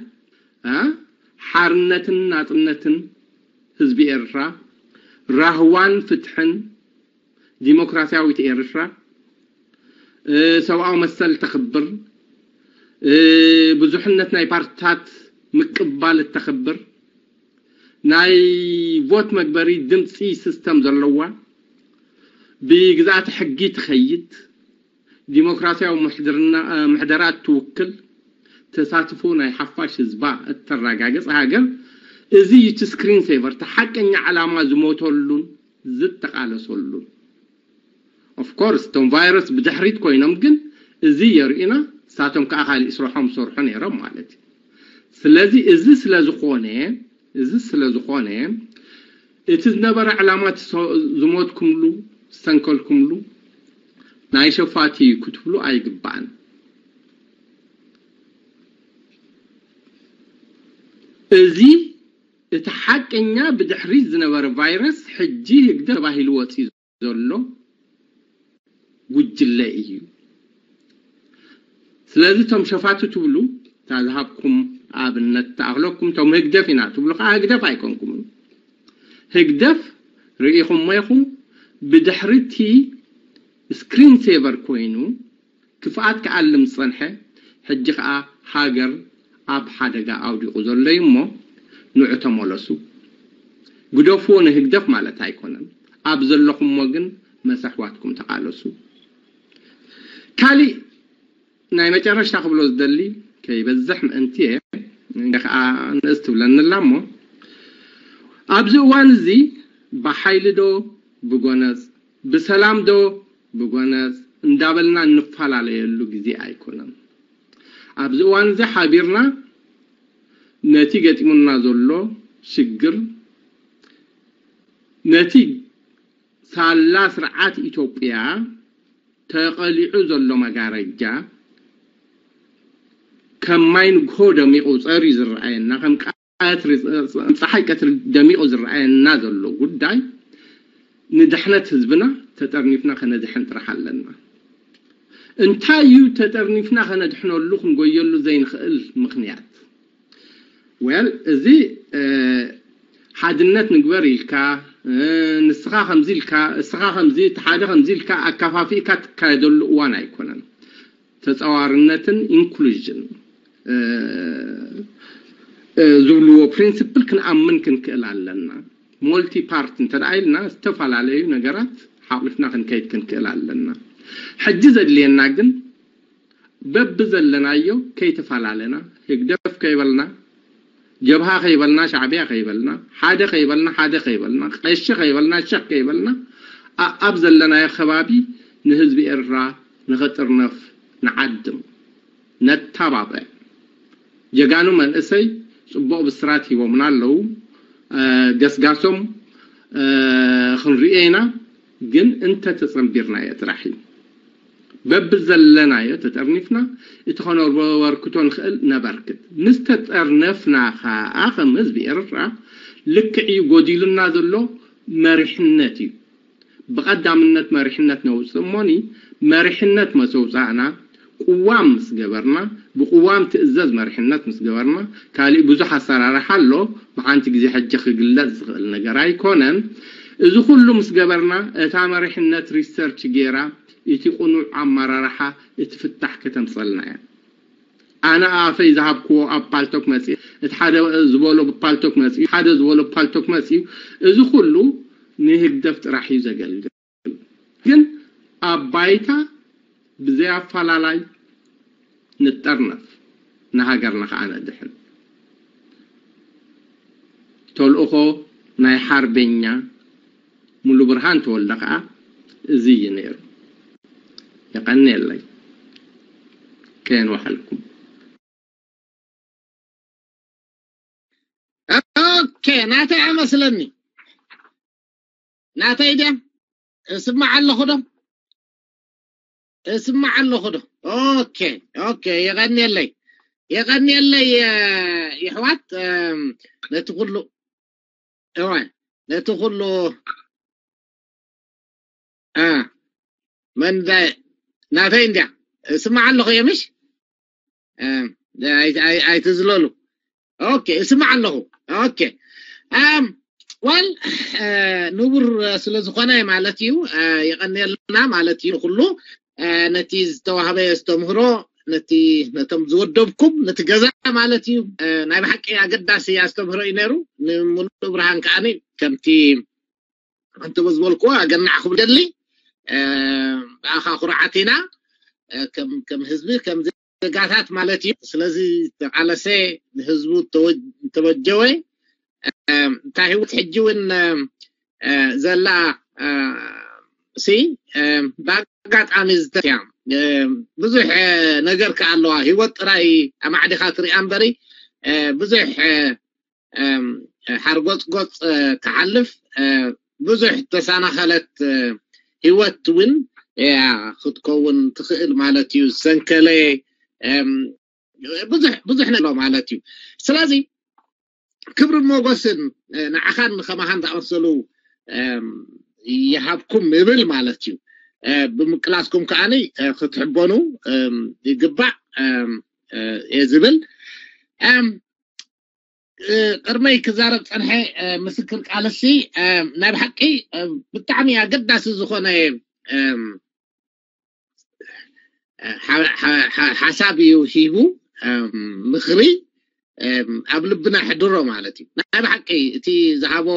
ሓርነትን ናፅነትን ህዝቢ ኤርትራ ራህዋን ፍትሕን ዲሞክራሲያዊት ኤርትራ ሰብኣዊ መሰል ተኽብር ብዙሕነት ናይ ፓርትታት ምቅባል እተኽብር ናይ ቮት መግበሪ ድምፂ ሲስተም ዘለዋ ብግዛእቲ ሕጊ ትኸይድ ዲሞክራሲያዊ ምሕደራ እትውክል ተሳትፎ ናይ ሓፋሽ ህዝባ እተረጋግፅ ሃገር እዚ እዩ እቲ ስክሪን ሴቨር እቲ ሓቀኛ ዓላማ ዝሞተሉን ዝተቃለሰሉን። ኦፍኮርስ እቶም ቫይረስ ብድሕሪት ኮይኖም ግን እዚ የርእዩና ንሳቶም ከዓ ካሊእ ስርሖም ዝሰርሑ ነይሮም ማለት እዩ። ስለዚ እዚ ስለዝኾነ እዚ ስለዝኾነ እቲ ዝነበረ ዕላማ ዝሞትኩምሉ ዝሰንከልኩምሉ ናይ ሸፋቲ ክትብሉ ኣይግባእን። እዚ እቲ ሓቀኛ ብድሕሪት ዝነበረ ቫይረስ ሕጂ ህግደፍ ተባሂሉ ወፂኡ ዘሎ ጉጅለ እዩ። ስለዚ እቶም ሸፋቱ ትብሉ እታ ዝሃብኩም ኣብነት ተኣኽለኩም እቶም ህግደፍ ኢና ትብሉ ከዓ ህግደፍ ኣይኮንኩም። ህግደፍ ርኢኹሞ ኢኹም ብድሕሪቲ ስክሪን ሴቨር ኮይኑ ክፍኣት ክኣልም ዝፀንሐ ሕጂ ከዓ ሃገር ኣብ ሓደጋ ኣውዲቑ ዘሎ እዩ እሞ ንዑ ተመለሱ። ግደፍዎ ንህግደፍ ማለት ኣይኮነን። ኣብ ዘለኹሞ ግን መሰሕዋትኩም ተቃለሱ። ካሊእ ናይ መጨረሽታ ክብሎ ዝደሊ ከይበዝሕ ምእንቲ እየ እንደ ከዓ ንእስ ትብለኒ ኣላ እሞ ኣብዚ እዋን እዚ ብሓይሊ ዶ ብጎነፅ ብሰላም ዶ ብጎነፅ እንዳበልና እንፈላለየሉ ግዜ ኣይኮነን። ኣብዚ እዋን እዚ ሓቢርና ነቲ ገጢሙና ዘሎ ሽግር ነቲ ሳላ ስርዓት ኢትዮጵያ ተቐሊዑ ዘሎ መጋረጃ ከም ማይ ንግሆ ደሚቑ ጸርዩ ዝረኣየና፣ ከም ቀትሪ፣ ከም ጸሓይ ቀትሪ ደሚቑ ዝረኣየና ዘሎ ጉዳይ፣ ንድሕነት ህዝብና ተጠርኒፍና ከነድሕን ጥራሕ ኣለና። እንታይ እዩ ተጠርኒፍና ከነድሕነሉ ክንጎየሉ ዘይንኽእል ምኽንያት? ወል፣ እዚ ሓድነት ንግበር ኢልካ፣ ንስኻ ከምዚ ኢልካ፣ እስኻ ከምዚ፣ እቲ ሓደ ከምዚ ኢልካ ኣካፋፊእካ ትካየደሉ እዋን ኣይኮነን። ተጻዋርነትን ኢንክሉዥን ዝብልዎ ፕሪንስፕል ክንኣምን ክንክእል ኣለና። ሞልቲ ፓርቲ እንተ ኢልና ዝተፈላለዩ ነገራት ሓቑፍና ክንከይድ ክንክእል ኣለና። ሕጂ ዘድልየና ግን በብዘለናዮ ከይተፈላለና፣ ህግደፍ ከይበልና፣ ጀብሃ ከይበልና፣ ሻዕብያ ከይበልና፣ ሓደ ከይበልና፣ ሓደ ከይበልና፣ ቀሺ ከይበልና፣ ሸኽ ከይበልና፣ ኣብ ዘለናዮ ከባቢ ንህዝቢ ኤርትራ ንኸጥርነፍ ንዓድም፣ ነተባብዕ። ጀጋኑ መንእሰይ ጽቡቕ ብስራት ሂቦምና ኣለዉ። ገስጋሶም ክንሪኦ ኢና፣ ግን እንተ ተጸንቢርናዮ ጥራሕ እዩ። በብዘለናዮ ተጠርኒፍና እቲ ከነበርክቶ ንኽእል ነበርክት። ምስ ተጠርነፍና ኸኣ ከም ህዝቢ ኤርትራ ልክዕ እዩ፣ ጎዲሉና ዘሎ መሪሕነት እዩ። ብቐዳምነት መሪሕነት ነውጽእ እሞኒ፣ መሪሕነት መሰውጻእና ቅዋም ምስ ገበርና፣ ብቅዋም ትእዘዝ መሪሕነት ምስ ገበርና፣ ካሊእ ብዙሕ ኣሰራርሓ ኣሎ፣ ብሓንቲ ግዜ ሕጂ ክግለጽ ዝኽእል ነገር ኣይኮነን። እዚ ኩሉ ምስ ገበርና፣ እታ መሪሕነት ሪሰርች ጌራ፣ እቲ ቅኑዕ ኣመራርሓ፣ እቲ ፍታሕ ከተምጸልና እያ። ኣነ ኣፈይ ዝሃብክዎ ኣብ ፓልቶክ መጺኡ፣ እቲ ሓደ ዝበሎ ብፓልቶክ መጺኡ፣ ሓደ ዝበሎ ብፓልቶክ መጺኡ፣ እዚ ኩሉ ንህግደፍ ጥራሕ እዩ ዘገልግል። ግን ኣብ ባይታ ብዘይ ኣፈላላይ ንጠርነፍ፣ ንሃገርና ከኣ ነድሕን። ተልእኾ ናይ ሓርበኛ ሙሉ ብርሃን ተወልደ ከኣ እዚ እዩ ነይሩ። የቐንየለይ። ከየን ዋሓልኩም። ኦኬ፣ ናተይ ኣመስለኒ። ናተይ ድያ? እስማዕ ኣለኹ ዶ? እስማዕ ኣለኹ ዶ? ኦኬ፣ ኦኬ፣ የቐንየለይ። የቐንየለይ፣ እ፣ የሕዋት፣ እም፣ ነቲ ኩሉ፣ እወ፣ ነቲ ኩሉ፣ እ፣ መን ዳ-፣ ናተይ እንድያ። እስማዕ ኣለኹ እየ፣ ምሽ? እም፣ ኣይ-፣ ኣይ-፣ ኣይትዝለሉ። ኦኬ፣ እስማዕ ኣለኹ። ኦኬ። እም፣ ዋል፣ እ፣ ንቡር ስለ ዝኾነ ማለት እዩ፣ እ፣ የቐንየልና ማለት እዩ። ኩሉ፣ እ፣ ነቲ ዝተዋህበ ኣስተምህሮ፣ ነቲ፣ ነቶም ዝወደብኩም፣ ነቲ ገዛ ማለት እዩ። እ፣ ናይ ብሓቂ ኣገዳሲ ኣስተምህሮ እዩ ነይሩ። ንምሉእ ብርሃን ከኣኒ ከምቲ፣ ከምቲ ዝበልክዎ ኣገናዕ ክብል ደሊ፣ እ፣ ብኣኻ ኩርዓት ኢና፣ እ፣ ከም፣ ከም ህዝቢ፣ ከም ዜጋታት ማለት እዩ። ስለዚ ተቓለሰ፣ ንህዝቡ ተወ-፣ ተበጀወ፣ እ፣ እታ ህይወት ሕጂ እውን፣ እ፣ እ፣ ዘላ፣ እ፣ ሲ፣ እ፣ ብኣጋጣሚ ዝተያ፣ እ፣ ብዙሕ፣ እ፣ ነገር ከኣ ኣለዋ። ህይወት ጥራይ ኣማዕዲኻ ትሪኣ እምበሪ፣ እ፣ ብዙሕ፣ እ፣ እም፣ ሓርጎጽጎጽ፣ እ፣ ክሓልፍ፣ እ፣ ብዙሕ ተሰናኸለት፣ እ፣ ህይወት እውን እያ ክትከውን ትኽእል ማለት እዩ። ዝሰንከለ፣ እም፣ ብዙሕ፣ ብዙሕ ነገር ኣሎ ማለት እዩ። ስለዚ ክብርን ሞገስን፣ እ፣ ንዓኻን ከማኻን ዝኣመሰሉ፣ እም፣ ይሃብኩም ይብል ማለት እዩ። እ፣ ብምቅላስኩም ከኣኒ፣ እ፣ ክትሕበኑ፣ እም፣ ይግባእ፣ እም፣ እ፣ እየ ዝብል። እም፣ እ፣ ቅድመይ ክዛረብ ጸንሐ፣ እ፣ ምስክር ቃልሲ፣ እ፣ ናይ ብሓቂ፣ እ፣ ብጣዕሚ ኣገዳሲ ዝኾነ፣ እም፣ እ፣ ሓ-፣ ሓ-፣ ሓ-፣ ሓሳብ እዩ ሂቡ፣ እም፣ ምኽሪ፣ እም፣ ኣብ ልብና ሕድሮ ማለት እዩ። ናይ ብሓቂ እቲ ዝሃቦ፣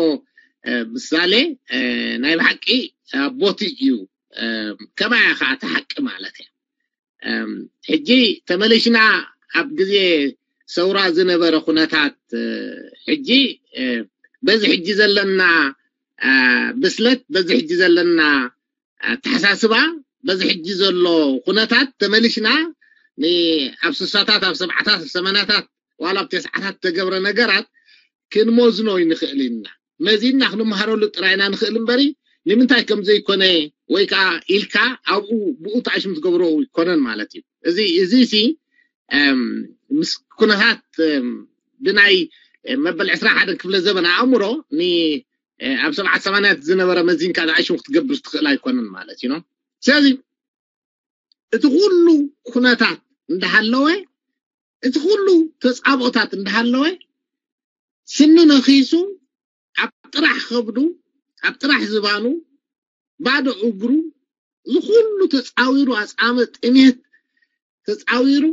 እ፣ ምሳሌ፣ እ፣ ናይ ብሓቂ ኣቦቲ እዩ። እም፣ ከማያ ኸዓ እቲ ሓቂ ማለት እያ። እም፣ ሕጂ ተመሊሽና ኣብ ግዜ ሰውራ ዝነበረ ኩነታት፣ እ፣ ሕጂ፣ እ፣ በዚ ሕጂ ዘለና፣ እ፣ ብስለት፣ በዚ ሕጂ ዘለና ኣተሓሳስባ፣ በዚ ሕጂ ዘሎ ኩነታት ተመሊሽና ን-፣ ኣብ ስሳታት፣ ኣብ ሰብዓታት፣ ኣብ ሰማንያታት፣ ዋላ ኣብ ተስዓታት ተገብረ ነገራት ክንመዝኖ ይንኽእል ኢና። መዚንና ክንመሃረሉ ጥራይና ንኽእል እምበሪ፣ ንምንታይ ከም ዘይኮነ ወይ ከዓ ኢልካ ኣብኡ ብኡ ተኣሽም ትገብሮ ይኮነን ማለት እዩ። እዚ እዚ ሲ ምስ ኩነታት ብናይ መበል ዕስራ ሓደን ክፍለ ዘበን ኣእምሮ ኣብ ሰብዓት ሰማንያት ዝነበረ መዚንካ ዝኣሽም ክትገብር ትኽእል ኣይኮነን ማለት እዩ። ስለዚ እቲ ኩሉ ኩነታት እንዳሃለወ፣ እቲ ኩሉ ተፃብኦታት እንዳሃለወ፣ ስኒ ነኺሱ ኣብ ጥራሕ ከብዱ፣ ኣብ ጥራሕ ዝባኑ፣ ባዶ እግሩ፣ እዚ ኩሉ ተፃዊሩ፣ ኣፃመ ጥሜት ተፃዊሩ፣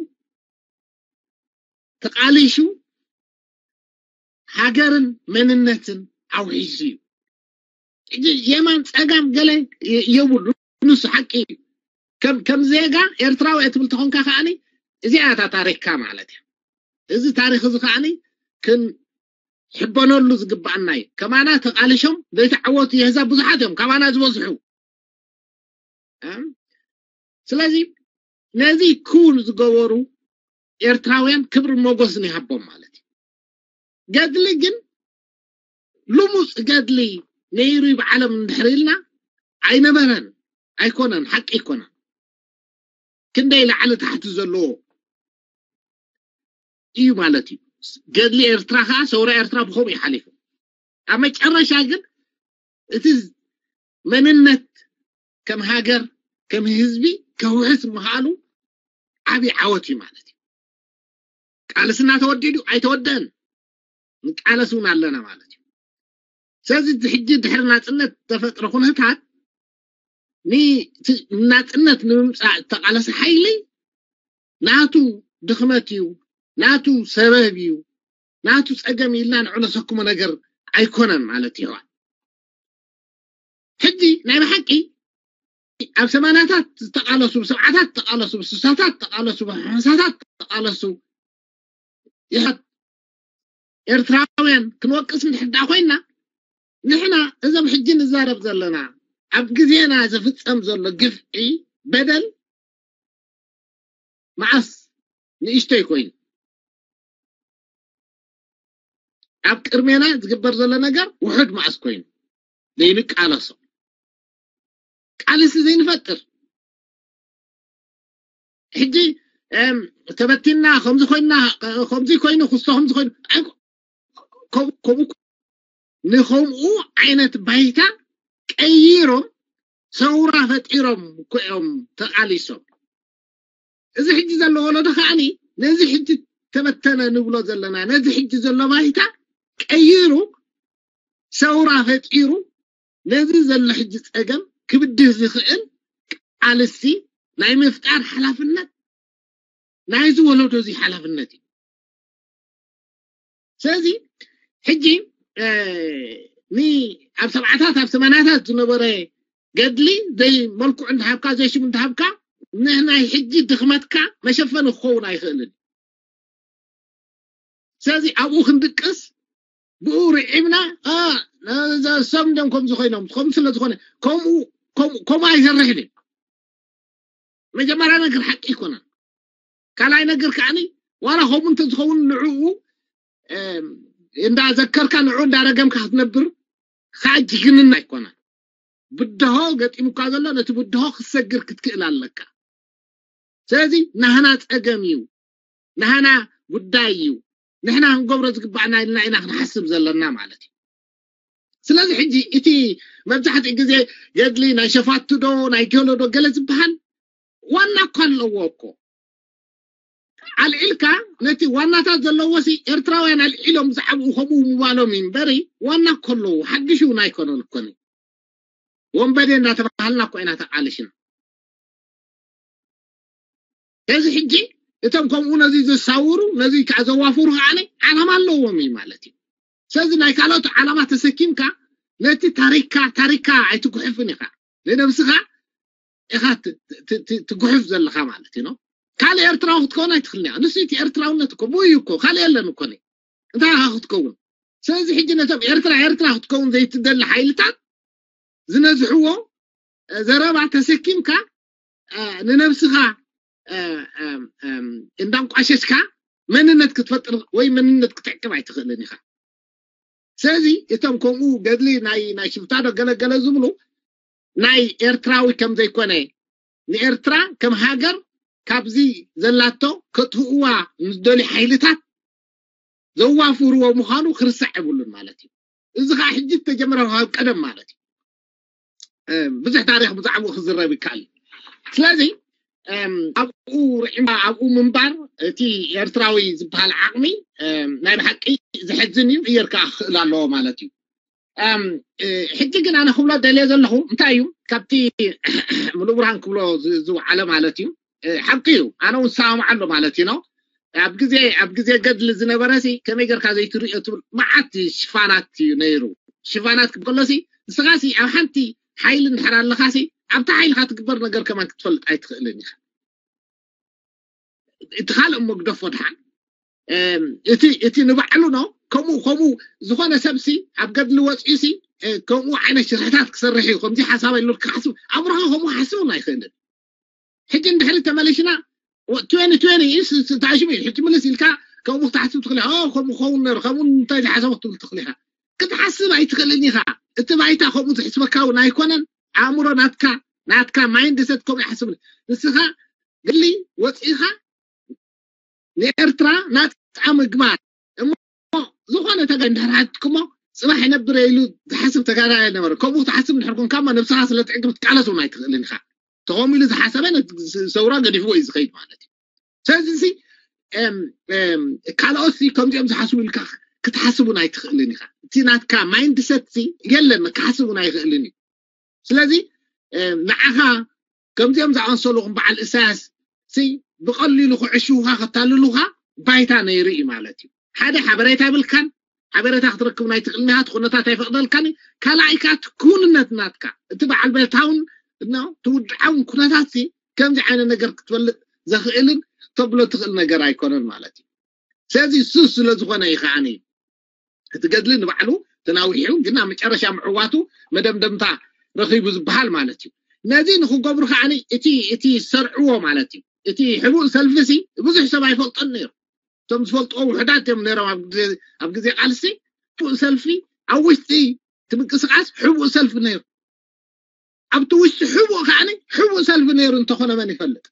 ተቃሊሹ፣ ሃገርን መንነትን ኣውሒሱ እዩ። ሕጂ የማን ጸጋም ገለ የብሉ። ንሱ ሓቂ እዩ። ከም ከም ዜጋ ኤርትራዊ እትብል ተኾንካ ከዓኒ እዚኣ እታ ታሪክካ ማለት እዩ። እዚ ታሪክ እዚ ከዓኒ ክንሕበነሉ ዝግባኣና እዩ። ከማና ተቃሊሾም ዘይተዓወቱ የህዛብ ብዙሓት እዮም፣ ካባና ዝበዝሑ። ስለዚ ነዚ ክውን ዝገበሩ ኤርትራውያን ክብሪ ሞጎስ ንሃቦም ማለት እዩ። ገድሊ ግን ልሙፅ ገድሊ ነይሩ ብዓለም እንድሕር ኢልና ኣይነበረን፣ ኣይኮነን፣ ሓቂ ኣይኮነን። ክንደይ ላዕሊ ታሕቲ ዘለዎ እዩ ማለት እዩ። ገድሊ ኤርትራ ከዓ ሰውራ ኤርትራ ብከምኡ እዩ ሓሊፉ። ኣብ መጨረሻ ግን እቲ መንነት ከም ሃገር ከም ህዝቢ ከውሕስ ምኽኣሉ ዓብዪ ዓወት እዩ ማለት እዩ። ቃልስና ተወዲዱ ኣይተወደን ንቃለስ እውን ኣለና ማለት እዩ። ስለዚ ሕጂ ድሕሪ ናፅነት ተፈጥረ ኩነታት ናፅነት ንምምፃእ እተቃለሰ ሓይሊ ናቱ ድኽመት እዩ፣ ናቱ ሰበብ እዩ፣ ናቱ ፀገም ኢልና ንዑ ነሰክሞ ነገር ኣይኮነን ማለት እዩ። ሕጂ ናይ ብሓቂ ኣብ ሰማናታት ዝተቃለሱ፣ ብሰብዓታት ዝተቃለሱ፣ ብስሳታት ዝተቃለሱ፣ ብሓምሳታት ዝተቃለሱ ይሓት ኤርትራውያን ክንወቅስ እንድሕር ደኣ ኮይና፣ ንሕና እዞም ሕጂ ንዛረብ ዘለና ኣብ ግዜና ዝፍጸም ዘሎ ግፍዒ በደል መዓስ ንእሽተይ ኮይኑ ኣብ ቅድሜና ዝግበር ዘሎ ነገር ውሑድ መዓስ ኮይኑ ዘይንቃለሶ ቃልሲ ዘይንፈጥር ሕጂ ተበቲና ከምዚ ኮይና ከምዚ ኮይኑ ክስቶ ከምዚ ኮይኑ ከምኡ ንከምኡ ዓይነት ባይታ ቀይሮም ሰውራ ፈጢሮም እኮ እዮም ተቃሊሶም። እዚ ሕጂ ዘሎ ወለዶ ከዓኒ ነዚ ሕጂ ተበተነ ንብሎ ዘለና ነዚ ሕጂ ዘሎ ባይታ ቀይሩ ሰውራ ፈጢሩ ነዚ ዘሎ ሕጂ ፀገም ክብድህ ዝኽእል ቃልሲ ናይ ምፍጣር ሓላፍነት ናይዚ ወለዶ እዚ ሓላፍነት እዩ። ስለዚ ሕጂ ኣብ ሰብዓታት ኣብ ሰማናታት ዝነበረ ገድሊ ዘይ መልክዑ እንዳሃብካ ዘይ ሽሙ እንዳሃብካ ንናይ ሕጂ ድኽመትካ መሸፈኒ ክኸውን ኣይኽእልን። ስለዚ ኣብኡ ክንድቅስ ብኡ ርዒብና ሰብ እንዲም ከምዚ ኮይኖም ከም ስለ ዝኾነ ከምኡ ኣይሰርሕን እዩ። መጀመርያ ነገር ሓቂ ኣይኮነን። ካልኣይ ነገር ከዓኒ ዋላ ከምኡ እንተዝኸውን ንዕኡ እንዳዘከርካ ንዕኡ እንዳረገምካ ክትነብር ከዓ ጅግንና ኣይኮነን። ብድሆ ገጢሙካ ዘሎ ነቲ ብድሆ ክትሰግር ክትክእል ኣለካ። ስለዚ ናህና ፀገም እዩ፣ ናህና ጉዳይ እዩ፣ ንሕና ክንገብሮ ዝግባኣና ኢልና ኢና ክንሓስብ ዘለና ማለት እዩ። ስለዚ ሕጂ እቲ መብዛሕትኡ ግዜ ገድሊ ናይ ሸፋቱ ዶ ናይ ገሎ ዶ ገለ ዝበሃል ዋና እኳ ኣለዎ እኮ ኣልዒልካ ነቲ ዋናታት ዘለዎ ሲ ኤርትራውያን ኣልዒሎም ዝዓብኡ ከምኡ ምባሎም እዩ እምበሪ ዋና እኮ ኣለዉ ሓድሽ እውን ኣይኮነን እኮ ወንበዴ እንዳተባሃልና እኮ ኢና ተቃልሽና። ስለዚ ሕጂ እቶም ከምኡ ነዚ ዘሳውሩ ነዚ ከዓ ዘዋፍሩ ከዓ ዓላማ ኣለዎም እዩ ማለት እዩ። ስለዚ ናይ ካልኦት ዓላማ ተሰኪምካ ነቲ ታሪክካ ታሪክካ ኣይትጉሕፍን ኢኻ ንነብስኻ ኢኻ ትጉሕፍ ዘለኻ ማለት እዩ። ካልእ ኤርትራዊ ክትከውን ኣይትኽእልን ኢኻ። ንሱ እቲ ኤርትራውነት እኮ ብኡ እዩ እኮ ካልእ የለን እኮ እንታይ ኢኻ ክትከውን? ስለዚ ሕጂ ነቶም ኤርትራ ኤርትራ ክትከውን ዘይትደሊ ሓይልታት ዝነዝሕዎ ዘረባ ተሰኪምካ ንነብስኻ እንዳንቋሸሽካ መንነት ክትፈጥር ወይ መንነት ክትዕቅብ ኣይትኽእልን ኢኻ። ስለዚ እቶም ከምኡ ገድሊ ናይ ናይ ሽፍታ ዶ ገለገለ ዝብሉ ናይ ኤርትራዊ ከም ዘይኮነ፣ ንኤርትራ ከም ሃገር ካብዚ ዘላቶ ከጥፍእዋ ንዝደልዩ ሓይልታት ዘዋፍርዎ ምዃኑ ክርስዕ የብሉን ማለት እዩ። እዚ ከዓ ሕጂ ዝተጀመረ ካብ ቀደም ማለት እዩ። ብዙሕ ታሪክ ብዛዕባኡ ክዝረብ ይከኣል እዩ። ስለዚ ኣብኡ ርዒማ ኣብኡ ምንባር እቲ ኤርትራዊ ዝበሃል ዓቕሚ ናይ ብሓቂ ዘሕዝን እዩ። እየር ከዓ ክኽእል ኣለዎ ማለት እዩ። ሕጂ ግን ኣነ ክብሎ ደልየ ዘለኹ እንታይ እዩ፣ ካብቲ ሙሉእ ብርሃን ክብሎ ዝውዓለ ማለት እዩ፣ ሓቂ እዩ። ኣነ እውን ሰማማዓሉ ማለት እዩ ነው። ኣብ ግዜ ኣብ ግዜ ገድሊ ዝነበረ ሲ ከመይ ጌርካ ዘይትርእዮ ትብል መዓት ሽፋናት እዩ ነይሩ። ሽፋናት ክብል ከሎ ሲ ንስኻ ሲ ኣብ ሓንቲ ሓይሊ እንድሕር ኣለኻ ሲ ኣብታ ሓይልኻ ትግበር ነገር ከማን ክትፈልጥ ኣይትኽእልን ኢኻ። እቲ ካልእ እሞ ግደፎ ድሓን እቲ እቲ ንባዕሉ ነው። ከምኡ ከምኡ ዝኾነ ሰብ ሲ ኣብ ገድሊ ወፅኡ ሲ ከምኡ ዓይነት ሽርሕታት ክሰርሕ እዩ። ከምዚ ሓሳብ ኣይሎ ክሓስብ ኣብርሃ ከምኡ ሓስብ ኣይኽእልን። ሕጂ እንድሕሪ ተመለሽና ትዌንቲ ትዌንቲ እዩ ስ- ስ- ታሽሙ እዩ። ሕጂ ምልስ ኢልካ ከምኡ ክትሓስብ ትኽእል ኢኻ። ኦ፣ ከምኡ ክኸውን ነሩ፣ ከምኡ እንታይ ዝሓሰቡ ክትብል ትኽእል ኢኻ። ክትሓስብ ኣይትኽእልን ኢኻ። እቲ ባይታ ከምኡ ዝሕስበካ እውን ኣይኮነን። ኣእምሮ ናትካ ናትካ ማይንድ ሰት ከምኡ ይሓስብ። ንስኻ ግሊ ወፂእኻ ንኤርትራ ናፃ ምግባር እሞ ዝኾነ ተጋ እንድሕር ሓትኩሞ ፅባሕ ይነብር ኢሉ ዝሓስብ ተጋዳላይ ነበረ። ከምኡ ክትሓስብ እንድሕር ኮንካ እሞ ነብስኻ ስለ ትዕግብ ክትቃለስ እውን ኣይትኽእልን ኢኻ። ተኾም ኢሉ ዝሓሰበ ነቲ ሰውራ ገዲፍዎ እዩ ዝኸይድ ማለት እዩ። ስለዚ እዚ ካልኦት ከምዚኦም ዝሓስቡ ኢልካ ክትሓስቡን ኣይትኽእልን ኢኻ። እቲ ናትካ ማይንድ ሰት የለን ክሓስቡን ኣይኽእልን እዩ። ስለዚ ንዓኻ ከምዚኦም ዝኣመሰሉ ከም በዓል እሳያስ ብቐሊሉ ክዕሽውካ ከታልሉካ ባይታ ነይሩ እዩ ማለት እዩ። ሓደ ሓበሬታ የብልካን፣ ሓበሬታ ክትረክብ ናይ ትኽእልኒኻ እቲ ኩነታት ኣይፈቕደልካን እዩ። ካልኣይ ከዓ እቲ ክውንነት ናትካ እቲ በዓል ቤታውን ትውድዓውን ኩነታት ከምዚ ዓይነት ነገር ክትፈልጥ ዘኽእልን ተብሎ ትኽእል ነገር ኣይኮነን ማለት እዩ። ስለዚ እሱ ስለ ዝኾነ እዩ ከዓኒ እቲ ገድሊ ንባዕሉ ተናዊሑ ግን ኣብ መጨረሻ ምዕዋቱ መደምደምታ ረኺቡ ዝበሃል ማለት እዩ። ነዚ ንክገብሩ ከዓኒ እቲ እቲ ዝሰርዕዎ ማለት እዩ። እቲ ሕቡእ ሰልፊ ሲ ብዙሕ ሰብ ኣይፈልጦን ነይሩ። እቶም ዝፈልጥዎ ውሕዳት እዮም ነይሮም ኣብ ግዜ ኣብ ግዜ ቃልሲ። ሕቡእ ሰልፊ ኣብ ውሽጢ እቲ ምንቅስቃስ ሕቡእ ሰልፊ ነይሩ። ኣብቲ ውሽጢ ሕቡእ ከዓኒ ሕቡእ ሰልፊ ነይሩ እንተኾነ መን ይፈልጥ?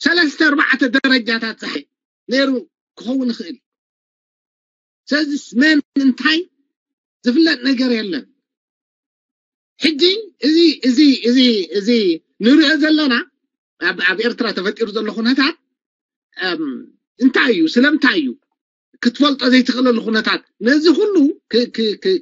ሰለስተ ኣርባዕተ ደረጃታት ፀሓይ ነይሩ ክኸውን ይኽእል። ስለዚ መን እንታይ ዝፍለጥ ነገር የለን። ሕጂ እዚ እዚ እዚ እዚ ንሪኦ ዘለና ኣብ ኣብ ኤርትራ ተፈጢሩ ዘሎ ኩነታት እንታይ እዩ? ስለምንታይ እዩ ክትፈልጦ ዘይትኽእለሉ ኩነታት? ነዚ ኩሉ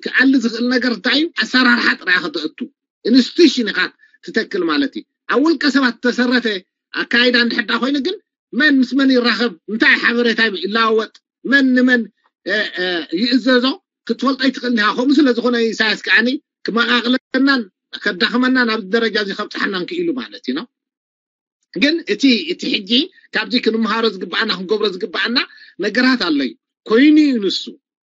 ክኣሊ ዝኽእል ነገር እንታይ እዩ? ኣሰራርሓ ጥራይ ከተእቱ፣ ኢንስቲቱሽን ኢኻ ትተክል ማለት እዩ። ኣብ ውልቀ ሰባት ዝተሰረተ ኣካይዳ እንድሕዳ ኮይኑ ግን መን ምስ መን ይራኸብ፣ እንታይ ሓበሬታ ይለዋወጥ፣ መን ንመን ይእዘዞ ክትፈልጦ ኣይትኽእልን ኢኻ። ከምኡ ስለ ዝኾነ ኢሳያስ ከዓኒ ክመቓቕለናን ከዳኽመናን ኣብዚ ደረጃ እዚ ከብፅሓናን ክኢሉ ማለት እዩ ነው። ግን እቲ እቲ ሕጂ ካብዚ ክንመሃሮ ዝግባኣና ክንገብሮ ዝግባኣና ነገራት ኣሎ እዩ። ኮይኑ እዩ ንሱ።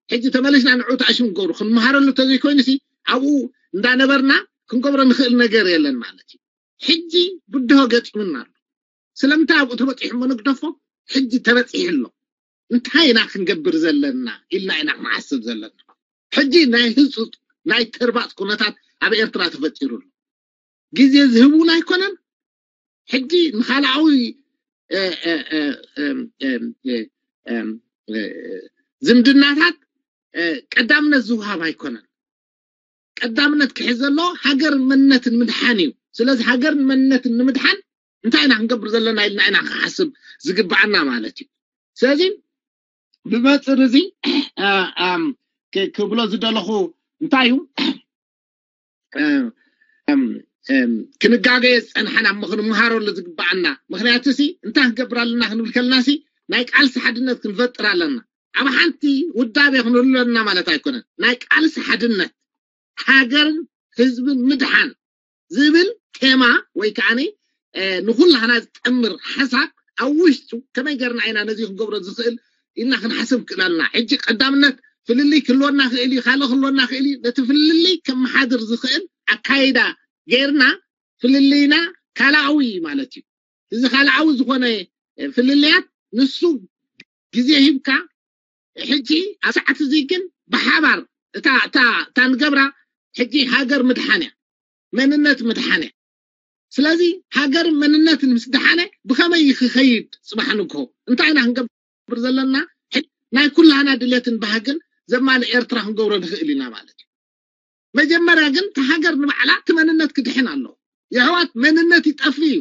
ሕጂ ተመሊስና ንዑ ተኣሽም ንገብሩ ክንመሃረሉ ተዘይኮይኑ ሲ ኣብኡ እንዳነበርና ክንገብሮ ንኽእል ነገር የለን ማለት እዩ። ሕጂ ብድሆ ገጢሙና ኣሎ። ስለምንታይ ኣብኡ ተበፂሑ እሞ ንግደፎ? ሕጂ ተበፂሑ ኣሎ። እንታይ ኢና ክንገብር ዘለና ኢልና ኢና ክንሓስብ ዘለና። ሕጂ ናይ ህፁፅ ናይ ተርባፅ ኩነታት ኣብ ኤርትራ ተፈጢሩ ኣሎ። ግዜ ዝህብ እውን ኣይኮነን። ሕጂ ንኻልኣዊ ዝምድናታት ቀዳምነት ዝውሃብ ኣይኮነን። ቀዳምነት ክሕዝ ዘሎ ሃገር መንነትን ምድሓን እዩ። ስለዚ ሃገር መንነትን ንምድሓን እንታይ ኢና ክንገብር ዘለና ኢልና ኢና ክንሓስብ ዝግባኣና ማለት እዩ። ስለዚ ብመፅር እዚ ክብሎ ዝደለኹ እንታይ እዩ፣ ክንጋገየ ዝፀንሓና እሞ ክንመሃረሉ ዝግባኣና ምክንያቱ ሲ እንታይ ክንገብር ኣለና ክንብል ከለና ሲ ናይ ቃልሲ ሓድነት ክንፈጥር ኣለና። ኣብ ሓንቲ ውዳቤ ክንህሉ ኣለና ማለት ኣይኮነን። ናይ ቃልሲ ሓድነት ሃገርን ህዝብን ምድሓን ዝብል ቴማ ወይ ከዓ ንኩላህና ዝጠምር ሓሳብ ኣብ ውሽጡ ከመይ ገርና ኢና ነዚ ክንገብሮ ዝኽእል ኢልና ክንሓስብ ክእል ኣለና። ሕጂ ቀዳምነት ፍልልይ ክህልወና ክእል እዩ፣ ካልእ ክህልወና ክእል እዩ። ነቲ ፍልልይ ከመሓድር ዝኽእል ኣካይዳ ገይርና ፍልልይና ካልኣዊ ማለት እዩ። እዚ ካልኣዊ ዝኾነ ፍልልያት ንሱ ግዜ ሂብካ ሕጂ ኣብ ሰዓት እዚ ግን ብሓባር እታ እታ እታ ንገብራ ሕጂ ሃገር ምድሓን እያ። መንነት ምድሓን እያ። ስለዚ ሃገርን መንነትን ምስ ደሓነ ብኸመይ እዩ ክኸይድ ጽባሕ ንግሆ? እንታይ ኢና ክንገብር ዘለና? ናይ ኩላህና ድሌትን ባህግን ዘማልእ ኤርትራ ክንገብሮ ንኽእል ኢና ማለት እዩ። መጀመርያ ግን እቲ ሃገር ንባዕላ እቲ መንነት ክድሕን ኣለዎ። የሕዋት መንነት ይጠፍእ እዩ።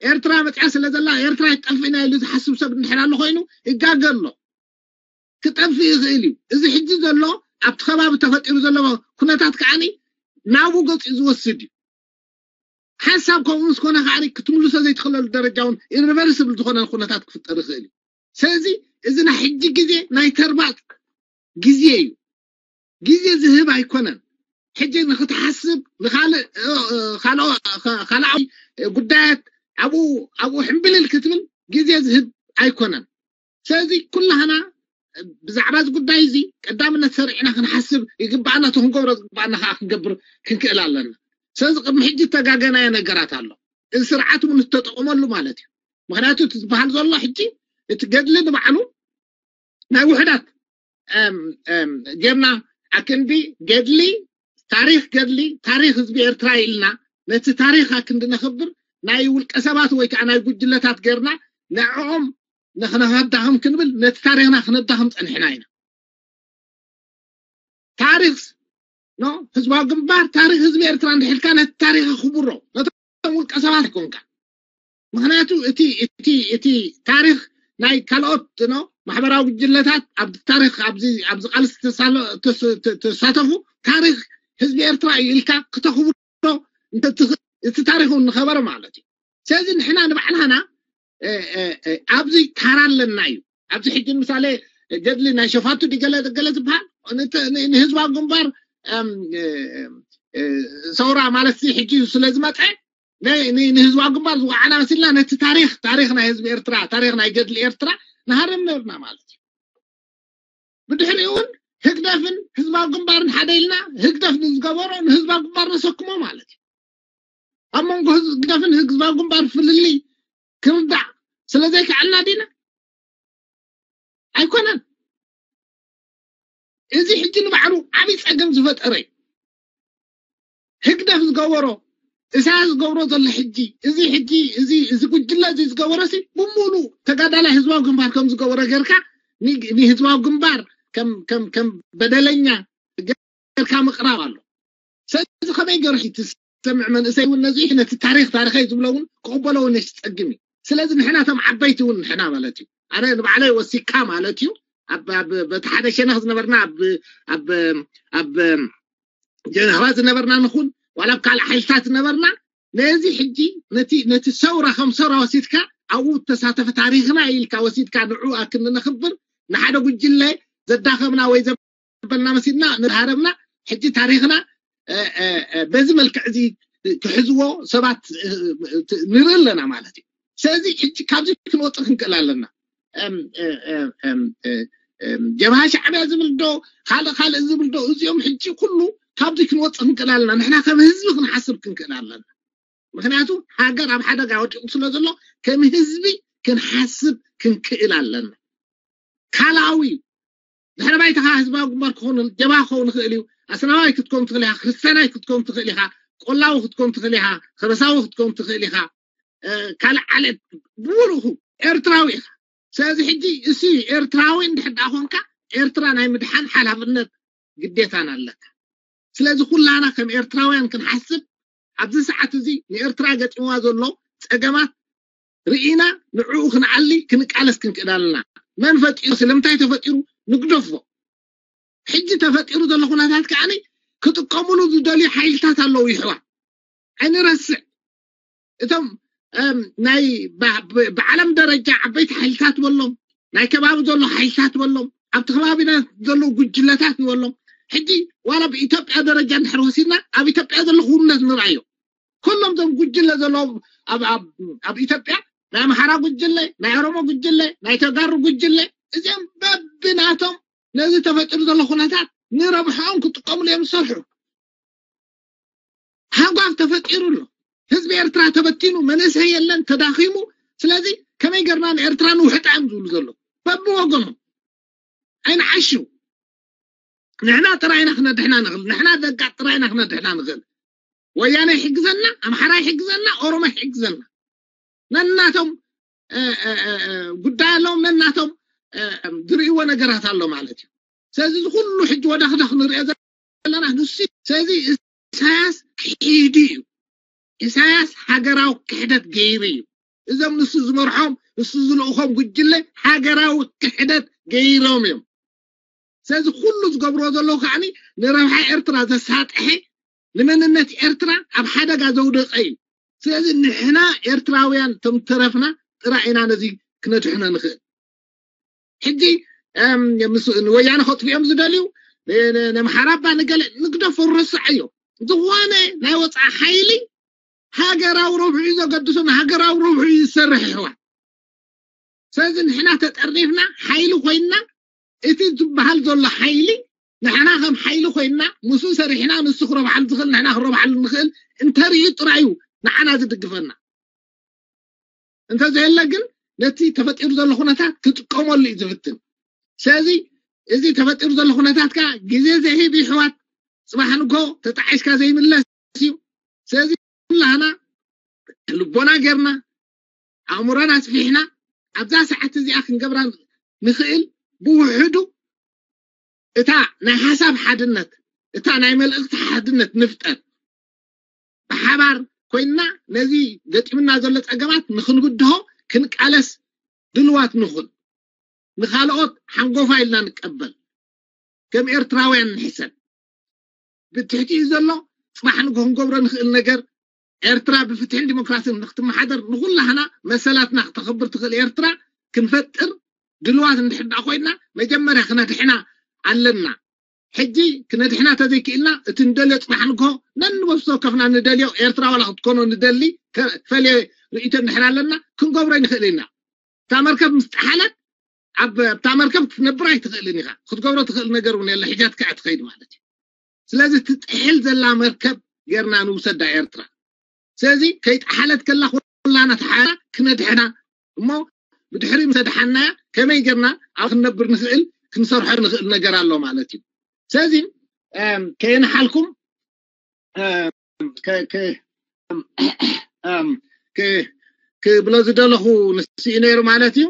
ኤርትራ መፅያ ስለ ዘላ ኤርትራ ይጠፍእና ኢሉ ዝሓስብ ሰብ እንድሕር ኣሎ ኮይኑ ይጋገ ኣሎ። ክጠፍእ ይኽእል እዩ። እዚ ሕጂ ዘሎ ኣብቲ ከባቢ ተፈጢሩ ዘሎ ኩነታት ከዓኒ ናብኡ ገፂኡ ዝወስድ እዩ። ሓንሳብ ከምኡ ምስ ኮነ ከዓኒ ክትምልሶ ዘይትኽእለሉ ደረጃ እውን ኢሪቨርስብል ዝኾነ ኩነታት ክፍጠር ይኽእል እዩ። ስለዚ እዚ ናይ ሕጂ ግዜ ናይ ተርባፅ ግዜ እዩ። ግዜ ዝህብ ኣይኮነን። ሕጂ ንክትሓስብ ንካልእ ካልኣዊ ጉዳያት ኣብኡ ኣብኡ ሕምብልል ክትብል ግዜ ዝህብ ኣይኮነን። ስለዚ ኩላህና ብዛዕባ እዚ ጉዳይ እዚ ቀዳምነት ሰሪዕና ክንሓስብ ይግባኣና፣ እቲ ክንገብሮ ዝግባኣና ከዓ ክንገብር ክንክእል ኣለና። ስለዚ ቅድሚ ሕጂ እተጋገናዮ ነገራት ኣሎ። እዚ ስርዓት እውን እተጠቕመሉ ማለት እዩ። ምክንያቱ እቲ ዝበሃል ዘሎ ሕጂ እቲ ገድሊ ንባዕሉ ናይ ውሕዳት ጌርና ኣክንዲ ገድሊ ታሪክ ገድሊ ታሪክ ህዝቢ ኤርትራ ኢልና ነቲ ታሪክ ኣክንዲ ነኽብር ናይ ውልቀ ሰባት ወይ ከዓ ናይ ጉጅለታት ጌርና ንዕኦም ንክነዳኽም ክንብል ነቲ ታሪክና ክነዳኽም ፀኒሕና ኢና። ታሪክ ኖ ህዝባዊ ግንባር ታሪክ ህዝቢ ኤርትራ እንድሕልካ ነቲ ታሪክ ኣኽብሮ ነቶም ውልቀ ሰባት ኣይኮንካ። ምክንያቱ እቲ እቲ እቲ ታሪክ ናይ ካልኦት ኖ ማሕበራዊ ጉጅለታት ኣብ ታሪክ ኣብዚ ኣብዚ ቃልሲ ተሳተፉ ታሪክ ህዝቢ ኤርትራ እዩ ኢልካ ክተኽብሮ እቲ ታሪክ እውን ንኸበረ ማለት እዩ። ስለዚ ንሕና ንባዕላና ኣብዚ ታራ ኣለና እዩ። ኣብዚ ሕጂ ምሳሌ ገድሊ ናይ ሸፋቱ ድገለ ገለ ዝበሃል ንህዝባዊ ግንባር ሰውራ ማለት ሕጂ ስለ ዝመፀ ንህዝባዊ ግንባር ዝወዓና መሲልና ነቲ ታሪክ ታሪክ ናይ ህዝቢ ኤርትራ ታሪክ ናይ ገድሊ ኤርትራ ንሃርም ነርና ማለት እዩ። ብድሕሪኡ እውን ህግደፍን ህዝባዊ ግንባርን ሓደ ኢልና ህግደፍ ንዝገበሮ ንህዝባዊ ግንባር ነሰክሞ ማለት እዩ። ኣብ መንጎ ህግደፍን ህዝባዊ ግንባር ፍልልይ ክርዳእ ስለ ዘይከኣልና ዲና ኣይኮነን። እዚ ሕጂ ንባዕሉ ዓብይ ፀገም ዝፈጠረ እዩ። ህግደፍ ዝገበሮ እሳያስ ዝገብሮ ዘሎ ሕጂ እዚ ሕጂ እዚ እዚ ጉጅለ እዚ ዝገበሮ ሲ ብሙሉ ተጋዳላይ ህዝባዊ ግንባር ከም ዝገበሮ ጌርካ ንህዝባዊ ግንባር ከም ከም ከም በደለኛ ጌርካ ምቕራብ ኣሎ። ስለዚ ከመይ ገርሒ ትሰምዕ መንእሰይ እውን ነዚ ነቲ ታሪክ ታሪኸይ ዝብሎ እውን ክቕበሎ እውን የስፀግም እዩ። ስለዚ ንሕና እቶም ዓበይቲ እውን ንሕና ማለት እዩ ኣነ ንባዕለይ ወሲካ ማለት እዩ በቲ ሓደ ሸነኽ ዝነበርና ኣብ ጀነህራ ዝነበርና ንኹን ዋላ ኣብ ካልእ ሓይልታት ዝነበርና ነዚ ሕጂ ነቲ ሰውራ ከም ሰውራ ወሲድካ ኣብኡ ተሳተፈ ታሪክና ኢልካ ወሲድካ ንዑ ኣክንነኽብር ንሓደ ጉጅለ ዘዳኸምና ወይ ዘበልና መሲልና ንሃረምና ሕጂ ታሪክና በዚ መልክዕ እዚ ክሕዝዎ ሰባት ንርኢ ኣለና ማለት እዩ። ስለዚ ሕጂ ካብዚ ክንወፅእ ክንክእል ኣለና። ጀብሃ ሻዕብያ ዝብል ዶ ካልእ ካልእ ዝብል ዶ እዚኦም ሕጂ ኩሉ ካብዚ ክንወፅእ ክንክእል ኣለና። ንሕና ከም ህዝቢ ክንሓስብ ክንክእል ኣለና። ምክንያቱ ሃገር ኣብ ሓደጋ ወዲቑ ስለ ዘሎ ከም ህዝቢ ክንሓስብ ክንክእል ኣለና። ካልኣዊ ድሕሪ ባይታኻ ህዝባዊ ግንባር ክኸውን ጀብሃ ክኸውን ይኽእል እዩ። ኣስላማይ ክትኮን ትኽእል ኢኻ፣ ክርስትያናይ ክትኮን ትኽእል ኢኻ፣ ቆላዊ ክትኮን ትኽእል ኢኻ፣ ከበሳዊ ክትኮን ትኽእል ኢኻ፣ ካልእ ዓሌት ብሙሉኡ ኤርትራዊ ኢኻ። ስለዚ ሕጂ እሱ ኤርትራዊ እንድሕር ደኣ ኮንካ ኤርትራ ናይ ምድሓን ሓላፍነት ግዴታን ኣለካ። ስለዚ ኩላና ከም ኤርትራውያን ክንሓስብ ኣብዚ ሰዓት እዚ ንኤርትራ ገጢምዋ ዘሎ ጸገማት ርኢና ንዕኡ ክንዓሊ ክንቃለስ ክንክእል ኣለና። መን ፈጢሩ ስለምንታይ ተፈጢሩ ንግደፎ። ሕጂ ተፈጢሩ ዘሎ ኩነታት ከዓኒ ክጥቀሙሉ ዝደልዩ ሓይልታት ኣለዉ ይሕዋ ኣይንረስዕ። እቶም ናይ ብዓለም ደረጃ ዓበይቲ ሓይልታት በሎም ናይ ከባቢ ዘሎ ሓይልታት በሎም ኣብቲ ከባቢና ዘለዉ ጉጅለታት ንበሎም ሕጂ ዋላ ብኢትዮጵያ ደረጃ እንድሕር ወሲድና ኣብ ኢትዮጵያ ዘሎ ክውነት ንርኣዮ። ኩሎም ዞም ጉጅለ ዘለዎም ኣብ ኢትዮጵያ ናይ ኣምሓራ ጉጅለ ናይ ኦሮሞ ጉጅለ ናይ ተጋሩ ጉጅለ እዚኦም በብናቶም ነዚ ተፈጢሩ ዘሎ ኩነታት ንረብሖኦም ክጥቀምሉ እዮም ዝሰርሑ። ሃጓፍ ተፈጢሩ ኣሎ። ህዝቢ ኤርትራ ተበቲኑ መንእሰይ የለን ተዳኺሙ። ስለዚ ከመይ ገርና ንኤርትራ ንውሕጣ እዮም ዝብሉ ዘለዉ በብወገኖም። ኣይንዓሽው። ንሕና ጥራይና ክነድሕና ንኽእል ንሕና ደቃ ጥራይና ክነድሕና ንኽእል። ወያነ ይሕግዘና፣ ኣምሓራ ይሕግዘና፣ ኦሮሞ ይሕግዘና። ነናቶም ጉዳይ ኣለዎም፣ ነናቶም ዝርእይዎ ነገራት ኣሎ ማለት እዩ። ስለዚ እዚ ኩሉ ሕጂ ወደኽደኽ ንሪኦ ዘለና ንሱ። ስለዚ ኢሳያስ ክሒዱ እዩ። ኢሳያስ ሃገራዊ ክሕደት ገይሩ እዩ። እዞም ንሱ ዝመርሖም፣ ንሱ ዝልእኾም ጉጅለ ሃገራዊ ክሕደት ገይሮም እዮም። ስለዚ ኩሉ ዝገብርዎ ዘለዉ ከዓኒ ንረብሓ ኤርትራ ዘሳጥሐ፣ ንመንነት ኤርትራ ኣብ ሓደጋ ዘውደቐ እዩ። ስለዚ ንሕና ኤርትራውያን እቶም ተረፍና ጥራይ ኢና ነዚ ክነድሕኖ ንኽእል። ሕጂ ንወያነ ከጥፍኦም ዝደልዩ፣ ነምሓራባ ንገለ ንግደፎ፣ ረስዓዮ። ዝኾነ ናይ ወፃኢ ሓይሊ ሃገራዊ ረብሑ እዩ ዘገድሶ፣ ንሃገራዊ ረብሑ እዩ ዝሰርሕ። ይሕዋት፣ ስለዚ ንሕና ተጠርኒፍና ሓይሊ ኮይንና፣ እቲ ዝበሃል ዘሎ ሓይሊ ንሕና ከም ሓይሊ ኮይንና ምስኡ ሰሪሕና ንሱ ክረብሓሉ ዝኽእል ንሕና ክረብሓሉ ንኽእል እንተርእዩ ጥራይ እዩ ንዓና ዝድግፈና። እንተዘየለ ግን ነቲ ተፈጢሩ ዘሎ ኩነታት ክጥቀመሉ እዩ ዝፍትን። ስለዚ እዚ ተፈጢሩ ዘሎ ኩነታት ከዓ ግዜ ዘይህብ ይሕዋት፣ ፅባሕ ንጎ ተጣዒስካ ዘይምለስ እዩ። ስለዚ ኩላህና ልቦና ጌርና ኣእምሮና ኣስፊሕና ኣብዛ ሰዓት እዚኣ ክንገብራ ንኽእል ብውሕዱ እታ ናይ ሓሳብ ሓድነት፣ እታ ናይ መልእኽቲ ሓድነት ንፍጠር። ብሓባር ኮይንና ነዚ ገጢምና ዘሎ ጸገማት ንኽንብድሆ ክንቃለስ ድልዋት ንኹን። ንኻልኦት ሓንጎፋ ኢልና ንቀበል። ከም ኤርትራውያን ንሕሰብ። ብትሕቲኡ ዘሎ ጽባሕ ንግሆ ክንገብሮ ንኽእል ነገር ኤርትራ ብፍትሕን ዲሞክራሲን ንክትመሓደር ንኹላህና መሰላትና ክተኽብር ትኽእል ኤርትራ ክንፈጥር ድልዋት እንድሕር ደኣ ኮይና መጀመርያ ክነድሕና ኣለና። ሕጂ ክነድሕና ተዘይክኢልና እቲ ንደልዮ ጽባሕ ንግሆ ነንበብሶ ከፍና ንደልዮ ኤርትራ ዋላ ክትኮኖ ንደሊ ተፈልየ ርእይቶ እንድሕር ኣለና ክንገብሮ ይንኽእል ኢና። እታ መርከብ ምስ ጠሓለት ኣብ ኣብታ መርከብ ክትነብር ኣይትኽእልን ኢኻ። ክትገብሮ ትኽእል ነገር እውን የለ። ሕጃትካ እያ ትኸይድ ማለት እዩ። ስለዚ ትጥሕል ዘላ መርከብ ጌርና ንውሰዳ ኤርትራ። ስለዚ ከይጠሓለት ከላ ኩላና ተሓራ ክነድሕና እሞ ብድሕሪ ምስ ኣድሓናያ ከመይ ጌርና ኣብ ክንነብር ንኽእል ክንሰርሖ ንኽእል ነገር ኣሎ ማለት እዩ። ስለዚ ከየንሓልኩም ክብሎ ዝደለኹ ንስኡ ነይሩ ማለት እዩ።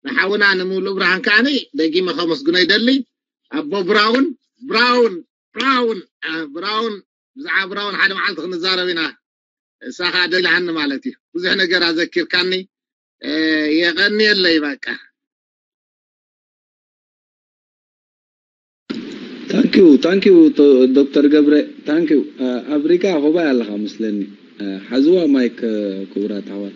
ንሓውና ንምሉእ ብርሃን ከዓኒ ደጊመ ከመስግኖ ይደሊ። ኣቦ ብራውን ብራውን ብራውን ብራውን ብዛዕባ ብራውን ሓደ መዓልቲ ክንዛረብ ኢና። እሳ ከዓ ደሊሃኒ ማለት እዩ። ብዙሕ ነገር ኣዘኪርካኒ። የቐንየለይ በቃ። ታንኪዩ ታንኪዩ ዶክተር ገብረ ታንኪዩ። ኣብ ሪጋ ኮባይ ኣለኻ መስለኒ። ሓዝዋ ማይክ ክቡራት ኣሕዋት።